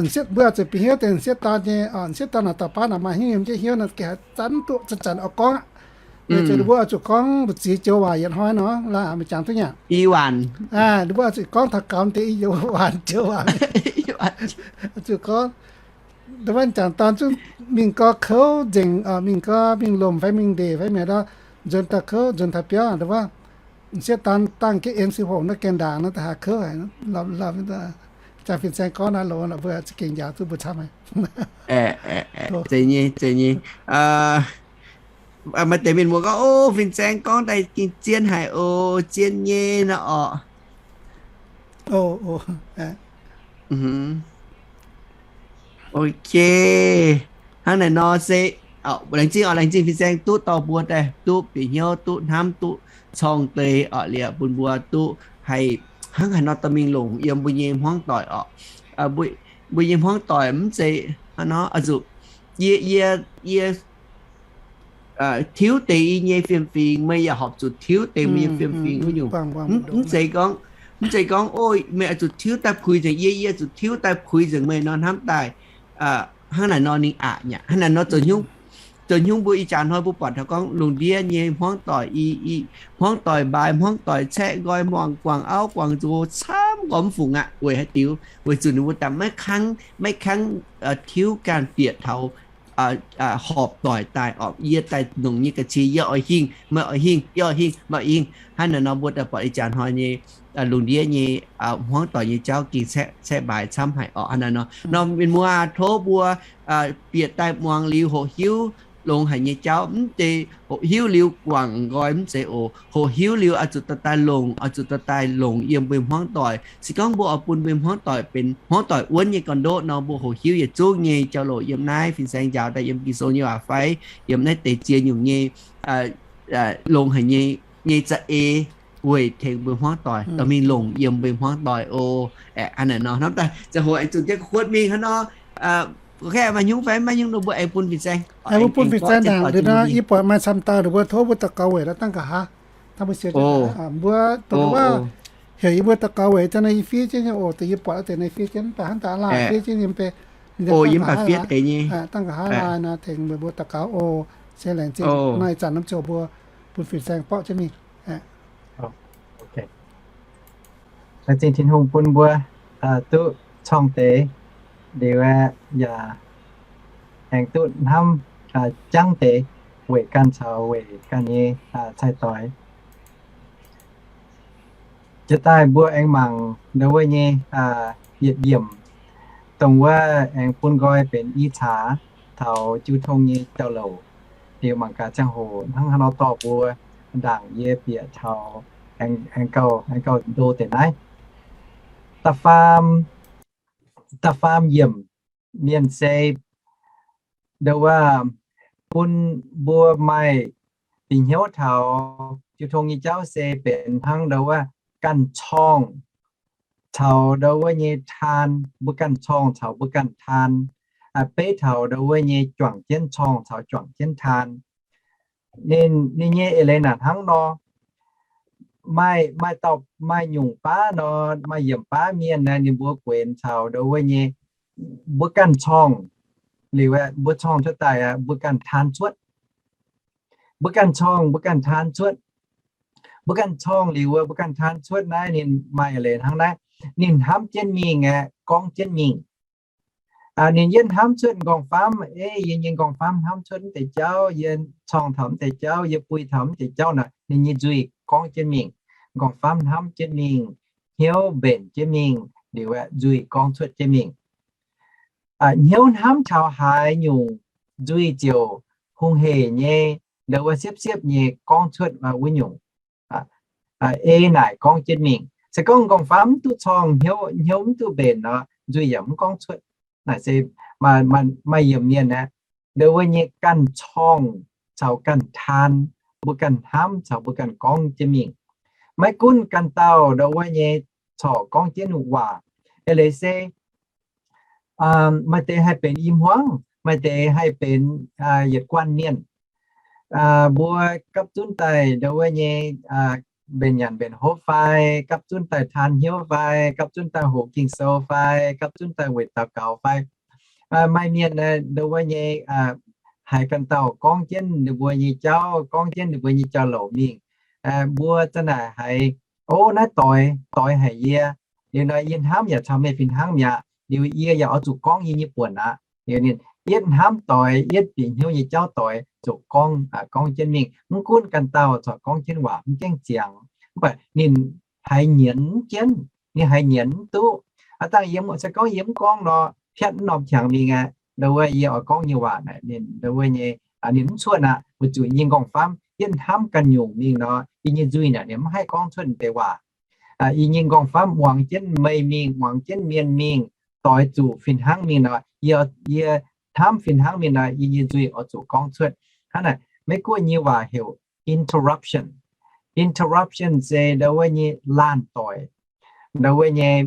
m'sieqv mbuo zuqc bieqc hnyouv deix m'sieqv dorn nyei, m'sieqv dorn naaic dauh baav naaic maaih hnyouv yiem jienv hnyouv nor, gengh haaix zanc duqv zanc-zanc oix gorngv aqv. Weic zuqc ninh mbuo oix zuqc gorngv mbu'ziex joux waac yietc hnoi nor, laaih meih jangx duqv nyei. Ninh mbuo oix zuqc gorngv taux gaux deix i joux waac, joux waac, zuqc gorngv ndau wuov m'jangc dorn zungv mingh gau kouv nzengc, mingh gau mingh lomc fai mingh ndeic fai mienh nor, nzuonx daaih kouv, nzuonx taux biauv ndau wuov, m'sieqv dorn dangh jienv M siqv hopv nor gengh ndaangc nor, da'haaix kouv haic. Jangx fin-saeng gorngv naaiv longx, mbuo za'gengh njaaux duqv mbuo camv haic. Zeiz nyei, zeiz nyei. Maaih deix mienh muoz gorngv, O, fin-saeng gorngv daaih gengh zien haic oc, zien nyei nor orqc. Ok. Hnangv naaic nor se, laengz zingh oc, laengz zingh fin-saeng duqv dorh mbuo daaih duqv bieqc hnyouv, duqv hnamv, duqv corng deix orqc, liuz bun mbuo duqv haih hnangv haaix nor dorh mingh longc yiem mbuo nyei hmuangv doic orqc. Mbuo nyei hmuangv doic mv zeiz hnangv nor, zuqc yie, yie, yie tiuv deix yie nyei fiem-fingx, meih yaac horpc zuqc tiuv deix meih nyei fiem-fingx wuov nyungc. Mv zeiz gorngv, mv zeiz gorngv, O, meih oix zuqc tiuv daaih puix nzengc yie, yie zuqc tiuv daaih puix nzengc meih nor, hnamv daaih hnangv naaic nor ninh aqc nyaqc. Hnangv naaic nor zoux hnyungv, zoux hnyungv mbuo ih jaax hnoi mbuo buatc taux gorngv lungh ndiev nyei hmuangv doic, i, i, hmuangv doic mbaaix, hmuangv doic caeqv nqoi, muangx guangc auv guangc nzox camv nqoi mv fungc aqv. Weic haaix diuc? Weic zuqc ninh mbuo daaih maiv kangv, maiv kangv tiuv ganh bieqc taux horpc doic daaih orqc. Yie daaih longc nyei ga'cie yie oix hingh, meih oix hingh, yie oix hingh, meih oix hingh. Hnangv naaic nor mbuo daaih buatc ih jaax hnoi nyei lungh ndiev nyei hmuangv doic nyei jauv gengh caeqv mbaaix camv haic orqc. Hnangv naaic nor, nor mienh muoz tov mbuo bieqc daaih muangx liuz hoqc hiuv longx haic nyei jauv. Mv zeiz hoqc hiuv liuz guangc nqoi mv zeiz oc. Hoqc hiuv liuz oix zuqc dorh daaih longc, oix zuqc dorh daaih longc yiem mbuo hmuangv doic. Se gorngv mbuo oix bun mbuo hmuangv doic benx hmuangv doic wuonv nyei gorn-ndoqv nor, mbuo hoqc hiuv yietc zungv nyei jauv-louc yiem naaiv fin-saeng njaaux daaih yiem Ging-Sou nyei waac fai yiem naaiv deix ziex nyungc nyei longx haic nyei, nyei za'eix weic tengx mbuo hmuangv doic dorh mingh longc yiem mbuo hmuangv doic oc. Aeqv, hnangv naaic nor hnamv daaih ziangh hoc aengx zunc jienv gu'huotv mingh hnangv nor. Gorngv maaih hnyungv fai maiv hnyungv nor mbuo aengx bun fin-saeng, aengx bun fin-saeng ndaangc liuz nor, yie buatc maaih camv dauh ninh mbuo tov mbuo daux gaux weic la'dangh nqa'haav. Hnangv mbuo sienx daaih, mbuo dongh wuov heuc yie mbuo daux gaux weic daaih nor yie fiev jienv nyei oc. Deix yie buatc deix naaiv fiev jienv, mv baac hnangv daaih laaih fiev jienv nyei mv bei. Dangh nqa'haav laaih, dangh nqa'haav laaih nor tengx mbuo daux gaux oc. Se laengz zingh nor ih zanc norm ziouc mbuo bun fin-saeng borqv jienv mingh. Laengz zingh Tin-Hungh bun mbuo duqv corng deix liuz aeqv, yaac aengx duqv hnamv jangv deix weic ganh caux weic ganh nyei cai-doix. Jiex daaih mbuo aengx mangc ndau wuov nyei yietc yiemc, dongh wuov aengx bun nqoi benx i caax taux jiu tong nyei jauv-louc. Liuz mangc gaax ziangh hoc hnangv haaix nor dorh mbuo Ndaangc yie bieqc taux aengx, aengx gauh, aengx gauh ndo deix naaiv. Da'faam, da'faam yiemc mienh se ndo wuov, bun mbuo maaih bieqc hnyouv taux jiu tong nyei jauv se benx hnangv ndo wuov ganh corngh caux ndo wuov nyei taan, mbuo ganh corngh caux mbuo ganh taan, beiv taux ndo wuov nyei juangc jienv corngh caux juangc jienv taan. Ninh, ninh nyei eix leiz naaic hnangv nor, maaih, maaih dauh, maaih nyungc baav nor, maaih yiemc baav mienh naaic, ninh mbuo guenx caux ndo wuov nyei, mbuo ganh corngh liuz, mbuo corngh cuotv daaih, mbuo ganh taan cuotv. Mbuo ganh corngh, mbuo ganh taan cuotv. Mbuo ganh corngh liuz, mbuo ganh taan cuotv naaiv, ninh maaih eix leiz hnangv naaiv. Ninh hnamv jienv mingh aeqv, gorngv jienv mingh. Ninh yietv hnamv cuotv m'nqorngv-famv, ei, yie nyei m'nqorngv-famv hnamv cuotv mv deix jauv, yie corngh taux mv deix jauv, yie buih taux mv deix jauv nor, ninh nyei nzuih gorngv jienv mingh. M'nqorngv-famv hnamv jienv mingh, hnyouv mbenc jienv mingh, liuz aeqv, nzuih gorngv cuotv jienv mingh. Hnyouv hnamv taux haaix nyungc, nzuih ziouc hungh hec nyei, ndo wuov siepv-siepv nyei gorngv cuotv wuov nyungc. Ei naaic gorngv jienv mingh. Se gorngv m'nqorngv-famv mv duqv corngh, hnyouv, hnyouv mv duqv mbenc nor, nzuih yaac mv gorngv cuotv. Naaic se maaih, maaih yiemc mienh aeqv, ndo wuov nyei ganh corngh caux ganh taan, mbuo ganh hnamv caux mbuo ganh gorngv jienv mingh. Maiv gunv ganh dauh ndo wuov nyei corc gorngv jienv waac, eix leiz se maaih deix haih benx i hmuangv, maaih deix haih benx yietc guanh mienh. Mbuo gapv zunv daaih ndo wuov nyei mbenc nyanc mbenc hopv fai, gapv zunv daaih taan hnyouv fai, gapv zunv daaih hoqc Ging-Sou fai, gapv zunv daaih weic daux gaux fai. Maaih mienh ndo wuov nyei haiz ganh dauh gorngv jienv ninh mbuo nyei jauv, gorngv jienv ninh mbuo nyei jauv-louc mingh. Mbuo za'naaic haiz, o, naaiv doix, doix haic yie. Liuz nor yie hnamv yaac caux meih fih hnangv mi'aqv. Liuz yie yaac oix zuqc gorngv yie nyei buonc aqv. Liuz ninh yietv hnamv doix, yietv bieqc hnyouv nyei jauv doix, zuqc gorngv, gorngv jienv mingh. Mv gunv ganh dauh corc gorngv jienv waac mv gaengh ziangx, mv baac ninh haiz nyienz mv jienv, ninh haiz nyienz mv duqv. Aav dangh yie se gorngv yie mv gorngv nor, piatv mv norm qangx mingh aqv. Ndo wuov yie oix gorngv nyei waac naaic, ninh ndo wuov nyei, ninh mv cuotv aqv, weic zuqc yie nyei m'nqorngv-famv yietv hnamv ganh nyungc mingh nor, yie nyei nzuih naaic ninh mv haih gorngv cuotv deix waac. Yie nyei m'nqorngv-famv muangx jienv meih mingh, muangx jienv mienh mingh, doix zuqc fih hnangv mingh nor, yie, yie hnamv fih hnangv mingh nor, yie nyei nzuih oix zuqc gorngv cuotv. Hnangv naaic, Meiv-Guoqv nyei waac heuc interruption. Interruption se ndo wuov nyei laanh doic. Ndo wuov nyei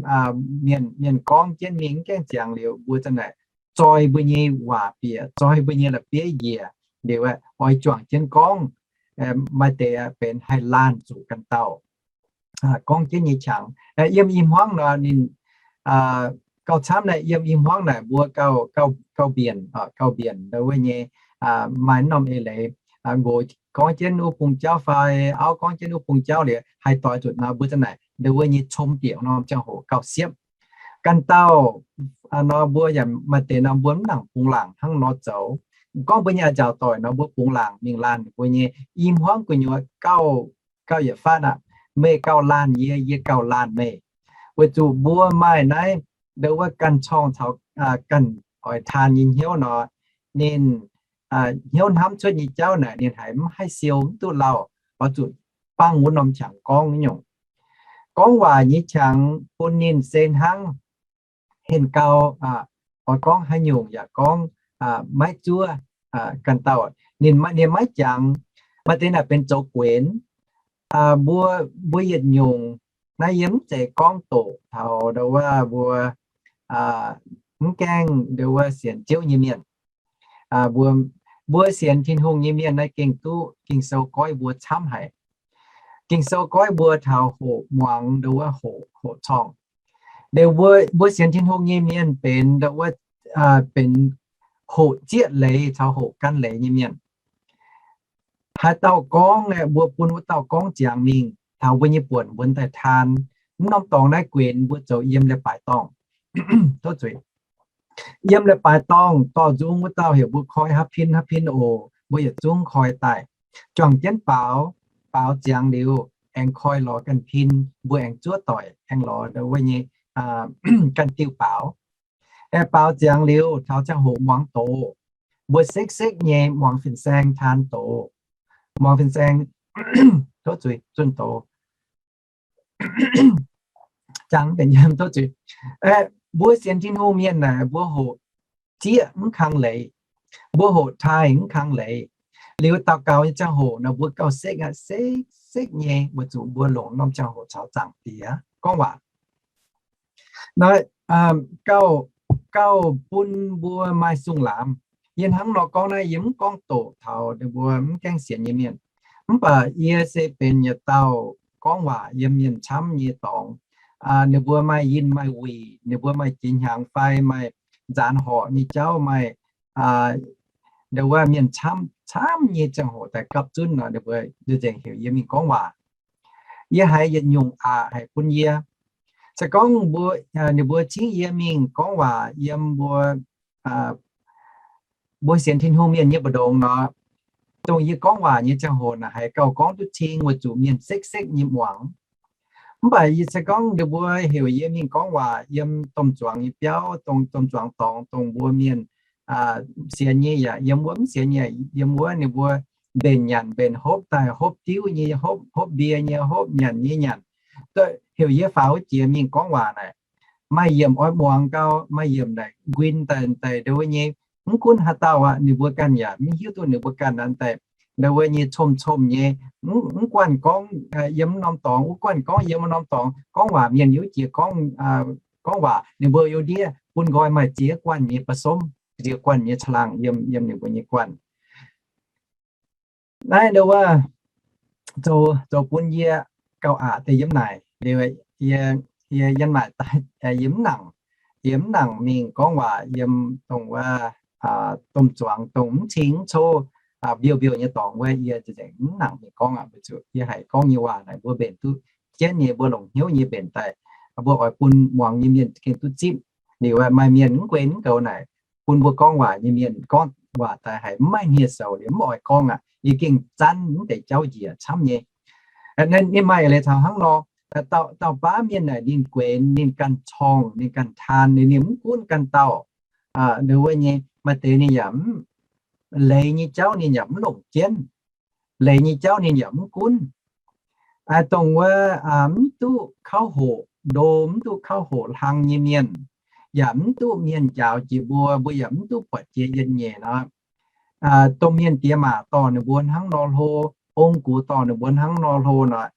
mienh, mienh gorngv jienv mingh mv gaengh ziangx liuz, mbuo za'naaic zoi mbuo nyei waac bieqc, zoi mbuo nyei la'bieiv njiec, liuz oix juangc jienv gorngv, maaih deix benx haih laanh zuqc ganh dauh gorngv jienv nyei qangx. Yiem i hmuangv nor ninh gauh camv naaic, yiem i hmuangv naaic mbuo gauh, gauh, gauh mbienc, gauh mbienc ndo wuov nyei, maaih norm eix leiz, nqox gorngv jienv wuov bung jauv fai auv gorngv jienv wuov bung jauv liuz haih doix zuqc nor, mbuo za'naaic ndo wuov nyei com bieqc norm ziangh hoc gauh siepv. Ganh dauh nor mbuo yaac maaih deix nor mbuo mv nangc bungx laangc hnangv nor zoux. Gorngv mbuo nyei a'nziaauc doic nor mbuo bungx laangc mingh laanh mbuo nyei i hmuangv gu'nyuoz gauh, gauh yietc fatv aqv. Meih gauh laanh yie, yie gauh laanh meih. Weic zuqc mbuo maaih naaiv ndo wuov ganh corngh caux ganh oix taan nyei hnyouv nor, ninh hnyouv hnamv cuotv nyei jauv naaic ninh haiz mv haih siou mv duqv lauh, oix zuqc bangh wuov norm qangx gorngv nyungc. Gorngv waac nyei qangx bun ninh se hnangv henh gau, oix gorngv haaix nyungc yaac gorngv maiv zuov. Ganh dauh ninh, ninh maiv jangx. Maaih deix naaic benx zoux guenx. Mbuo, mbuo yietc nyungc naaiv yie mv zeiz gorngv doqc taux ndo wuov mbuo mv gaengh ndo wuov sienx Ziouv nyei mienh. Mbuo, mbuo sienx Tin-Hungh nyei mienh naaiv gengh duqv Ging-Sou goiv mbuo camv haic. Ging-Sou goiv mbuo taux hoqc muangx ndo wuov hoqc, hoqc corngh. Ndo mbuo, mbuo sienx Tin-Hungh nyei mienh benx ndo wuov, benx hoqc zieqv leiz caux hoqc gan leiz nyei mienh. Haaix dauh gorngv aeqv, mbuo bun wuov dauh gorngv ziangx mingh taux mbuo nyei buonc mbuo daaih taan. Mv norm dorngx naaiv guenx mbuo zoux yiem leiz-baaix dorngh. Tov zuiz. Yiem leiz-baaix dorngh dorh nzung wuov dauh heuc mbuo koi haav pin haav pin oc. Mbuo yietc zungv koi daaih. Juangc jienv baaux, baaux ziangx liuz, aengx koi lorz ganh pin, mbuo aengx zuov doic, aengx lorz ndo wuov nyei ganh diuh baaux. Aengx baaux ziangx liuz, taux ziangh hoc muangx doz, mbuo sekv-sekv nyei muangx fin-saeng taan doz. Muangx fin-saeng tov zuiz, zunh doz, jangx benx yiem, tov zuiz. Mbuo sienx Tin-Hungh mienh naaic, mbuo hoqc zieqv mv kang leiz, mbuo hoqc taaih mv kang leiz. Liuz daux gaux nyei ziangh hoc nor, mbuo gauh sekv aqv, sekv sekv nyei, weic zuqc mbuo longc norm ziangh hoc caux Zaangc Diex gorngv waac. Naaiv gauh, gauh bun mbuo maaih sung laamz. Yie hnangv nor gorngv naaiv, yie mv gorngv doqc taux ninh mbuo mv gaengh sienx nyei mienh. Mv baac yie se benx yietc dauh gorngv waac yiem mienh camv nyei dorngx. Ninh mbuo maaih yinh maaih wuic, ninh mbuo maaih jiex hnyangx fai maaih nzaanx horc nyei jauv, maaih ndau wuov mienh camv, camv nyei ziangh hoc daaih gapv zunv nor, ninh mbuo nzengc heuc yie mingh gorngv waac. Yie haiz yietc nyungc aqc haic bun yie. Se gorngv mbuo, ninh mbuo cingv yie mingh gorngv waac yiem mbuo, mbuo sienx Tin-Hungh mienh nyei mbu'ndongx nor, dongh yie gorngv waac nyei ziangh hoc naaic haiz gauh gorngv duqv cing weic zuqc mienh sekv sekv nyei muangx. Mv baac yie se gorngv ninh mbuo heuc yie mingh gorngv waac yiem domh zuangx nyei biauv, dongh domh zuangx dorngx, dongh mbuo mienh sienx nyei yaac yiem wuov, mv sienx nyei yiem wuov, ninh mbuo mbenc nyanc mbenc, hopv daaih hopv diuv nyei hopv, hopv mbie nyei hopv, nyanc nyei nyanc. Heuc yie faaux wuov jiex mingh gorngv waac naaic, maaih yiemc oix muangx gau, maaih yiemc naaic nquin daaih, daaih ndau wuov nyei. Mv gunv haaix dauh aqv, ninh mbuo ganh yaac mv hiuv duqv ninh mbuo ganh naaiv daaih ndau wuov nyei, comh-comh nyei, mv guanh gorngv yiem norm dorngx, wuov guanh gorngv yiem norm dorngx. Gorngv waac mienh youh jiex gorngv, gorngv waac ninh mbuo youh ndiev bun nqoi maaih ziex guanh nyei ba'somv, ziex guanh nyei caangh laangh yiem, yiem ninh mbuo nyei guanh. Naaiv ndau wuov zoux, zoux bun yie gauh aqc deix yiem naaic. Liuz yie, yie mv nangc, yie mv nangc mingh gorngv waac yiem dongh wuov domh zuangx dongh mv cing mv co, mbiouh mbiouh nyei dorngx wuov, yie mv nangc mingh gorngv aqv. Weic zuqc yie haiz gorngv nyei waac naaic mbuo mbenc duqv jienv nyei, mbuo longc hnyouv nyei mbenc daaih, mbuo oix bun muangx nyei mienh gengh duqv zipv. Liuz maaih mienh mv guen mv goux naaic, bun mbuo gorngv waac nyei mienh gorngv waac daaih haiz mv maaih hniev-soux liuz mv oix gorngv aqv. Yie gengh zanv mv deix jauv njiec camv nyei. Ninh maaih leiz taux hnangv nor, dauh baav mienh naaic ninh guenx, ninh ganh corngh, ninh ganh taan, ninh mv gunv ganh dauh. Ndau wuov nyei maaih deix ninh yaac mv, leiz nyei jauv ninh yaac mv longc jienv, leiz nyei jauv ninh yaac mv gunv. Dongh wuov mv duqv kauv hoqc ndo, mv duqv kauv hoqc hlang nyei mienh, yaac mv duqv mienh njaaux jiex mbuo, mbuo yaac mv duqv buatc jiex yietc nyeic nor, dongh mienh diex maac dorh ninh mbuo hnangv nor hlo, ong gux dorh ninh mbuo hnangv nor hlo nor,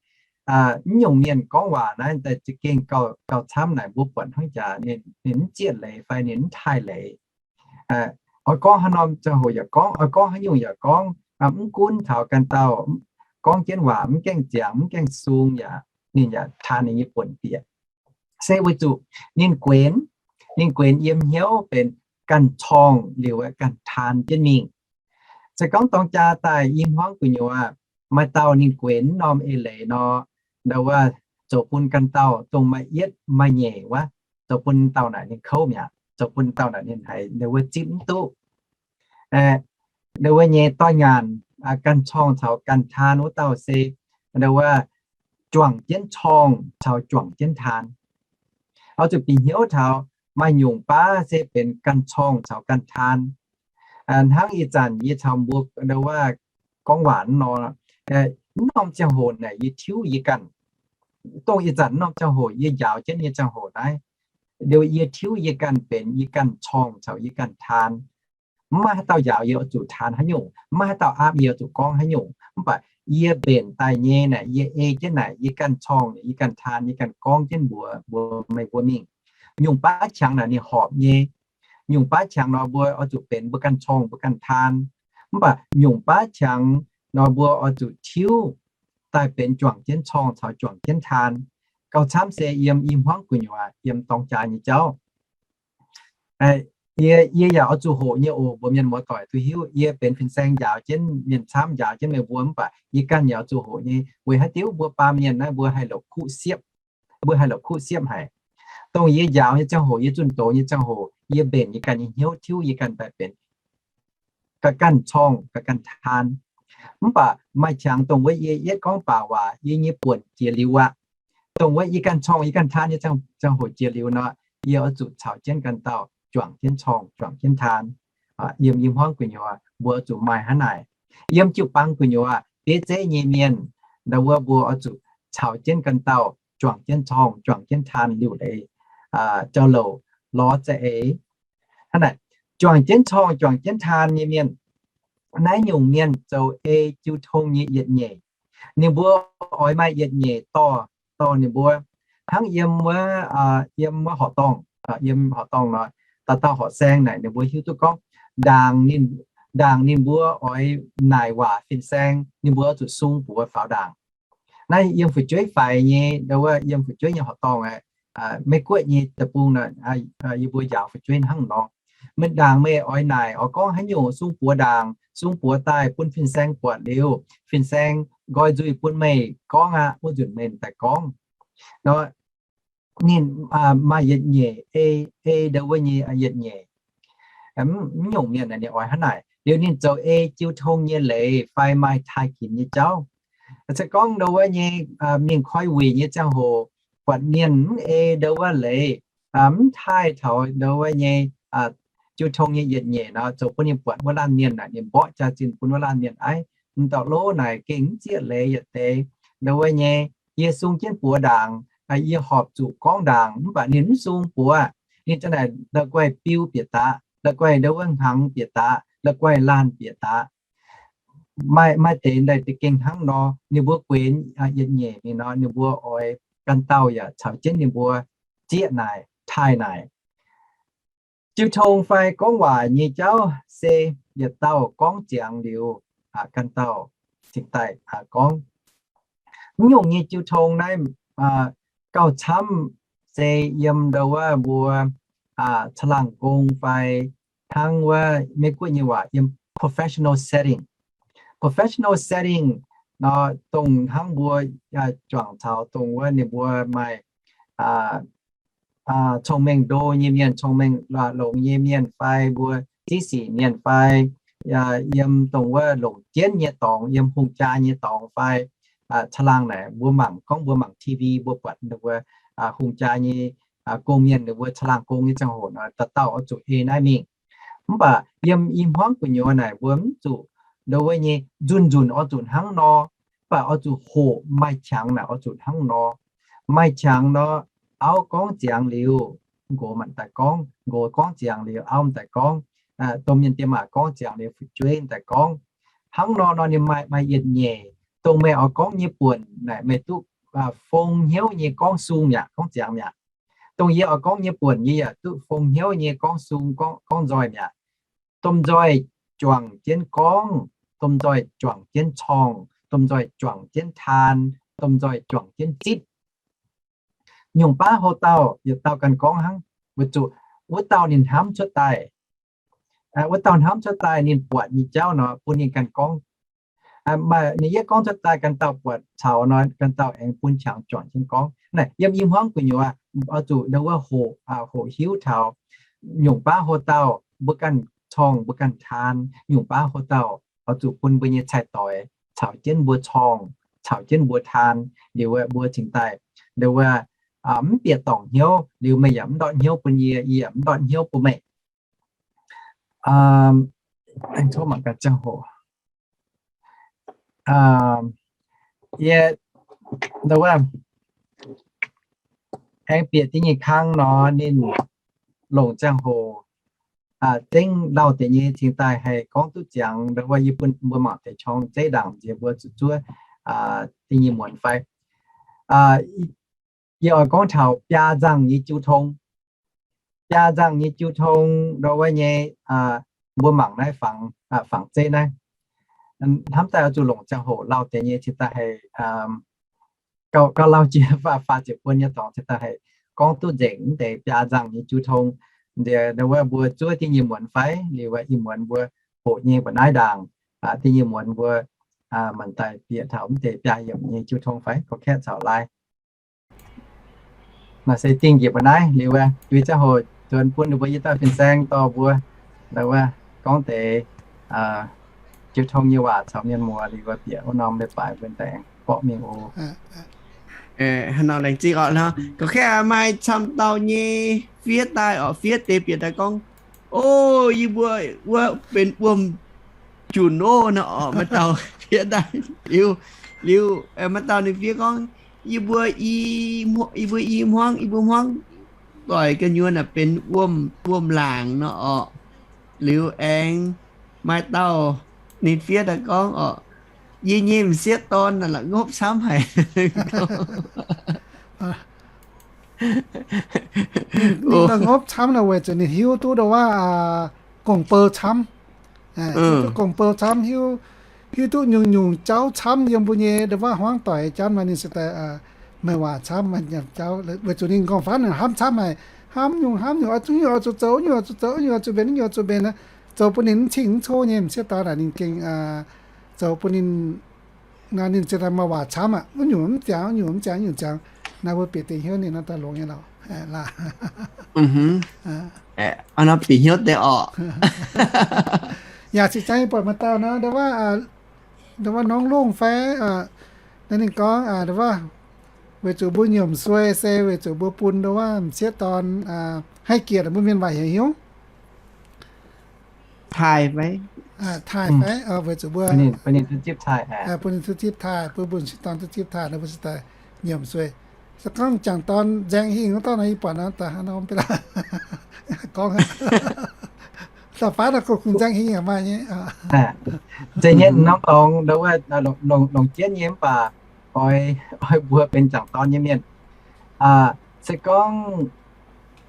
mv nyungc mienh gorngv waac naaiv daaih za'gengh gauh camv naaic, mbuo buatc hnangv jaax ninh mv zieqv leiz fai ninh mv taaih leiz. Oix gorngv haaix norm ziangh hoc yaac gorngv, oix gorngv haaix nyungc yaac gorngv, mv gunv taux ganh dauh, gorngv jienv waac mv gaengh ziangx mv gaengh sung yaac, ninh yaac taan ninh nyei buonc bieqc. Se weic zuqc ninh guenx, ninh guenx yiem hnyouv benx ganh corngh liuz ganh taan jienv mingh. Se gorngv dorng jaa daaih i hmuangv gu'nyuoz, maaih dauh ninh guenx norm eix leiz nor, ndau wuov zoux bun ganh dauh dongh maaih yietv maaih nyeic wuov, zoux bun dauh naaic ninh kouv mi'aqv, zoux bun dauh naaic ninh haiz ndau wuov zipv mv duqv. Ndau wuov nyei doix-nyaanh, ganh corngh caux ganh taan wuov dauh se ndau wuov juangc jienv corngh caux juangc jienv taan. Oix zuqc bieqc hnyouv taux maaih nyungc baav se benx ganh corngh caux ganh taan. Hnangv ih zanc yie caux mbuo ndau wuov gorngv waac nor, mv norm ziangh hoc naaic yie tiuv yie ganh. Dongh ih zanc mv norm ziangh hoc yie njaaux jienv nyei ziangh hoc naaiv, liuz yie tiuv yie ganh benx yie ganh corngh caux yie ganh taan. Mv maaih haaix dauh njaaux yie oix zuqc taan haaix nyungc, mv maaih haaix dauh aapv yie oix zuqc gorngv haaix nyungc. Mv baac yie mbenc daaih nyei naaic, yie ei jienv naaic, yie ganh corngh, yie ganh taan, yie ganh gorngv jienv mbuox mbuo, meih mbuo mingh. Nyungc baav qangx naaic ninh horpc nyei. Nyungc baav qangx nor mbuo oix zuqc benx mbuo ganh corngh mbuo ganh taan. Mv baac nyungc baav qangx nor mbuo oix zuqc tiuv daaih benx juangc jienv corngh caux juangc jienv taan. Gauh camv se yiem i hmuangv gu'nyuoz, yiem dorng jaax nyei jauv. Yie, yie yaac oix zuqc hoqc nyei oc, mbuo mienh muoz-doic duqv hiuv. Yie benx fin-saeng njaaux jienv mienh camv, njaaux jienv meih mbuo, mv baac yie ganh yaac oix zuqc hoqc nyei. Weic haaix diuc? Mbuo baamh mienh naaiv mbuo haih la'kuqv siepv. Mbuo haih la'kuqv siepv haic. Dongh yie njaaux nyei ziangh hoc, yie zunh doz nyei ziangh hoc, yie mbenc yie ganh nyei hnyouv, tiuv yie ganh daaih benx ga'ganh corngh ga'ganh taan. Mv baac maaih qangx dongh wuov yie yietv gorngv baac waac, yie nyei buonc jiex liuz aqv. Dongh wuov yie ganh corngh yie ganh taan nyei ziangh hoc jiex liuz nor, yie oix zuqc caux jienv ganh dauh juangc jienv corngh juangc jienv taan. Yiem i hmuangv gu'nyuoz mbuo oix zuqc maaih hnangv naaic. Yiem jiu-baang gu'nyuoz bieiv zeiv nyei mienh, ndau wuov mbuo oix zuqc caux jienv ganh dauh juangc jienv corngh, juangc jienv taan liuc leiz jauv-louc lorz za'eix. Hnangv naaic, juangc jienv corngh, juangc jienv taan nyei mienh, naaiv nyungc mienh zoux ei jiu tong nyei yietc nyeic. Ninh mbuo oix maaih yietc nyeic dorh, dorh ninh mbuo, hnangv yiem wuov, yiem wuov horqc dorngh, yiem horqc dorngh nor, dauh dauh horqc saeng naaic ninh mbuo hiuv duqv gorngv, ndaangc ninh, ndaangc ninh mbuo oix naaic waac fin-saeng, ninh mbuo zuqc sung buoz faaux ndaangc. Naaiv yiem fu'jueiv faix nyei, ndau wuov yiem fu'jueiv nyei horqc dorngh, Meiv Guoqv nyei deic-bung, yie mbuo njaaux fu'jueiv hnangv nor. Meih ndaangc meih oix naaic oix gorngv haaix nyungc, sung buoz ndaangc, sung buoz daaih bun fin-saeng buatc liuz, fin-saeng nqoi nzuih bun meih gorngv aqv, wuov nzunc meih daaih gorngv. Nor, ninh maaih yietc nyeic, ei, ei ndau wuov nyei yietc nyeic. Mv nyungc mienh ninh oix hnangv naaic. Liuz ninh zoux ei jiu tong nyei leiz fai maaih taaih ginx nyei jauv. Se gorngv ndau wuov nyei mingh koi wuic nyei ziangh hoc, buatc mienh mv ei ndau wuov leiz, mv taaih taux ndau wuov nyei jiu tong nyei yietc nyeic nor, zoux bun ninh buatc wuov laanh mienh naaic, ninh mborqv jaax-zinh bun wuov laanh mienh, aiv, m'dauh lov naaic gengh mv zieqv leiz yietc deix. Ndau wuov nyei, yie sung jienv buoz ndaangc, yie horpc zuqc gorngv ndaangc, mv baac ninh mv sung buoz. Ninh za'naaic la'guaih biu bieqc daqc, la'guaih ndau wuov hngangx bieqc daqc, la'guaih laanh bieqc daqc. Maaih, maaih deix daaih da'gengh hnangv nor, ninh mbuo guenx yietc nyeic mingh nor, ninh mbuo oix ganh dauh yaac caux jienv ninh mbuo zieqv naaic, taaih naaic. Jiu tong fai gorngv waac nyei jauv se yietc dauh gorngv ziangx liuz, ganh dauh cingx daaih gorngv. Mv nyungc nyei jiu tong naaiv gauh camv se yiem ndau wuov mbuo caangh laangh gong fai hnangv wuov Meiv Guoqv nyei waac yiem professional setting. Professional setting nor, dongh hnangv mbuo juangc caux dongh wuov ninh mbuo maaih cong-mengh ndo nyei mienh, cong-mengh longx nyei mienh fai mbuo ziv sic mienh fai yiem dongh wuov longc jienv nyei dorngx, yiem hungh jaa nyei dorngx fai caangh laangh naaic mbuo mangc, gorngv mbuo mangc T V mbuo buatc ninh mbuo hungh jaa nyei gong-mienh ninh mbuo caangh laangh gong nyei ziangh hoc nor, dauh dauh oix zuqc ei naaiv mingh. Mv baac yiem i hmuangv gu'nyuoz naaic mbuo mv zuqc ndau wuov nyei nzunc nzunc oix zuqc hnangv nor, mv baac oix zuqc hoqc maaih qangx naaic oix zuqc hnangv nor. Maaih qangx nor, auv gorngv ziangx liuz, nqox manc daaih gorngv, nqox gorngv ziangx liuz, auv daaih gorngv, domh mienh diex maac gorngv ziangx liuz, fu'jueiv daaih gorngv. Hnangv nor nor ninh maaih, maaih yietc nyeic, dongh meih oix gorngv nyei buonc naaic meih duqv fong hnyouv nyei gorngv sung mi'aqv, gorngv ziangx mi'aqv. Dongh yie oix gorngv nyei buonc yie yaac duqv fong hnyouv nyei gorngv sung, gorngv, gorngv nzoih mi'aqv. Domh nzoih juangc jienv gorngv, domh nzoih juangc jienv corngh, domh nzoih juangc jienv taan, domh nzoih juangc jienv zipv. Nyungc baav houc dauh, yietc dauh ganh gorngv hnangv, weic zuqc wuov dauh ninh hnamv cuotv daaih. Wuov dauh hnamv cuotv daaih ninh buatc nyei jauv nor bun ninh ganh gorngv. Maaih ninh yie gorngv cuotv daaih ganh dauh buatc caux nor, ganh dauh aengx bun qangx juangc jienv gorngv. Naaiv yiem i hmuangv gu'nyuoz oix zuqc ndau wuov hoqc, hoqc hiuv taux nyungc baav houc dauh mbuo ganh corngh mbuo ganh taan, nyungc baav houc dauh oix zuqc bun mbuo nyei cai-doix caux jienv mbuo corngh, caux jienv mbuo taan, liuz mbuo cingx daaih ndau wuov mv bieqc dorngc hnyouv, liuz meih yaac mv ndortv hnyouv bun yie, yie yaac mv ndortv hnyouv bun meih. Tov mangc gaax ziangh hoc. Yie ndau wuov aengx bieqc da'nyeic kang nor ninh longc ziangh hoc zengv lauh deix nyei cingx daaih haih gorngv duqv ziangx. Ndau wuov yie bun mbuo mangc deix qorng zeiv ndaangc nziex mbuo zuqc zuov da'nyeic muonz fai. Yie oix gorngv taux biaa nzangh nyei jiu tong. Biaa nzangh nyei jiu tong ndau wuov nyei, mbuo mangc naaiv fangx, fangx zeiv naaiv. Hnamv daaih oix zuqc longc ziangh hoc lauh deix nyei cingx daaih haih gauh, gauh lauh jiex faah, faah ziepc buon nyei dorngx cingx daaih haih gorngv duqv nzengc mv deix biaa nzangh nyei jiu tong. Nziex ndau wuov mbuo zuov da'nyeic muonz fai liuz wuov ih muonz mbuo hoqc nyei mbuo naaiv ndaangc, da'nyeic muonz mbuo manc daaih bieqc taux mv deix biaa yiemc nyei jiu tong fai gorngv kaeqv caux laai. Naaiv se dingh njiec mbuo naaiv liuz wuov, duih ziangh hoc nzuonx bun ninh mbuo yie dauh fin-saeng dorh mbuo ndau wuov gorngv deix jiu tong nyei waac caux mienh muoz liuz wuov bieqc wuov norm leiz-baaix mbuo daaih aengx borqv mingh oc. Hnangv nor laengz zingh oc. Gorngv kaeqv maaih camv dauh nyei fiev daaih oc, fiev deix bieqc daaih gorngv, o, yie mbuo wuov benx wuom junc oc nor oc, maaih dauh Fiev daaih liuz, liuz maaih dauh ninh fiev gorngv, yie mbuo i, yie mbuo i hmuangv, yie mbuo hmuangv doic gu'nyuoz naaic benx wuom, wuom-laangc nor orqc. Liuz aengx maaih dauh ninh fiev daaih gorngv orqc, yie nyei m'sieqv dorn naaic la'ngopv camv haic. Ninh la'ngopv camv nor weic zuqc ninh hiuv duqv ndo wuov gong-bou camv. Hiuv duqv gong-bou camv, hiuv, hiuv duqv nyungc-nyungc jauv camv yiem mbuo nyei ndo wuov hmuangv doic jauv nor ninh se daaih meih waac camv, meih nyanc jauv. Weic zuqc ninh nqorngv-faanv hnamv camv haic, hnamv nyungc hnamv nyungc, oix zuqc, nyungc oix zuqc zoux, nyungc oix zuqc zoux, nyungc oix zuqc mbenc, nyungc oix zuqc mbenc, zoux bun ninh mv cing mv co nyei m'sieqv dorn naaic ninh gengh zoux bun ninh nor ninh ziouc daaih maaih waac camv aqv. Wuov nyungc mv ziangx, wuov nyungc mv ziangx, wuov nyungc ziangx. Naaiv mbuo bieqc deix hnyouv ninh nor daaih longx nyei lorqc. Nor bieqc hnyouv deix orqc. Yaac cingx zangx yie buatc maaih dauh nor, ndo wuov, ndo wuov norm longh fai, naaiv ninh gorngv, ndo wuov, weic zuqc mbuo nyiemc suei se weic zuqc mbuo bun ndo wuov m'sieqv dorn haih jiex mbuo mienh waac hnyouv. Taaih fai? Taaih fai, weic zuqc mbuo bun ninh duqv zipv taaih, bun ninh duqv zipv taaih, bun m'sieqv dorn duqv zipv taaih nor mbuo se daaih nyiemc suei. Se gorngv m'jangc dorn nzaeng hingh wuov dauh nor, yie buatc nor daaih hnangv nor mv bei gorngv, da'faanh nor kungx nzaeng hingh yaac maaih nyei. Zeiz nyei norm dorngx ndo wuov, longc jienv nyei mv baac oix, oix mbuo benx m'jangc dorn nyei mienh, se gorngv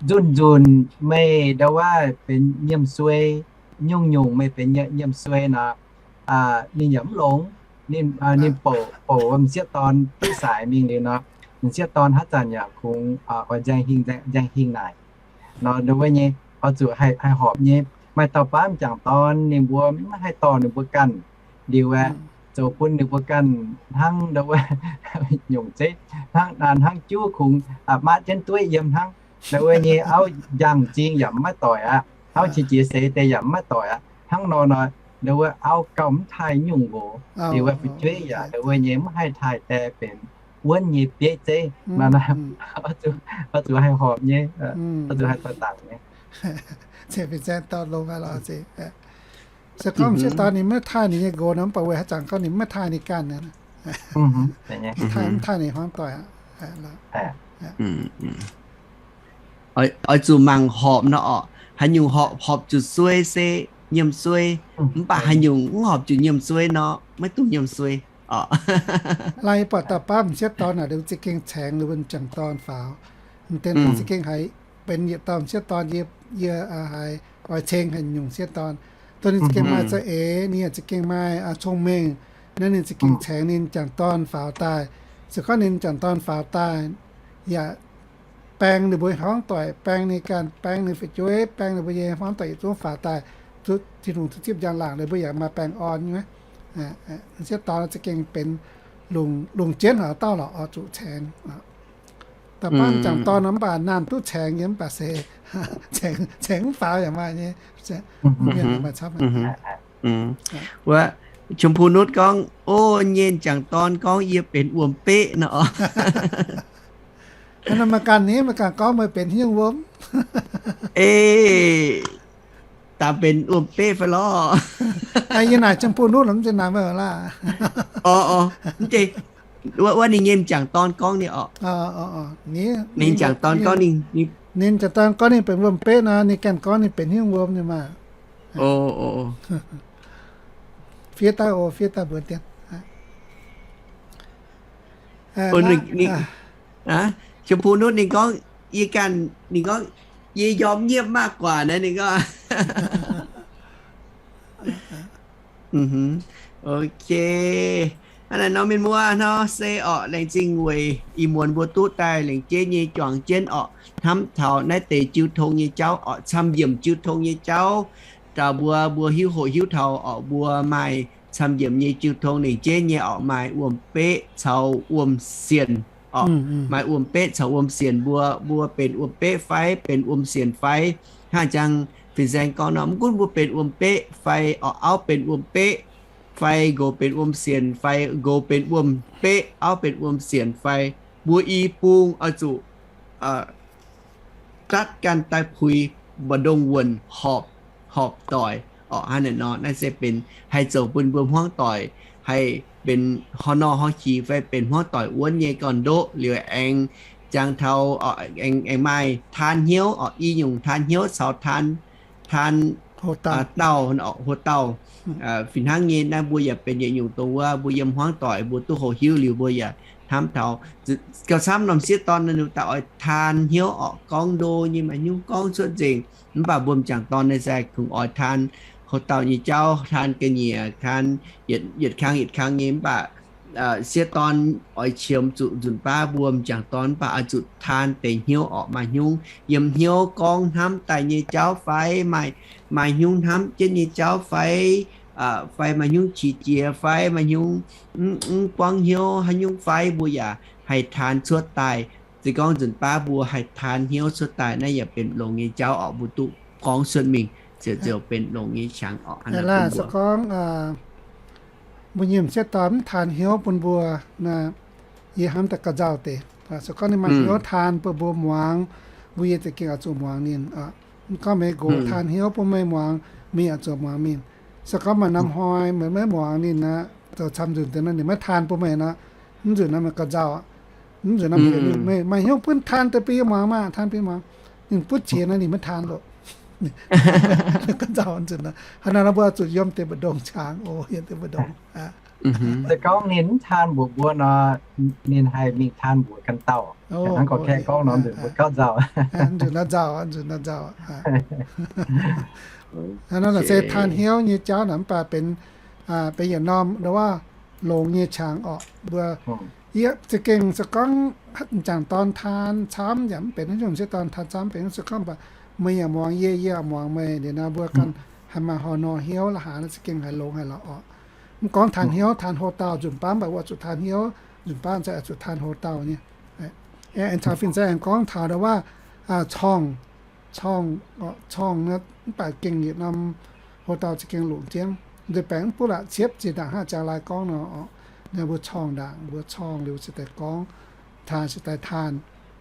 nzunc nzunc meih ndo wuov benx nyiemc suei, nyungc-nyungc meih benx nyiemc suei nor, ninh yaac mv longx. Ninh, ninh bouc, bouc m'sieqv dorn duqv saaix mingh liuz nor, m'sieqv dorn haaix zanc yaac kungx oix nzaeng hingh, nzaeng hingh naaic. Nor ndo wuov nyei, oix zuqc haih horpc nyei. Maaih dauh baav m'jangc dorn ninh mbuo mv haih dorh ninh mbuo ganh liuz aeqv, zoux bun ninh mbuo ganh hnangv ndo wuov nyungc zeiv, hnangv, hnangv juv kungx maatv jienv dueiv yiem hnangv. Ndo wuov nyei auv njang m'zing yaac mv maiv doic aqv. Auv qiex jiez seix deix yaac mv maiv doic aqv. Hnangv nor nor, ndo wuov auv gauh mv taaih nyungc nqox. Liuz wuov fu'jueiv yaac ndo wuov nyei mv haih taaih die benx wuonv nyei bieiv zeiv. Nor, oix zuqc haih horpc nyei, oix zuqc haih doix dangc nyei. Se gorngv m'sieqv dorn ninh maiv taaih ninh nyei nqox nor, mv baac weic haaix zanc gorngv ninh maiv taaih ninh ganh, mv taaih ninh hmuangv doic aqv. Oix zuqc mangc horpc nor orqc. Haaix nyungc horpc, horpc zuqc suei se nyiemc suei, mv baac haaix nyungc mv horpc zuqc nyiemc suei nor, maiv dungx nyiemc suei orqc. Lai buatc dauh baav m'sieqv dorn naaic, liuz za'gengh caengx liuz mbuo m'jangc dorn faaux. M'deix za'gengh haiz benx yietc dauh m'sieqv dorn, yie, yie haiz oix ceng haaix nyungc m'sieqv dorn. Dongh ninh za'gengh maaih za'eix, ninh yaac za'gengh maaih cong-mengh, naaiv ninh za'gengh caengx ninh m'jangc dorn faaux daaih. Se gorngv ninh m'jangc dorn faaux daaih, yaac baeng ninh mbuo hmuangv doic, baeng ninh ganh, baeng ninh fu'jueiv, baeng ninh mbuo nyei hmuangv doic yietc zungv faaux daaih, Tin-Hungh duqv zipv njang-laangc, ninh mbuo yaac maaih baengh orn nyei. M'sieqv dorn za'gengh benx longc jienv haaix dauh lorqc oix zuqc caengx. Da'faanh m'jangc dorn nor mv baac naanh duqv caengx nyei mv baac se caengx mv faaux yaac maaih nyei. Wuov, ชมพูนุช gorngv, o, nyei m'jangc dorn gorngv yie benx wuom-beqv nor. Meih ganh ni, meih ganh gorngv meih benx hnyouv wuom. Ei, dangx benx wuom-beqv fai lorqc. Yie naaic ชมพูนุช lorqc, mv zeiz naaic meih laac. Orqc, orqc, mv zeiz, wuov ninh nyei m'jangc dorn gorngv nyei orqc. Ninh m'jangc dorn gorngv ninh, ninh m'jangc dorn gorngv ninh benx wuom-beqv nor, ninh ganh gorngv ninh benx hnyouv wuom nyei maah. O, o, fiev daaih, o, fiev daaih mbuox dien. ชมพูนุช ninh gorngv, yie ganh, ninh gorngv, yie yiem nyiemv mv baac naaiv ninh gorngv. Ok. Hnangv naaiv nor mienh muoz nor se orqc, laengz zingh weic ih muonz mbuo duqv daaih lengc jeiv nyei juangc jienv orqc, hnamv taux naaiv deix jiu tong nyei jauv orqc, camv-yiemc jiu tong nyei jauv. Daaih mbuo, mbuo hiuv hoqc hiuv taux orqc, mbuo maaih camv-yiemc nyei jiu tong lengc jeiv nyei orqc, maaih wuom-beqv caux wuom-sienc orqc, maaih wuom-beqv caux wuom-sienc. Mbuo, mbuo benx wuom-beqv fai benx wuom-sienc fai, hnangv jang fin-saeng gorngv nor, mv gunv mbuo benx wuom-beqv fai orqc, auv benx wuom-beqv fai nqox benx wuom-sienc fai nqox benx wuom-beqv, auv benx wuom-sienc fai, mbuo i bung oix zuqc zatv ganh daaih puix mbu'ndongx wuonh horpc, horpc doic orqc. Hnangv naaiv nor, naaiv se benx haih zoux bun mbuo hmuangv doic, haih benx horh norh horh qiex fai benx hmuangv doic wuonv nyei gorn-ndoqv liuz aengx jangx taux, aengx, aengx maaih taan hnyouv oc, i nyungc taan hnyouv caux taan, taan dauh, hlo dauh. Fih hnangv nyei naaiv mbuo yaac benx yietc nyungc dongh wuov mbuo yiem hmuangv doic mbuo duqv hoqc hiuv liuz mbuo yaac hnamv taux gauh camv norm sieqv dorn naaiv daaih oix taan hnyouv oc, gorngv ndo nyei maaih hnyouv gorngv cuotv nzengc. Mv baac mbuo m'jangc dorn naaiv se kungx oix taan hlo dauh nyei jauv, taan ga'nyiec, taan yietc kang yietc kang nyei. Mv baac sieqv dorn oix qiemx zuqc nzunc baav mbuo m'jangc dorn mv baac oix zuqc taan deix hnyouv oc, maaih hnyouv yiem hnyouv gorngv hnamv daaih nyei jauv fai maaih, maaih hnyouv hnamv jienv nyei jauv fai, fai maaih hnyouv qiex jiez fai maaih hnyouv mv buangv hnyouv haaix nyungc fai mbuo yaac haih taan cuotv daaih. Se gorngv nzunc baav mbuo haih taan hnyouv cuotv daaih naaiv yaac benx longx nyei jauv oc, mbuo duqv gorngv cuotv mingh ziouc, ziouc benx longx nyei qangx oc. Se gorngv mbuo nyei m'sieqv dorn mv taan hnyouv bun mbuo, yie hnamv daaih gauh nzauh deix. Se gorngv ninh maaih hnyouv taan bun mbuo muangx, mbuo yie za'gengh oix zuqc muangx ninh. Mv gorngv meih nqox taan hnyouv bun meih muangx, meih yaac zuqc muangx mingh. Se gorngv maaih norm hnoi meih maiv muangx ninh aqv, zoux camv nzunc deix nor ninh maiv taan bun meih nor, mv nzunc nor meih gauh nzauh. Mv nzunc nor meih maaih hnyouv bun taan deix bun yie muangx maah, taan bun yie muangx. Ninh butv qiex nor ninh maiv taan loh. Gauh nzauh nzunc nor. Hnangv naaiv nor mbuo zuqc yiem deix mbu'ndongx qangx oc, yiem deix mbu'ndongx. Se gorngv ninh mv taan mbuox mbuo nor, ninh haih mingh taan mbuox ganh dauh. Hnangv gorngv, gorngv nor nzunc mbuo gauh nzauh. Nzunc nor nzauh, nzunc nor nzauh. Hnangv naaiv se taan hnyouv nyei jauv naaic mv baac benx, benx yietc norm ndo wuov longx nyei qangx oc. Mbuo yie za'gengh se gorngv m'jangc dorn taan camv yaac mv benx, m'sieqv dorn taan camv benx, se gorngv mv baac meih yaac muangx yie, yie yaac muangx meih liuz nor mbuo ganh haih maaih horh nor hnyouv la'haaix nor za'gengh haiz longx haic lorqc oc. Mv gorngv taan hnyouv, taan hlo dauh nzunc baav mv baac mbuo zuqc taan hnyouv, nzunc baav se zuqc taan hlo dauh nyei. Aengx caux fin-saeng aengx gorngv taux ndo wuov corngh, corngh, corngh mv baac gengh yietc norm hlo dauh za'gengh longc jienv. Nzunc baengx mv buov la'ciepv zinh ndaangc hnangv jangx lai gorngv nor, mbuo corngh ndaangc, mbuo corngh liuz se daaih gorngv, taan se daaih taan.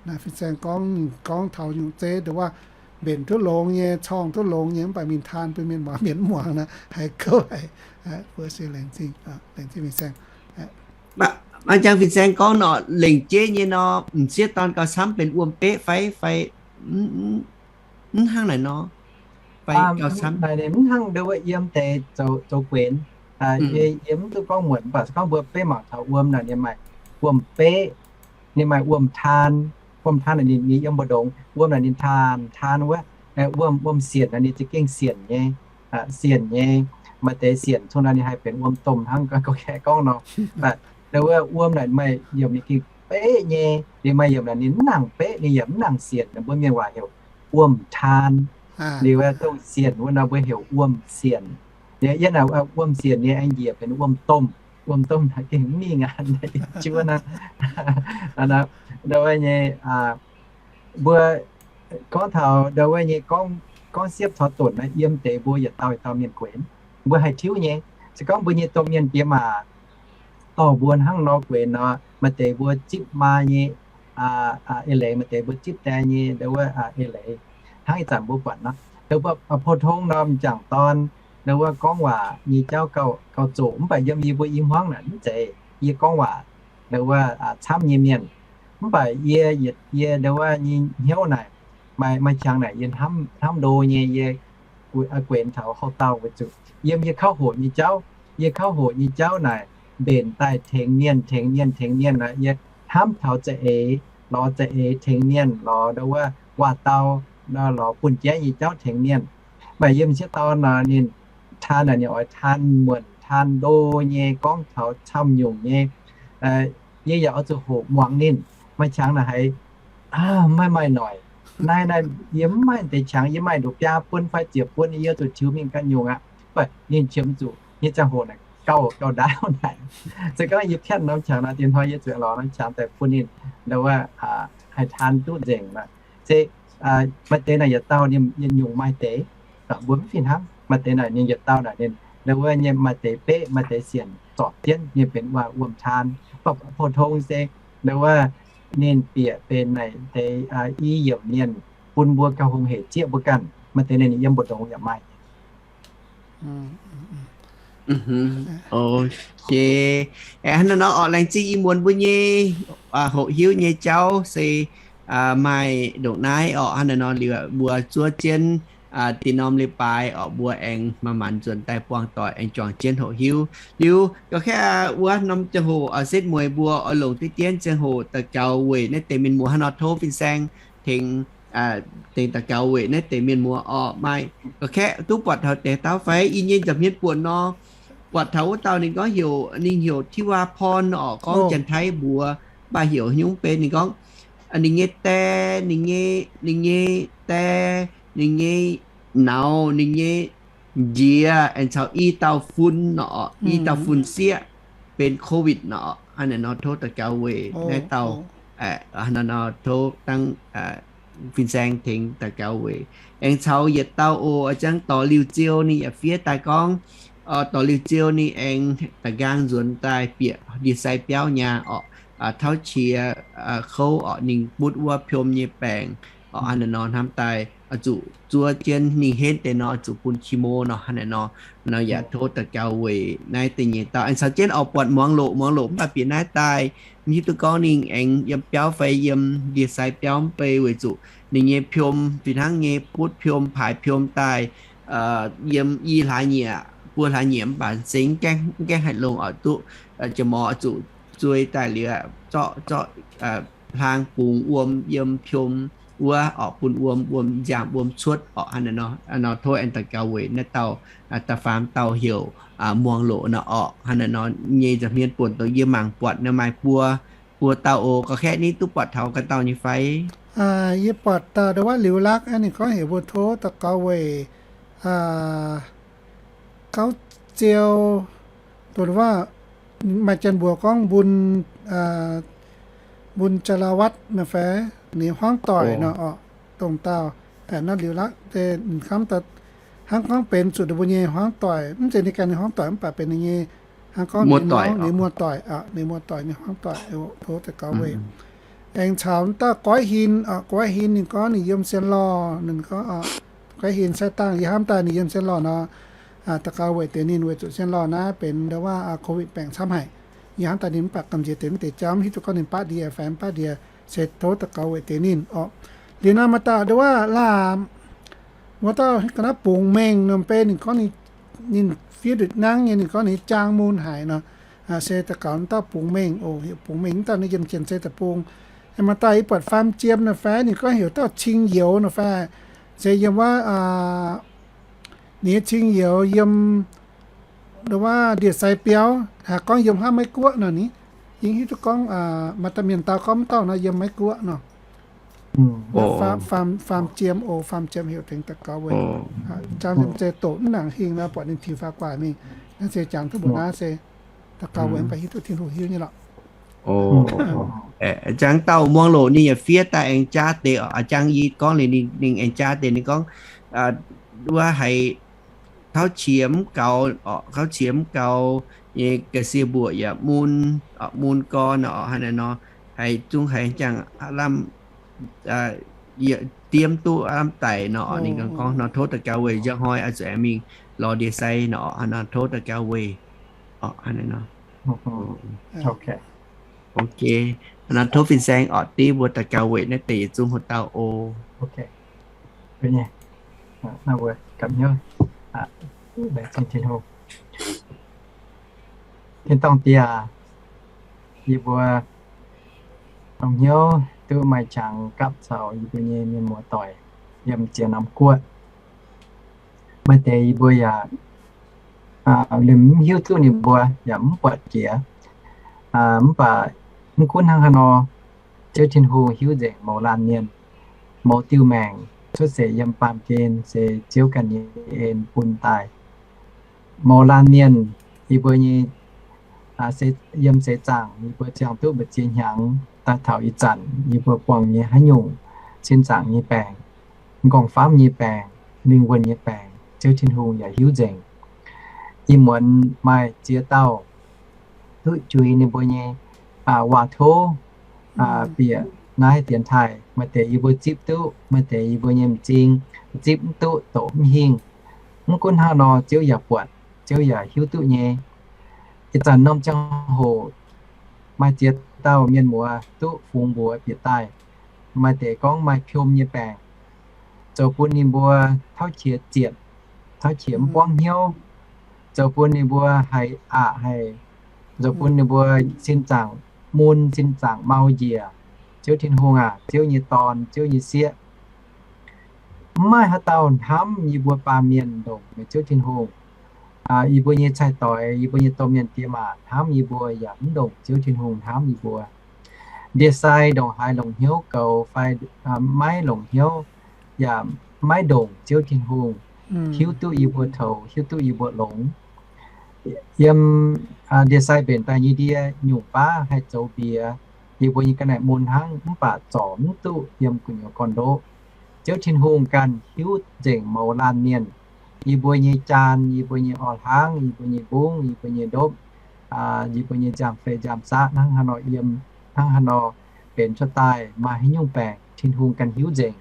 Naaiv fin-saeng gorngv, gorngv taux nyungc zeiv ndo wuov mbenc duqv longx nyei, corngh duqv longx nyei mv baac mingh taan bun mienh muangx, mienh mv muangx nor haiz kouv haic. Mbuo se laengz zingh, laengz zingh fin-saeng. Maaih jangx fin-saeng gorngv nor, lengc jeiv nyei nor, m'sieqv dorn gauh camv benx wuom-beqv fai, fai mv hnangv naaic nor, fai gauh camv naaic, mv hnangv ndo wuov yiem deix zoux guenx. Yie, yie mv duqv gorngv muonc, mv baac se gorngv mbuo beiv mangc taux wuom naaic ninh maaih wuom-beqv, ninh maaih wuom-taan. Wuom-taan naaic ninh, ninh yiem mbu'ndongx. Wuom naaic ninh taan, taan wuov. Wuom, wuom-sienc naaic ninh za'gengh sienc nyei, sienc nyei. Maaih deix sienc cong naaic ninh haih benx wuom-domh hnangv gorngv, gorngv nor. Mv baac ndo wuov wuom naaic maaih yiemc ninh gengh beqv nyei, ninh maaih yiemc naaic ninh mv nangc beqv, ninh yaac mv nangc sienc, mbuo mienh waac heuc wuom-taan. Liuz dongh sienc wuov nor mbuo heuc wuom-sienc. Yie naaic wuom-sienc nyei aengx njiec benx wuom-domh. Wuom-domh naaic gengh mv mingh aqv, juov naaiv. Ndo wuov nyei, mbuo gorngv taux ndo wuov nyei gorngv, gorngv siepv caux donc naaiv yiem deix mbuo yietc dauh yietc dauh mienh guenx, mbuo haih tiuv nyei. Se gorngv mbuo nyei domh mienh diex maac dorh mbuo hnangv nor guenx nor, maaih deix mbuo zipv maa nyei eix leiz, maaih deix mbuo zipv die nyei ndo wuov eix leiz. Hnangv ih zanc mbuo buatc nor, ndo wuov 普通 norm m'jangc dorn, ndo wuov gorngv waac nyei jauv gauh, gauh zoqc, mv baac yiem yie mbuo i hmuangv naaic mv zeiz. Yie gorngv waac ndo wuov camv nyei mienh, mv baac yie, yie ndo wuov nyei hnyouv naaic, maaih, maaih qangx naaic yie hnamv, hnamv ndo nyei, yie guenx taux houh dauh weic zuqc yiem yie kauv hoqc nyei jauv, yie kauv hoqc nyei jauv naaic mbenc daaih tengx mienh, tengx mienh, tengx mienh naaic, yie hnamv taux za'eix lorz za'eix tengx mienh, lorz ndo wuov waac-dau, lorz buonv-jaiv nyei jauv tengx mienh. Mv baac yiem m'sieqv dorn nor ninh taan naaic ninh oix taan muonc taan ndo nyei, gorngv taux camv nyungc nyei. Yie yaac oix zuqc hoqc muangx ninh. Maaih qangx naaic haiz maiv maaih noic. Naaiv, naaiv yie mv maaih deix qangx, yie maaih nduqc biaa bun fai ziepc bun yie zuqc tiux mingh ganh nyungc aqv. Mv baac ninh qiemx zuqc nyei ziangh hoc naaic gauh, gauh ndaauv naaic. Se gorngv yie piatv norm qangx nor, diex hnoi yie zuqc lorz norm qangx daaih bun ninh, ndo wuov haih taan duqv nzengc nor. Se maaih deix naaic yietc dauh ninh yietc nyungc maaih deix, mbuo mv fih hnangv. Maaih deix naaic ninh yietc dauh naaic ninh, ndo wuov nyei maaih deix beqv, maaih deix sienc zorpc jienv ninh benx waac wuom-taan. 普通 se ndo wuov ninh bieqc benx naaic deix i yiemc mienh bun mbuo gauh hungh hec zieqv mbuo ganh. Maaih deix naaic ninh yiem mbu'ndongx yaac maaih. Ok. Hnangv naaiv nor orqc, laengz zingh ih muonz mbuo nyei hoqc hiuv nyei jauv se maaih ndongc naaiv orqc. Hnangv naaiv nor liuz mbuo zuov jienv dinh norm leiz-baaix orqc, mbuo aengx manc-manc nzuonx daaih buangh doic aengx juangc jienv hoqc hiuv. Liuz ga'kaeqv wuov norm ziangh hoc setv mueiz mbuo oix longc diqv dienv ziangh hoc daux gaux weic naaiv deix mienh muoz. Hnangv nor tov fin-saeng tengx daux gaux weic naaiv deix mienh muoz orqc. Maaih ga'kaeqv duqv buatc taux deix dauh fai? Yie nyei nza'hmien buonc nor, buatc taux wuov dauh ninh gorngv heuc, ninh heuc Tiwa Porn orqc, gorngv Janx-Taiv mbuox, mv baac heuc nyungc benx ninh gorngv ninh nyei die, ninh nyei, ninh nyei die, ninh nyei nauz, ninh nyei nziez aengx caux i dauh fun nor, i dauh fun sieqv benx COVID nor. Hnangv naaiv nor tov daux gaux weic naaiv dauh, hnangv naaiv nor tov dangh fin-saeng tengx daux gaux weic. Aengx caux yietc dauh oc, jangv dorh liuh ziou ninh yaac fiev daaih gorngv, dorh liuh ziou ninh aengx da'nqaang nzuonx daaih bieqc ndie-sai biauv nyaah orqc, tauv qiex kouv orqc, ninh butv wuov piom nyei baengc orqc. Hnangv naaiv nor hnamv daaih oix zuqc zuov jienv ninh henv deix nor oix zuqc bun chemo nor. Hnangv naaiv nor, nor yaac tov daux gaux weic naaiv deix nyei dauh. Aengx caux jienv oix buatc muangx loqc, muangx loqc mv baac bieqc naaiv daaih mv hiuv duqv gorngv ninh aengx yiem biauv fai yiem ndie-sai biauv mv bei weic zuqc ninh nyei piom fih hnangv nyei butv piom paaix piom daaih yiem i hlaax nyieqc buo hlaax nyieqc mv baac se mv gaengh haih longc oix duqv, jiex mor oix zuqc zuei daaih liuz zorqv, zorqv hlaang bungx wuom yiem piom wuov orqc, bun wuom, wuom nziaamv wuom cuotv orqc. Hnangv naaiv nor, nor tov aengx daux gaux weic naaiv dauh da'faam dauh heuc muangx loqc nor orqc. Hnangv naaiv nor nyei nza'hmien buonc dongh yie mangc buatc naaiv maaih buo, buo dauh oc. Ga'kaeqv ninh duqv buatc taux ganh dauh nyei fai? Yie buatc dauh ndongc wuov liuz lakv, ninh gorngv heuc mbuo tov daux gaux weic gauv ziou, dongh wuov maaih janx mbuox gorngv mbun, mbun jaa laa watv nor fai, ninh hmuangv doic nor orqc, dongh dauh nor liuz lakv, hnangv gorngv benx zuqc ninh mbuo nyei hmuangv doic, mv zeiz ninh ganh nyei hmuangv doic mv baac benx ninh nyei, hnangv gorngv ninh muoz-doic, ninh muoz-doic, ninh hmuangv doic, tov daux gaux weic. Aengx caux dauh goiv hin, goiv hin ninh gorngv ninh yiem sien lorh, ninh gorngv goiv hin sai dangh yie hnamv daaih ninh yiem sien lorh nor, daux gaux weic deix ninh weic zuqc sien lorh naaiv benx ndongc wuov COVID baengc camv haic. Yie hnamv daaih ninh mv baac gamh nziex deix mv deix jauv, mv hiuv duqv gorngv ninh baav ndie fai mv baav ndie, se tov daux gaux weic deix ninh orqc. Liuz nor maaih dauh ndongc wuov laamh wuov dauh ga'naaiv bungx mengh nor, mv baac ninh gorngv ninh fiev nduqc nangv nyei, ninh gorngv ninh jaang mun haic nor. Se daux gaux wuov dauh bungx mengh oc, heuc bungx mengh, wuov dauh ninh yiem Janx-Zei deic-bung. Maaih dauh yie buatc faam jiem nor fai, ninh gorngv heuc dauh cing youz nor fai, se yiem wuov, ninh nyei cing youz yiem ndongc wuov ndie-sai biauv, haaix gorngv yiem hnangv Meiv Guoqv nor ni. Yie hiuv duqv gorngv maaih dauh mienh dau gorngv wuov dauh nor yiem Meiv Guoqv nor. Faam jiem oc, faam jiem heuc tengx daux gaux weic. Jangx Janx-Zei doqc mv nangc hingh nor, buatc ninh tiux faaux gu'nguaaic mingh. Naaiv se jangx duqv mbuo naaiv se daux gaux weic mv baac hiuv duqv Tin-Hungh hiuv nyei lorqc. Jangx dauh muangx loqc ninh yaac fiev daaih aengx jaav deix oc. Jangx yie gorngv liuz ninh aengx jaav deix, ninh gorngv wuov haiz tauv qiex mv gaux orqc, tauv qiex mv gaux nyei ga'sie mbuoqc yaac mun, mun gorn orqc, hnangv naaiv nor, haiz zungv haiz jangx lamh, diemv duqv lamh daic nor. Ninh gorngv nor tov daux gaux weic, njang hnoi oix zuqc aengx mingh lorz ndie-sai nor, nor tov daux gaux weic. Ok, nor tov fin-saeng orqc, div mbuo daux gaux weic naaiv deix yietc zungv hoc dauh oc. Tin-dorngh Diex, yie mbuo dongh hnyouv duqv maaih qangx gapv caux yie mbuo nyei mienh muoz-doic yiem ziex norm guoqv. Maaih deix yie mbuo yaac liemh mv hiuv duqv ninh mbuo, yaac mv buatc jiex. Mv baac mv gunv hnangv haaix nor, Ziouv Tin-Hungh hiuv nzengc mouz laanh mienh. Mouz diuh maengc cuotv seix yiem baamh gen se Ziouv ganh nyei en bun daaih. Mouz laanh mienh, yie mbuo nyei, yiem seix zaangc yie mbuo ziangh duqv mbu'ziex hnyangx daaih taux ih zanc yie mbuo buangh nyei haaix nyungc, cin zaangc nyei baengc, m'nqorngv famv nyei baengc, lingh wuonh nyei baengc, Ziouv Tin-Hungh yaac hiuv nzengc. Ih muonz maaih ziex dauh duqv juix ninh mbuo nyei waac-tov bieqc naaiv dienx taaih. Maaih deix yie mbuo zipv duqv, maaih deix yie mbuo nyei m'zing zipv mv duqv, doqc mv hingh. Mv gunv hnangv nor, Ziouv yaac buatc. Ziouv yaac hiuv duqv nyei. Ih zanc norm ziangh hoc maaih ziex dauh mienh muoz duqv fungx mbuox bieqc daaih, maaih deix gorngv maaih piom nyei baengc, zoux bun ninh mbuo tauv qiex zietc, tauv qiex mv buangv hnyouv, zoux bun ninh mbuo haih aqc haic, zoux bun ninh mbuo sin zaangc mun, sin zaangc mau njiec. Ziouv Tin-Hungh aac, Ziouv nyei Dorn, Ziouv nyei sieqv, mv maaih haaix dauh hnamv yie mbuo baamh mienh ndongc meih Ziouv Tin-Hungh. Yie mbuo nyei cai-doix, yie mbuo nyei domh mienh diex maac hnamv yie mbuo yaac mv ndongc Ziouv Tin-Hungh hnamv yie mbuo. Ndie-sai ndongc haaix longc hnyouv goux fai maiv longc hnyouv yaac maiv ndongc Ziouv Tin-Hungh hiuv duqv yie mbuo toux, hiuv duqv yie mbuo longx. Yiem ndie-sai mbenc daaih nyei ndie nyungc baav haih zoux mbiex yie mbuo nyei ga'naaiv mun hnangv, mv baac zorc mv duqv yiem gu'nyuoz gorn-ndoqv. Ziouv Tin-Hungh ganh hiuv nzengc mouz laanh mienh, yie mbuo nyei jaan, yie mbuo nyei orv-hlaangv, yie mbuo nyei mbungv, yie mbuo nyei ndopv, yie mbuo nyei nziaamv-fei nziaamv-saqv hnangv haaix nor yiem, hnangv haaix nor benx cuotv daaih, maaih haaix nyungc baengc, Tin-Hungh ganh hiuv nzengc.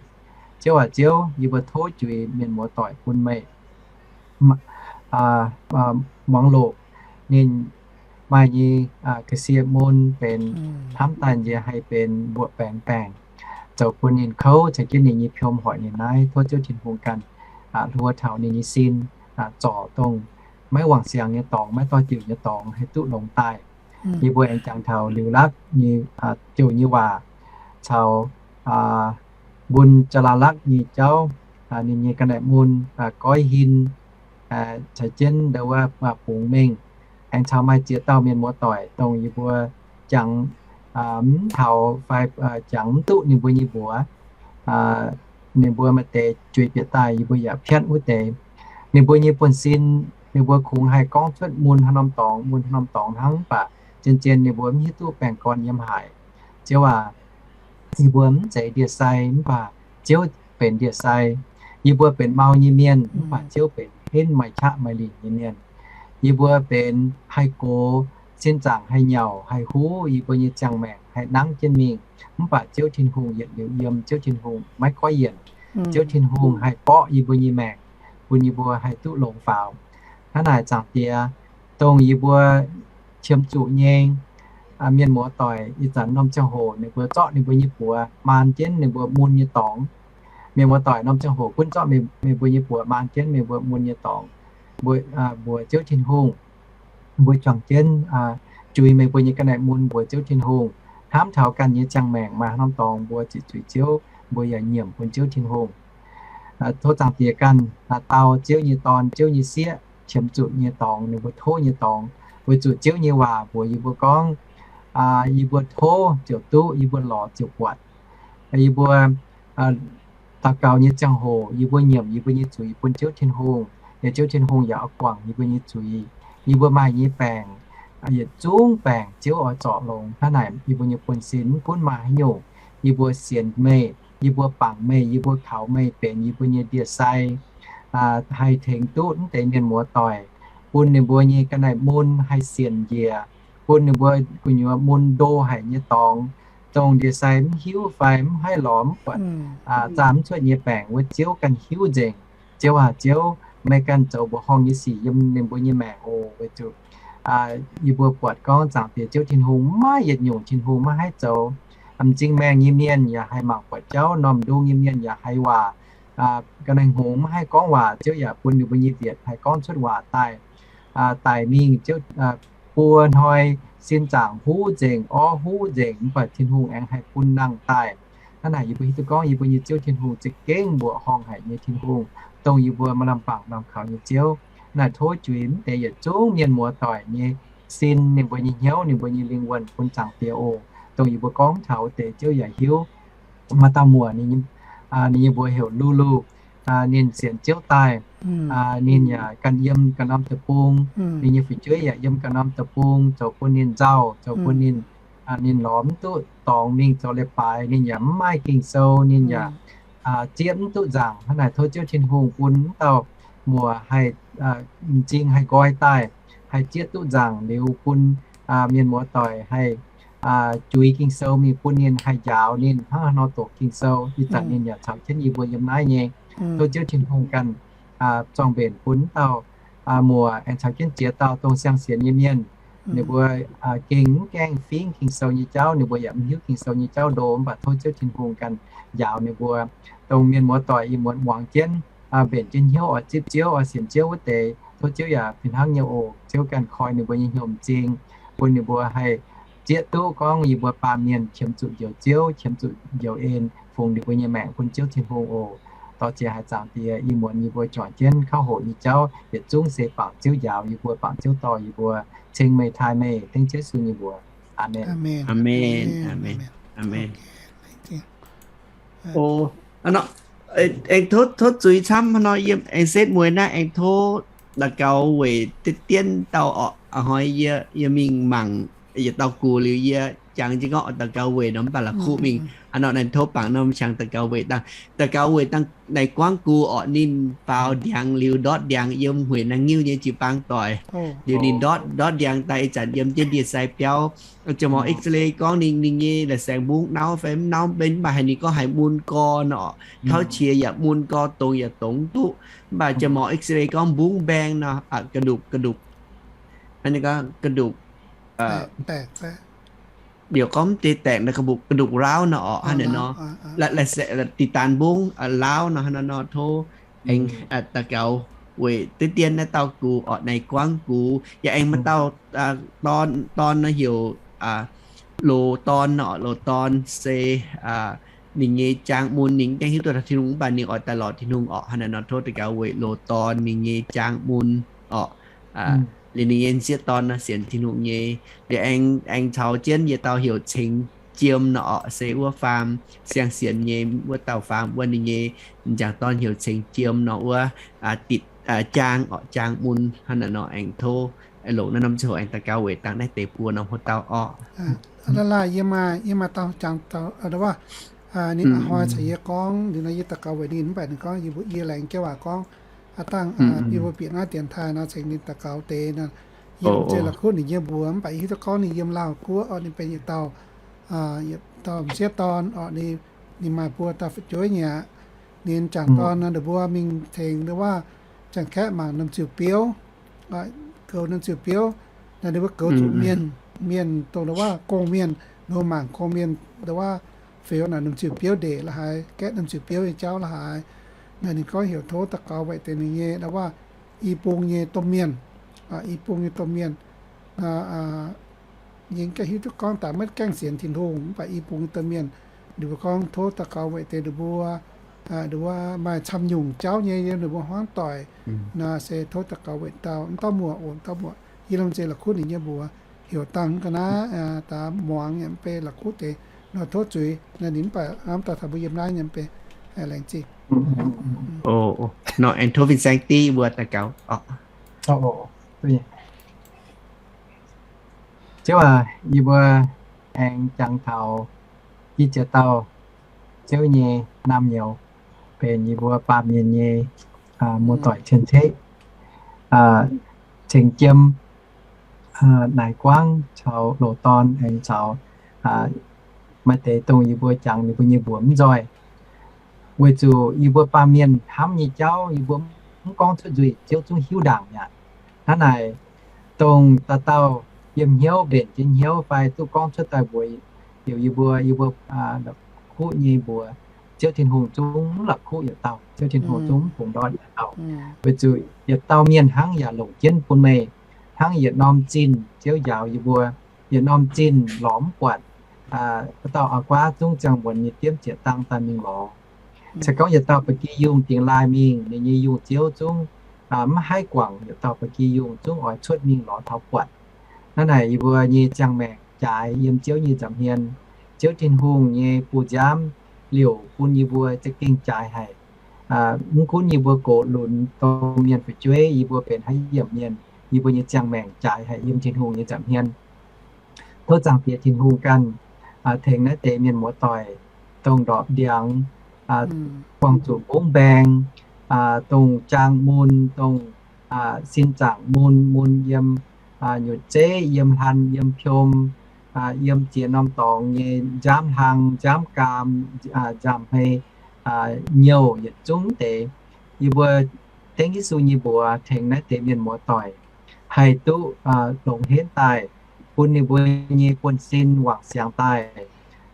Ziouv aac Ziouv, yie mbuo tov juix mienh muoz-doic bun meih muangx loqc ninh maaih nyei ga'sie mun benx hnamv daaih nziex haih benx mbuoqc baengx baengc, zoux bun ninh kouv caux jienv ninh nyei piom hoic ninh naaiv. Tov Ziouv Tin-Hungh ganh hluo taux ninh nyei sin, zorc dongh maiv wangc siangx nyei dorngx, maiv doix-diuc nyei dorngx haih duqv longx daaih. Yie mbuo aengx jangx taux Liuz Lakv nyei jouh nyei waac caux Mbun Jaa^laa Lakv nyei jauv, ninh nyei ga'naaiv mun, goiv hin, caux jienv ndau wuov bungx mengh, aengx caux maaih ziex dauh mienh muoz-doic dongh yie mbuo jangx mv taux fai jangx mv duqv ninh mbuo nyei mbuox. Ninh mbuo maaih deix juix bieqc daaih yie mbuo yaac piatv wuov deix. Ninh mbuo nyei buonv-sin, ninh mbuo kungx haih gorngv cuotv mun haaix norm dorngx, mun haaix norm dorngx hnangv, mv baac zien-zien ninh mbuo mv hiuv duqv baengh gorn yiem haaix. Ziouv aac, yie mbuo mv zeiz ndie-sai mv baac Ziouv benx ndie-sai. Yie mbuo benx mau nyei mienh mv baac Ziouv benx henv maaih qaqv maaih lingc nyei mienh. Yie mbuo benx haih gox, sin zaangc haih nyauc haih huv yie mbuo nyei ziangh maengc, haih nangv jienv mingh, mv baac Ziouv Tin-Hungh yietc liuz yiem. Ziouv Tin-Hungh maiv goiv yienc. Ziouv Tin-Hungh haih borqv yie mbuo nyei maengc, bun yie mbuo haih duqv longx faaux. Hnangv naaic, Zaangc Diex, dongh yie mbuo qiemx zuqc nyei mienh muoz-doic, ih zanc norm ziangh hoc ninh mbuo zorqv ninh mbuo nyei buoz maan jienv ninh mbuo mun nyei dorngx. Mienh muoz-doic, norm ziangh hoc gunv zorqv meih mbuo nyei buoz maan jienv meih mbuo mun nyei dorngx. Mbuox Ziouv Tin-Hungh, mbuo juangc jienv juix meih mbuo nyei ga'naaiv mun mbuox Ziouv Tin-Hungh. Hnamv taux ganh nyei ziangh maengc maaih haaix norm dorngx mbuo ziqc zuiz Ziouv, mbuo yaac nyiemc bun Ziouv Tin-Hungh. Tov Zaangc Diex ganh dau Ziouv nyei dorn, Ziouv nyei sieqv, qiemx zuqc nyei dorngx, ninh mbuo tov nyei dorngx, weic zuqc Ziouv nyei waac mbuox yie mbuo gorngv, yie mbuo tov ziouc duqv, yie mbuo lorz ziouc buatc. Yie mbuo daux gaux nyei ziangh hoc yie mbuo nyiemc yie mbuo nyei zuiz bun Ziouv Tin-Hungh, liuz Ziouv Tin-Hungh yaac oix guangc yie mbuo nyei zuiz. Yie mbuo maaih nyei baengc, yietc zungv baengc Ziouv oix zorc longx. Hnangv naaic yie mbuo nyei buonv-sin mv gunv maaih haaix nyungc, yie mbuo sienx meih, yie mbuo bangc meih, yie mbuo kaux meih benx yie mbuo nyei ndie-sai, haih tengx duqv mv deix mienh muoz-doic, bun ninh mbuo nyei ga'naaiv mun haih sienx njiec, bun ninh mbuo gu'nyuoz mun ndo haic nyei dorngx, dongh ndie-sai mv hiuv fai mv haih lorz mv buatc, zaah mv cuotv nyei baengc wuov Ziouv ganh hiuv nzengc. Ziouv aac Ziouv, meih ganh zoux mbuoqc horngh nyei sic yiem ninh mbuo nyei maengc oc. Weic zuqc yie mbuo buatc gorngv Zaangc Diex Ziouv Tin-Hungh maiv yietc nyungc Tin-Hungh maiv haih zoux. M'zing maengh nyei mienh yaac haih mangc buatc jauv, normh ndung nyei mienh yaac haiz waac. Ga'naaiv hngongx maiv haih gorngv waac, Ziouv yaac bun ninh mbuo nyei mbietc haih gorngv cuotv waac daaih. Daic mingh Ziouv, buo hnoi sin zaangc huv nzengc, orv huv nzengc, mv baac Tin-Hungh aengx haih bun nangh daaih. Hnangv naaic yie mbuo hiuv duqv gorngv yie mbuo nyei Ziouv Tin-Hungh za'gengh mbuoqc horngh haic nyei Tin-Hungh, dongh yie mbuo maaih lamh bangc lamh kaux nyei Ziouv. Naaic tov juix mv deix yietc zungv mienh muoz-doic nyei sin, ninh mbuo nyei hnyouv, ninh mbuo nyei lingh wuonh bun Zaangc Diex oc. Dongh yie mbuo gorngv taux wuov deix Ziouv yaac hiuv. Maaih dauh muoc ninh nyei mbuox heuc Lu Lu. Ninh sienx Ziouv daaih, ninh yaac ganh yiem ganh norm deic-bung. Ninh nyei fu'jueiv yaac yiem ganh norm deic-bung, zoux bun ninh nzauh, zoux bun ninh, ninh lorz mv duqv dorngx mingh zoux leiz-baaix. Ninh yaac mv maaih Ging-Sou, ninh yaac zieqv mv duqv nzaangc. Hnangv naaic tov Ziouv Tin-Hungh bun wuov dauh muoc haih m'zing haih nqoi daaih, haih zieqv duqv nzaangc liuz bun mienh muoz-doic haih juix Ging-Sou mingh bun ninh, haih njaaux ninh hnangv haaix nor doqc Ging-Sou. Ih zanc ninh yaac caux jienv yie mbuo yiem naaiv nyei. Tov Ziouv Tin-Hungh ganh zorng-mbenc bun wuov dauh muoc aengx caux jienv ziex dauh dongh siang-sienx nyei mienh. Ninh mbuo gengh mv gaengh fingv Ging-Sou nyei jauv, ninh mbuo yaac mv hiuv Ging-Sou nyei jauv ndo, mv baac tov Ziouv Tin-Hungh ganh njaaux ninh mbuo. Dongh mienh muoz-doic ih muonz muangx jienv, mbenc jienv hnyouv oix zipv Ziouv, oix sienx Ziouv wuov deix, tov Ziouv yaac fih hnangv nyei oc. Ziouv ganh koi ninh mbuo nyei hnyouv m'zing, bun ninh mbuo haih zieqv duqv gorngv yie mbuo baamh mienh qiemx zuqc njoux Ziouv, qiemx zuqc njoux en, fungx ninh mbuo nyei maengc bun Ziouv Tin-Hungh oc. Dorh jiex haic Zaangc Diex, ih muonz yie mbuo juangc jienv kauv hoqc nyei jauv yietc zungv se bangc Ziouv njaaux yie mbuo, bangc Ziouv dorh yie mbuo, ceng meih taaih meih, dengv Yesu nyei mbuox. Aamen. Aamen. Aengx tov, tov zuiz camv nor, yiem aengx setv mueiz naaiv aengx tov daux gaux weic diqv dien dauh orqc. A'hnoi yie, yie mingh mangc yietc dauh gux liuz yie jangx jienv gorngv oix daux gaux weic nor, mv baac la'kuqv mingh. Hnangv nor naaiv tov bangc norm qangx daux gaux weic dangh. Daux gaux weic dangh naaic guangv gux orqc, ninh faaux ndiangx liuz ndortv ndiangx yiem hueic naaiv ngiuv nyei jiu-baang doic. Liuz ninh ndortv, ndortv ndiangx daaih ih zanc yiem jienv ndie-sai biauv. Jiex morc X-ray gorngv ninh, ninh nyei la'saengx mbungv nauv fai mv nauv mbenv, mv baac haiz ninh gorngv haiz mun gorn orqc, tauv qiex yaac mun gorn, dongz yaac dongz duqv. Mv baac jiex morc X-ray gorngv mbungv mbaeng nor, ga'ndopc, ga'ndopc, ga'ndopc, liuz gorngv mv deix daengx nor, ga'ndopc, ga'ndopc laauv nor orqc, hnangv naaiv nor, dinh daan mbungv laauv nor, hnangv naaiv nor tov aengx daux gaux weic diqv dien naaiv dauh gux orqc, naaic guangv gux. Yaac aengx maaih dauh dorn, dorn nor heuc Loz Dorn nor orqc. Loz Dorn se ninh nyei jaang mun, ninh mv gaengh hiuv duqv taux Tin-Hungh mv baac ninh oix daaih lorz Tin-Hungh orqc, hnangv naaiv nor tov daux gaux weic Loz Dorn ninh nyei jaang mun orqc. Liuz ninh nyei sieqv dorn nor sienx Tin-Hungh nyei. Liuz aengx, aengx caux jienv yietc dauh heuc Ceng Jiem nor orqc, se wuov faam siang-sienx nyei wuov dauh faam wuov, ninh nyei m'jangc dorn heuc Ceng Jiem nor wuov, ditc jaang orqc, jaang mun. Hnangv naaiv nor aengx tov longc naaiv norm ziangh hoc aengx daux gaux weic dangh naaiv deix buo norm hlo dauh orqc. Laaih laaih yie maaih, yie maaih dauh jangx, ninh a'hnoi caux yie gorngv, liuz nor yie daux gaux weic ninh mv baac ninh gorngv yie mbuo, yie laengz jienv waac gorngv, aa dangh yie mbuo bieqc naaiv dienx taaih nor cingx ninh daux gaux deix nor, yie lomh nzoih la'kuqv ninh nyei mbuox, mv baac yie hiuv duqv gorngv ninh yiem Laauh Guoqv orqc, ninh benx yietc dauh, yietc dauh m'sieqv dorn orqc, ninh maaih buo dauh fu'jueiv nyei aqv. Ninh jangc dorn nor, ninh mbuo mingh tengx ndau wuov Janx-Kaeqv mangc norm ziuh biouv, goux norm ziuh biouv. Naaiv ninh mbuo goux zuqc mienh, mienh dongh ndau wuov gong-mienh, ninh mbuo mangc gong-mienh ndau wuov fioux naaic norm ziuh biouv ndeic la'haaix, gaeqv norm ziuh biouv nyei jauv la'haaix. Naaiv ninh gorngv heuc tov daux gaux weic deix ninh nyei ndau wuov i bung nyei domh mienh, i bung nyei domh mienh. Yie mv gaengh hiuv duqv gorngv daaih maiv gaengh sienx Tin-Hungh, mv baac i bung nyei domh mienh, ninh mbuo gorngv tov daux gaux weic deix ninh mbuo, ninh mbuo maaih camv nyungc jauv nyei yiem ninh mbuo hmuangv doic. Naaiv se tov daux gaux weic dauh, mv dauh muoc oc, dauh muoc. Yie lomh nzoih la'kuqv ninh nyei mbuox, heuc dangh mv ga'naaiv daaih muangx nyei mv bei la'kuqv deix nor tov zuiz. Naaiv ninh mv baac hnamv daaih taux mbuo yiem naaiv nyei mv bei laengz zingh. Nor aengx tov fin-saeng div mbuo daux gaux. Ziouv aac, yie mbuo aengx jangx taux i ziex dauh Ziouv nyei naamh nyouz, benx yie mbuo baamh mienh nyei muoz-doic cien-ceqv, Ceng Jiem, Naaic Guangv caux Loz Dorn aengx caux maaih deix dongh yie mbuo jangx ninh mbuo nyei mbuox mv nzoih. Weic zuqc yie mbuo baamh mienh hnamv nyei jauv yie mbuo mv gorngv cuotv nzuih, Ziouv zungv hiuv ndaangc mi'aqv. Hnangv naaic, dongh dauh dauh yiem hnyouv mbenc jienv hnyouv fai duqv gorngv cuotv daaih mbuox heuc yie mbuo, yie mbuo la'kuqv nyei mbuox, Ziouv Tin-Hungh zungv mv la'kuqv yietc dauh, Ziouv Tin-Hungh zungv mv fungx ndortv yietc dauh. Weic zuqc yietc dauh mienh hnangv yaac longc jienv bun meih, hnangv yietc norm zinh Ziouv njaaux yie mbuo, yietc norm zinh lorz mv buatc. Dauh a'guaav zungv ziangh muonz nyei diemv ziepc dang daaih mingh lorz. Se gorngv yietc dauh ba'gi yungh dingx laaih mingh, ninh nyei yungh ziouv zungv mv haih guangc yietc dauh ba'gi yungh, zungv oix cuotv mingh lorz taux buatc. Hnangv naaic yie mbuo nyei ziangh maengc jaaix yiem Ziouv nyei nza'hmien. Ziouv Tin-Hungh nyei bun nziaamv liouc bun yie mbuo za'gengh jaaix haic. Mv gunv yie mbuo gox lunx dongh mienh fu'jueiv, yie mbuo benx haaix yiemc mienh, yie mbuo nyei ziangh maengc jaaix haic yiem Tin-Hungh nyei nza'hmien. Tov Zaangc Diex Tin-Hungh ganh tengx naaiv deix mienh muoz-doic, dongh ndorpc ndiangx, buangh zuqc mbungv mbaeng, dongh jaang mun, dongh sin zaangc mun, mun yiem nyutc zeiv, yiem hlan, yiem piom, yiem ziex norm dorngx nyei nziaamv hlang, nziaamv gaam, nziaamv hmei, nyouh yietc zungv deix. Yie mbuo dengv Yesu nyei mbuox tengx naaiv deix mienh muoz-doic haih duqv longx henv daaih, bun ninh mbuo nyei buonv-sin wangc siangx daaih,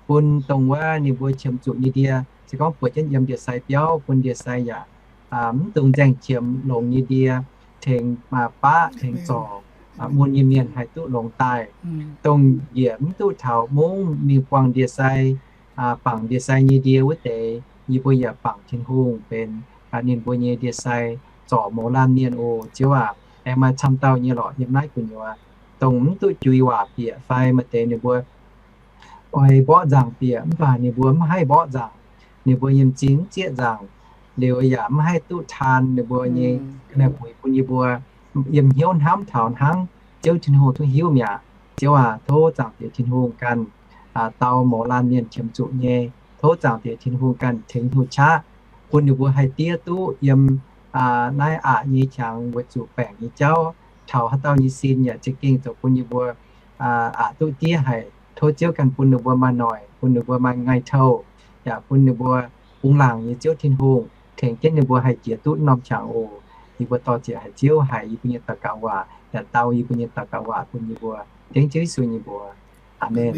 bun dongh wuov ninh mbuo qiemx zuqc nyei ndie, se gorngv buatc jienv yiem ndie-sai biauv, bun ndie-sai yaac mv dungx nzaeng qiemx, longx nyei ndie tengx baqv tengx zorc mun nyei mienh haih duqv longx daaih, dongh njiec mv duqv taux mungv mingh buangh ndie-sai, bangc ndie-sai nyei ndie wuov deix, yie mbuo yaac bangc Tin-Hungh benx ninh mbuo nyei ndie-sai, zorc mouz laanh mienh oc. Ziouv aac, aengx maaih camv dauh nyei lorqc yiem naaiv gu'nyuoz, dongh mv duqv juix waac bieqc fai maaih deix ninh mbuo oix mborqv nzaangc bieqc mv baac ninh mbuo mv haih mborqv nzaangc, ninh mbuo yiem m'zing mv zieqv nzaangc, liuz yaac mv haih duqv taan ninh mbuo nyei ga'naaiv-mueiz bun yie mbuo yiem hnyouv hnamv taux hnangv Ziouv Tin-Hungh duqv hiuv mi'aqv. Ziouv aac, tov Zaangc Diex Tin-Hungh ganh dau mouz laanh mienh qiemx zuqc nyei. Tov Zaangc Diex Tin-Hungh ganh tengx hnyouv qaqv bun ninh mbuo haih diev duqv yiem naaiv aqc nyei qangx weic zuqc baengc nyei jauv taux haaix dauh nyei sin yaac za'gengh zoux bun ninh mbuo aqc duqv diev haic. Tov Ziouv ganh bun ninh mbuo maaih noic, bun ninh mbuo maaih ngaih-touh, yaac bun ninh mbuo bungx laangc nyei Ziouv Tin-Hungh tengx jienv ninh mbuo haih jiex duqv norm qangx oc. Yie mbuo dorh ziec haic Ziouv haiz yie mbuo nyei daux gaux waac, yaac dau yie mbuo nyei daux gaux waac bun yie mbuo. Dengv Ziouv Yesu nyei mbuox. Aamen.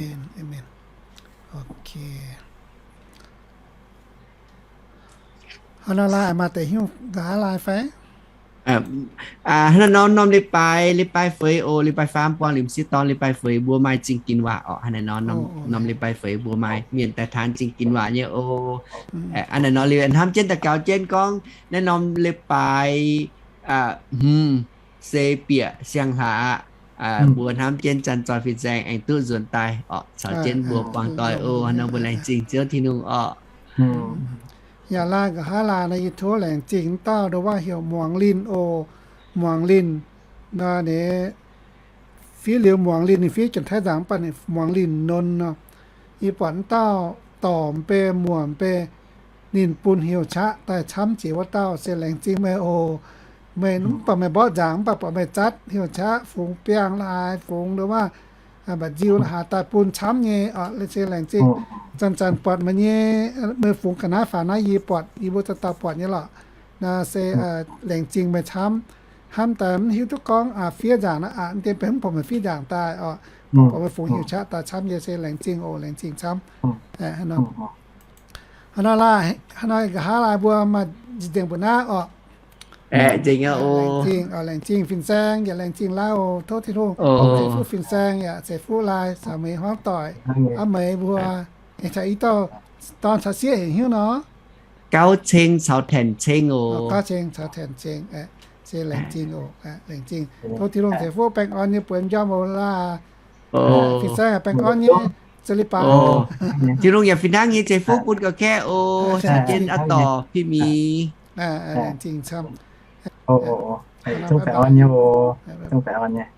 Hnangv naaiv lai maaih deix hnyouv nqa'haav lai fai? Hnangv naaiv norm, norm leiz-baaix, leiz-baaix feix oc, leiz-baaix faam buangh liuz m'sieqv dorn, leiz-baaix feix mbuo maaih zingh ginx waac orqc. Hnangv naaiv norm, norm leiz-baac feix mbuo maaih mienh daaih taan zingh ginx waac nyei oc. Hnangv naaiv nor liuz hnamv jienv daux gaux jienv gorngv naaiv norm leiz-baaix hmz se bieqc siang-hlaax, mbuo hnamv jienv zanc zoih fin-saeng aengx duqv nzuonx daaih orqc, caux jienv mbuo buangh doic oc. Hnangv nor mbuo laengz zingh Ziouv Tin-Hungh orqc. Yaac lai nqa'haav lai nor yie tov laengz zingh dauh ndo waac heuc Muangz Linh oc. Muangz Linh nor ninh fiev liuz Muangz Linh, ninh fiev Janx-Taiv nzangc mv baac ninh Muangz Linh Nôn nor. Yie buatc wuov dauh dorc mv bei muoc mv bei, ninh bun heuc qaqv daaih camv jiex wuov dauh se laengz zingh meih oc. Meih mv baac meih mborqv nzaangc mv baac buatc meih zatv heuc qaqv fungx biangh laaix fungx ndo waac mba'nziu la'haaix daaih bun camv nyei orqc, se laengz zingh. Zanc-zanc buatc meih nyei, meih fungx ga'naaiv faaux naaiv yie buatc, yie mbuo dauh dauh buatc nyei lorqc. Naaiv se laengz zingh meih camv. Hnamv daaih mv hiuv duqv gorngv fiev nzaangc naaiv aqc, mv dien benx mv buatc meih fiev nzaangc daaih orqc, buatc meih fungx heuc qaqv daaih camv nyei se laengz zingh oc, laengz zingh camv. Hnangv naaiv lai, hnangv naaiv nqa'haav lai mbuo maaih nziex nzengc mbuo naaiv orqc. Laengz zingh, laengz zingh fin-saeng, yaac laengz zingh Laauv oc. Tov Tin-Hungh ceix fuqv fin-saeng, yaac ceix fuqv lai caux meih hmuangv doic, aav meih mbuo, aengx caux i dauh dorn caux sieqv hec hnyouv nor. Gauv Ceng caux Tanc Ceng oc. Gauv Ceng caux Tanc Ceng, se laengz zingh oc. Laengz zingh. Tov Tin-Hungh ceix fuqv baengh orn nyei buonc njormh oc laah. Fin-saeng baengh orn nyei, za'gengh leiz-baaix. Tin-Hungh yaac fih hnangv nyei ceix fuqv bun ga'kaeqv oc, caux jienv aa dorc Pin Mingh. Laengz zingh camv. Zungv baengh orn nyei oc. Zungv baengh orn nyei.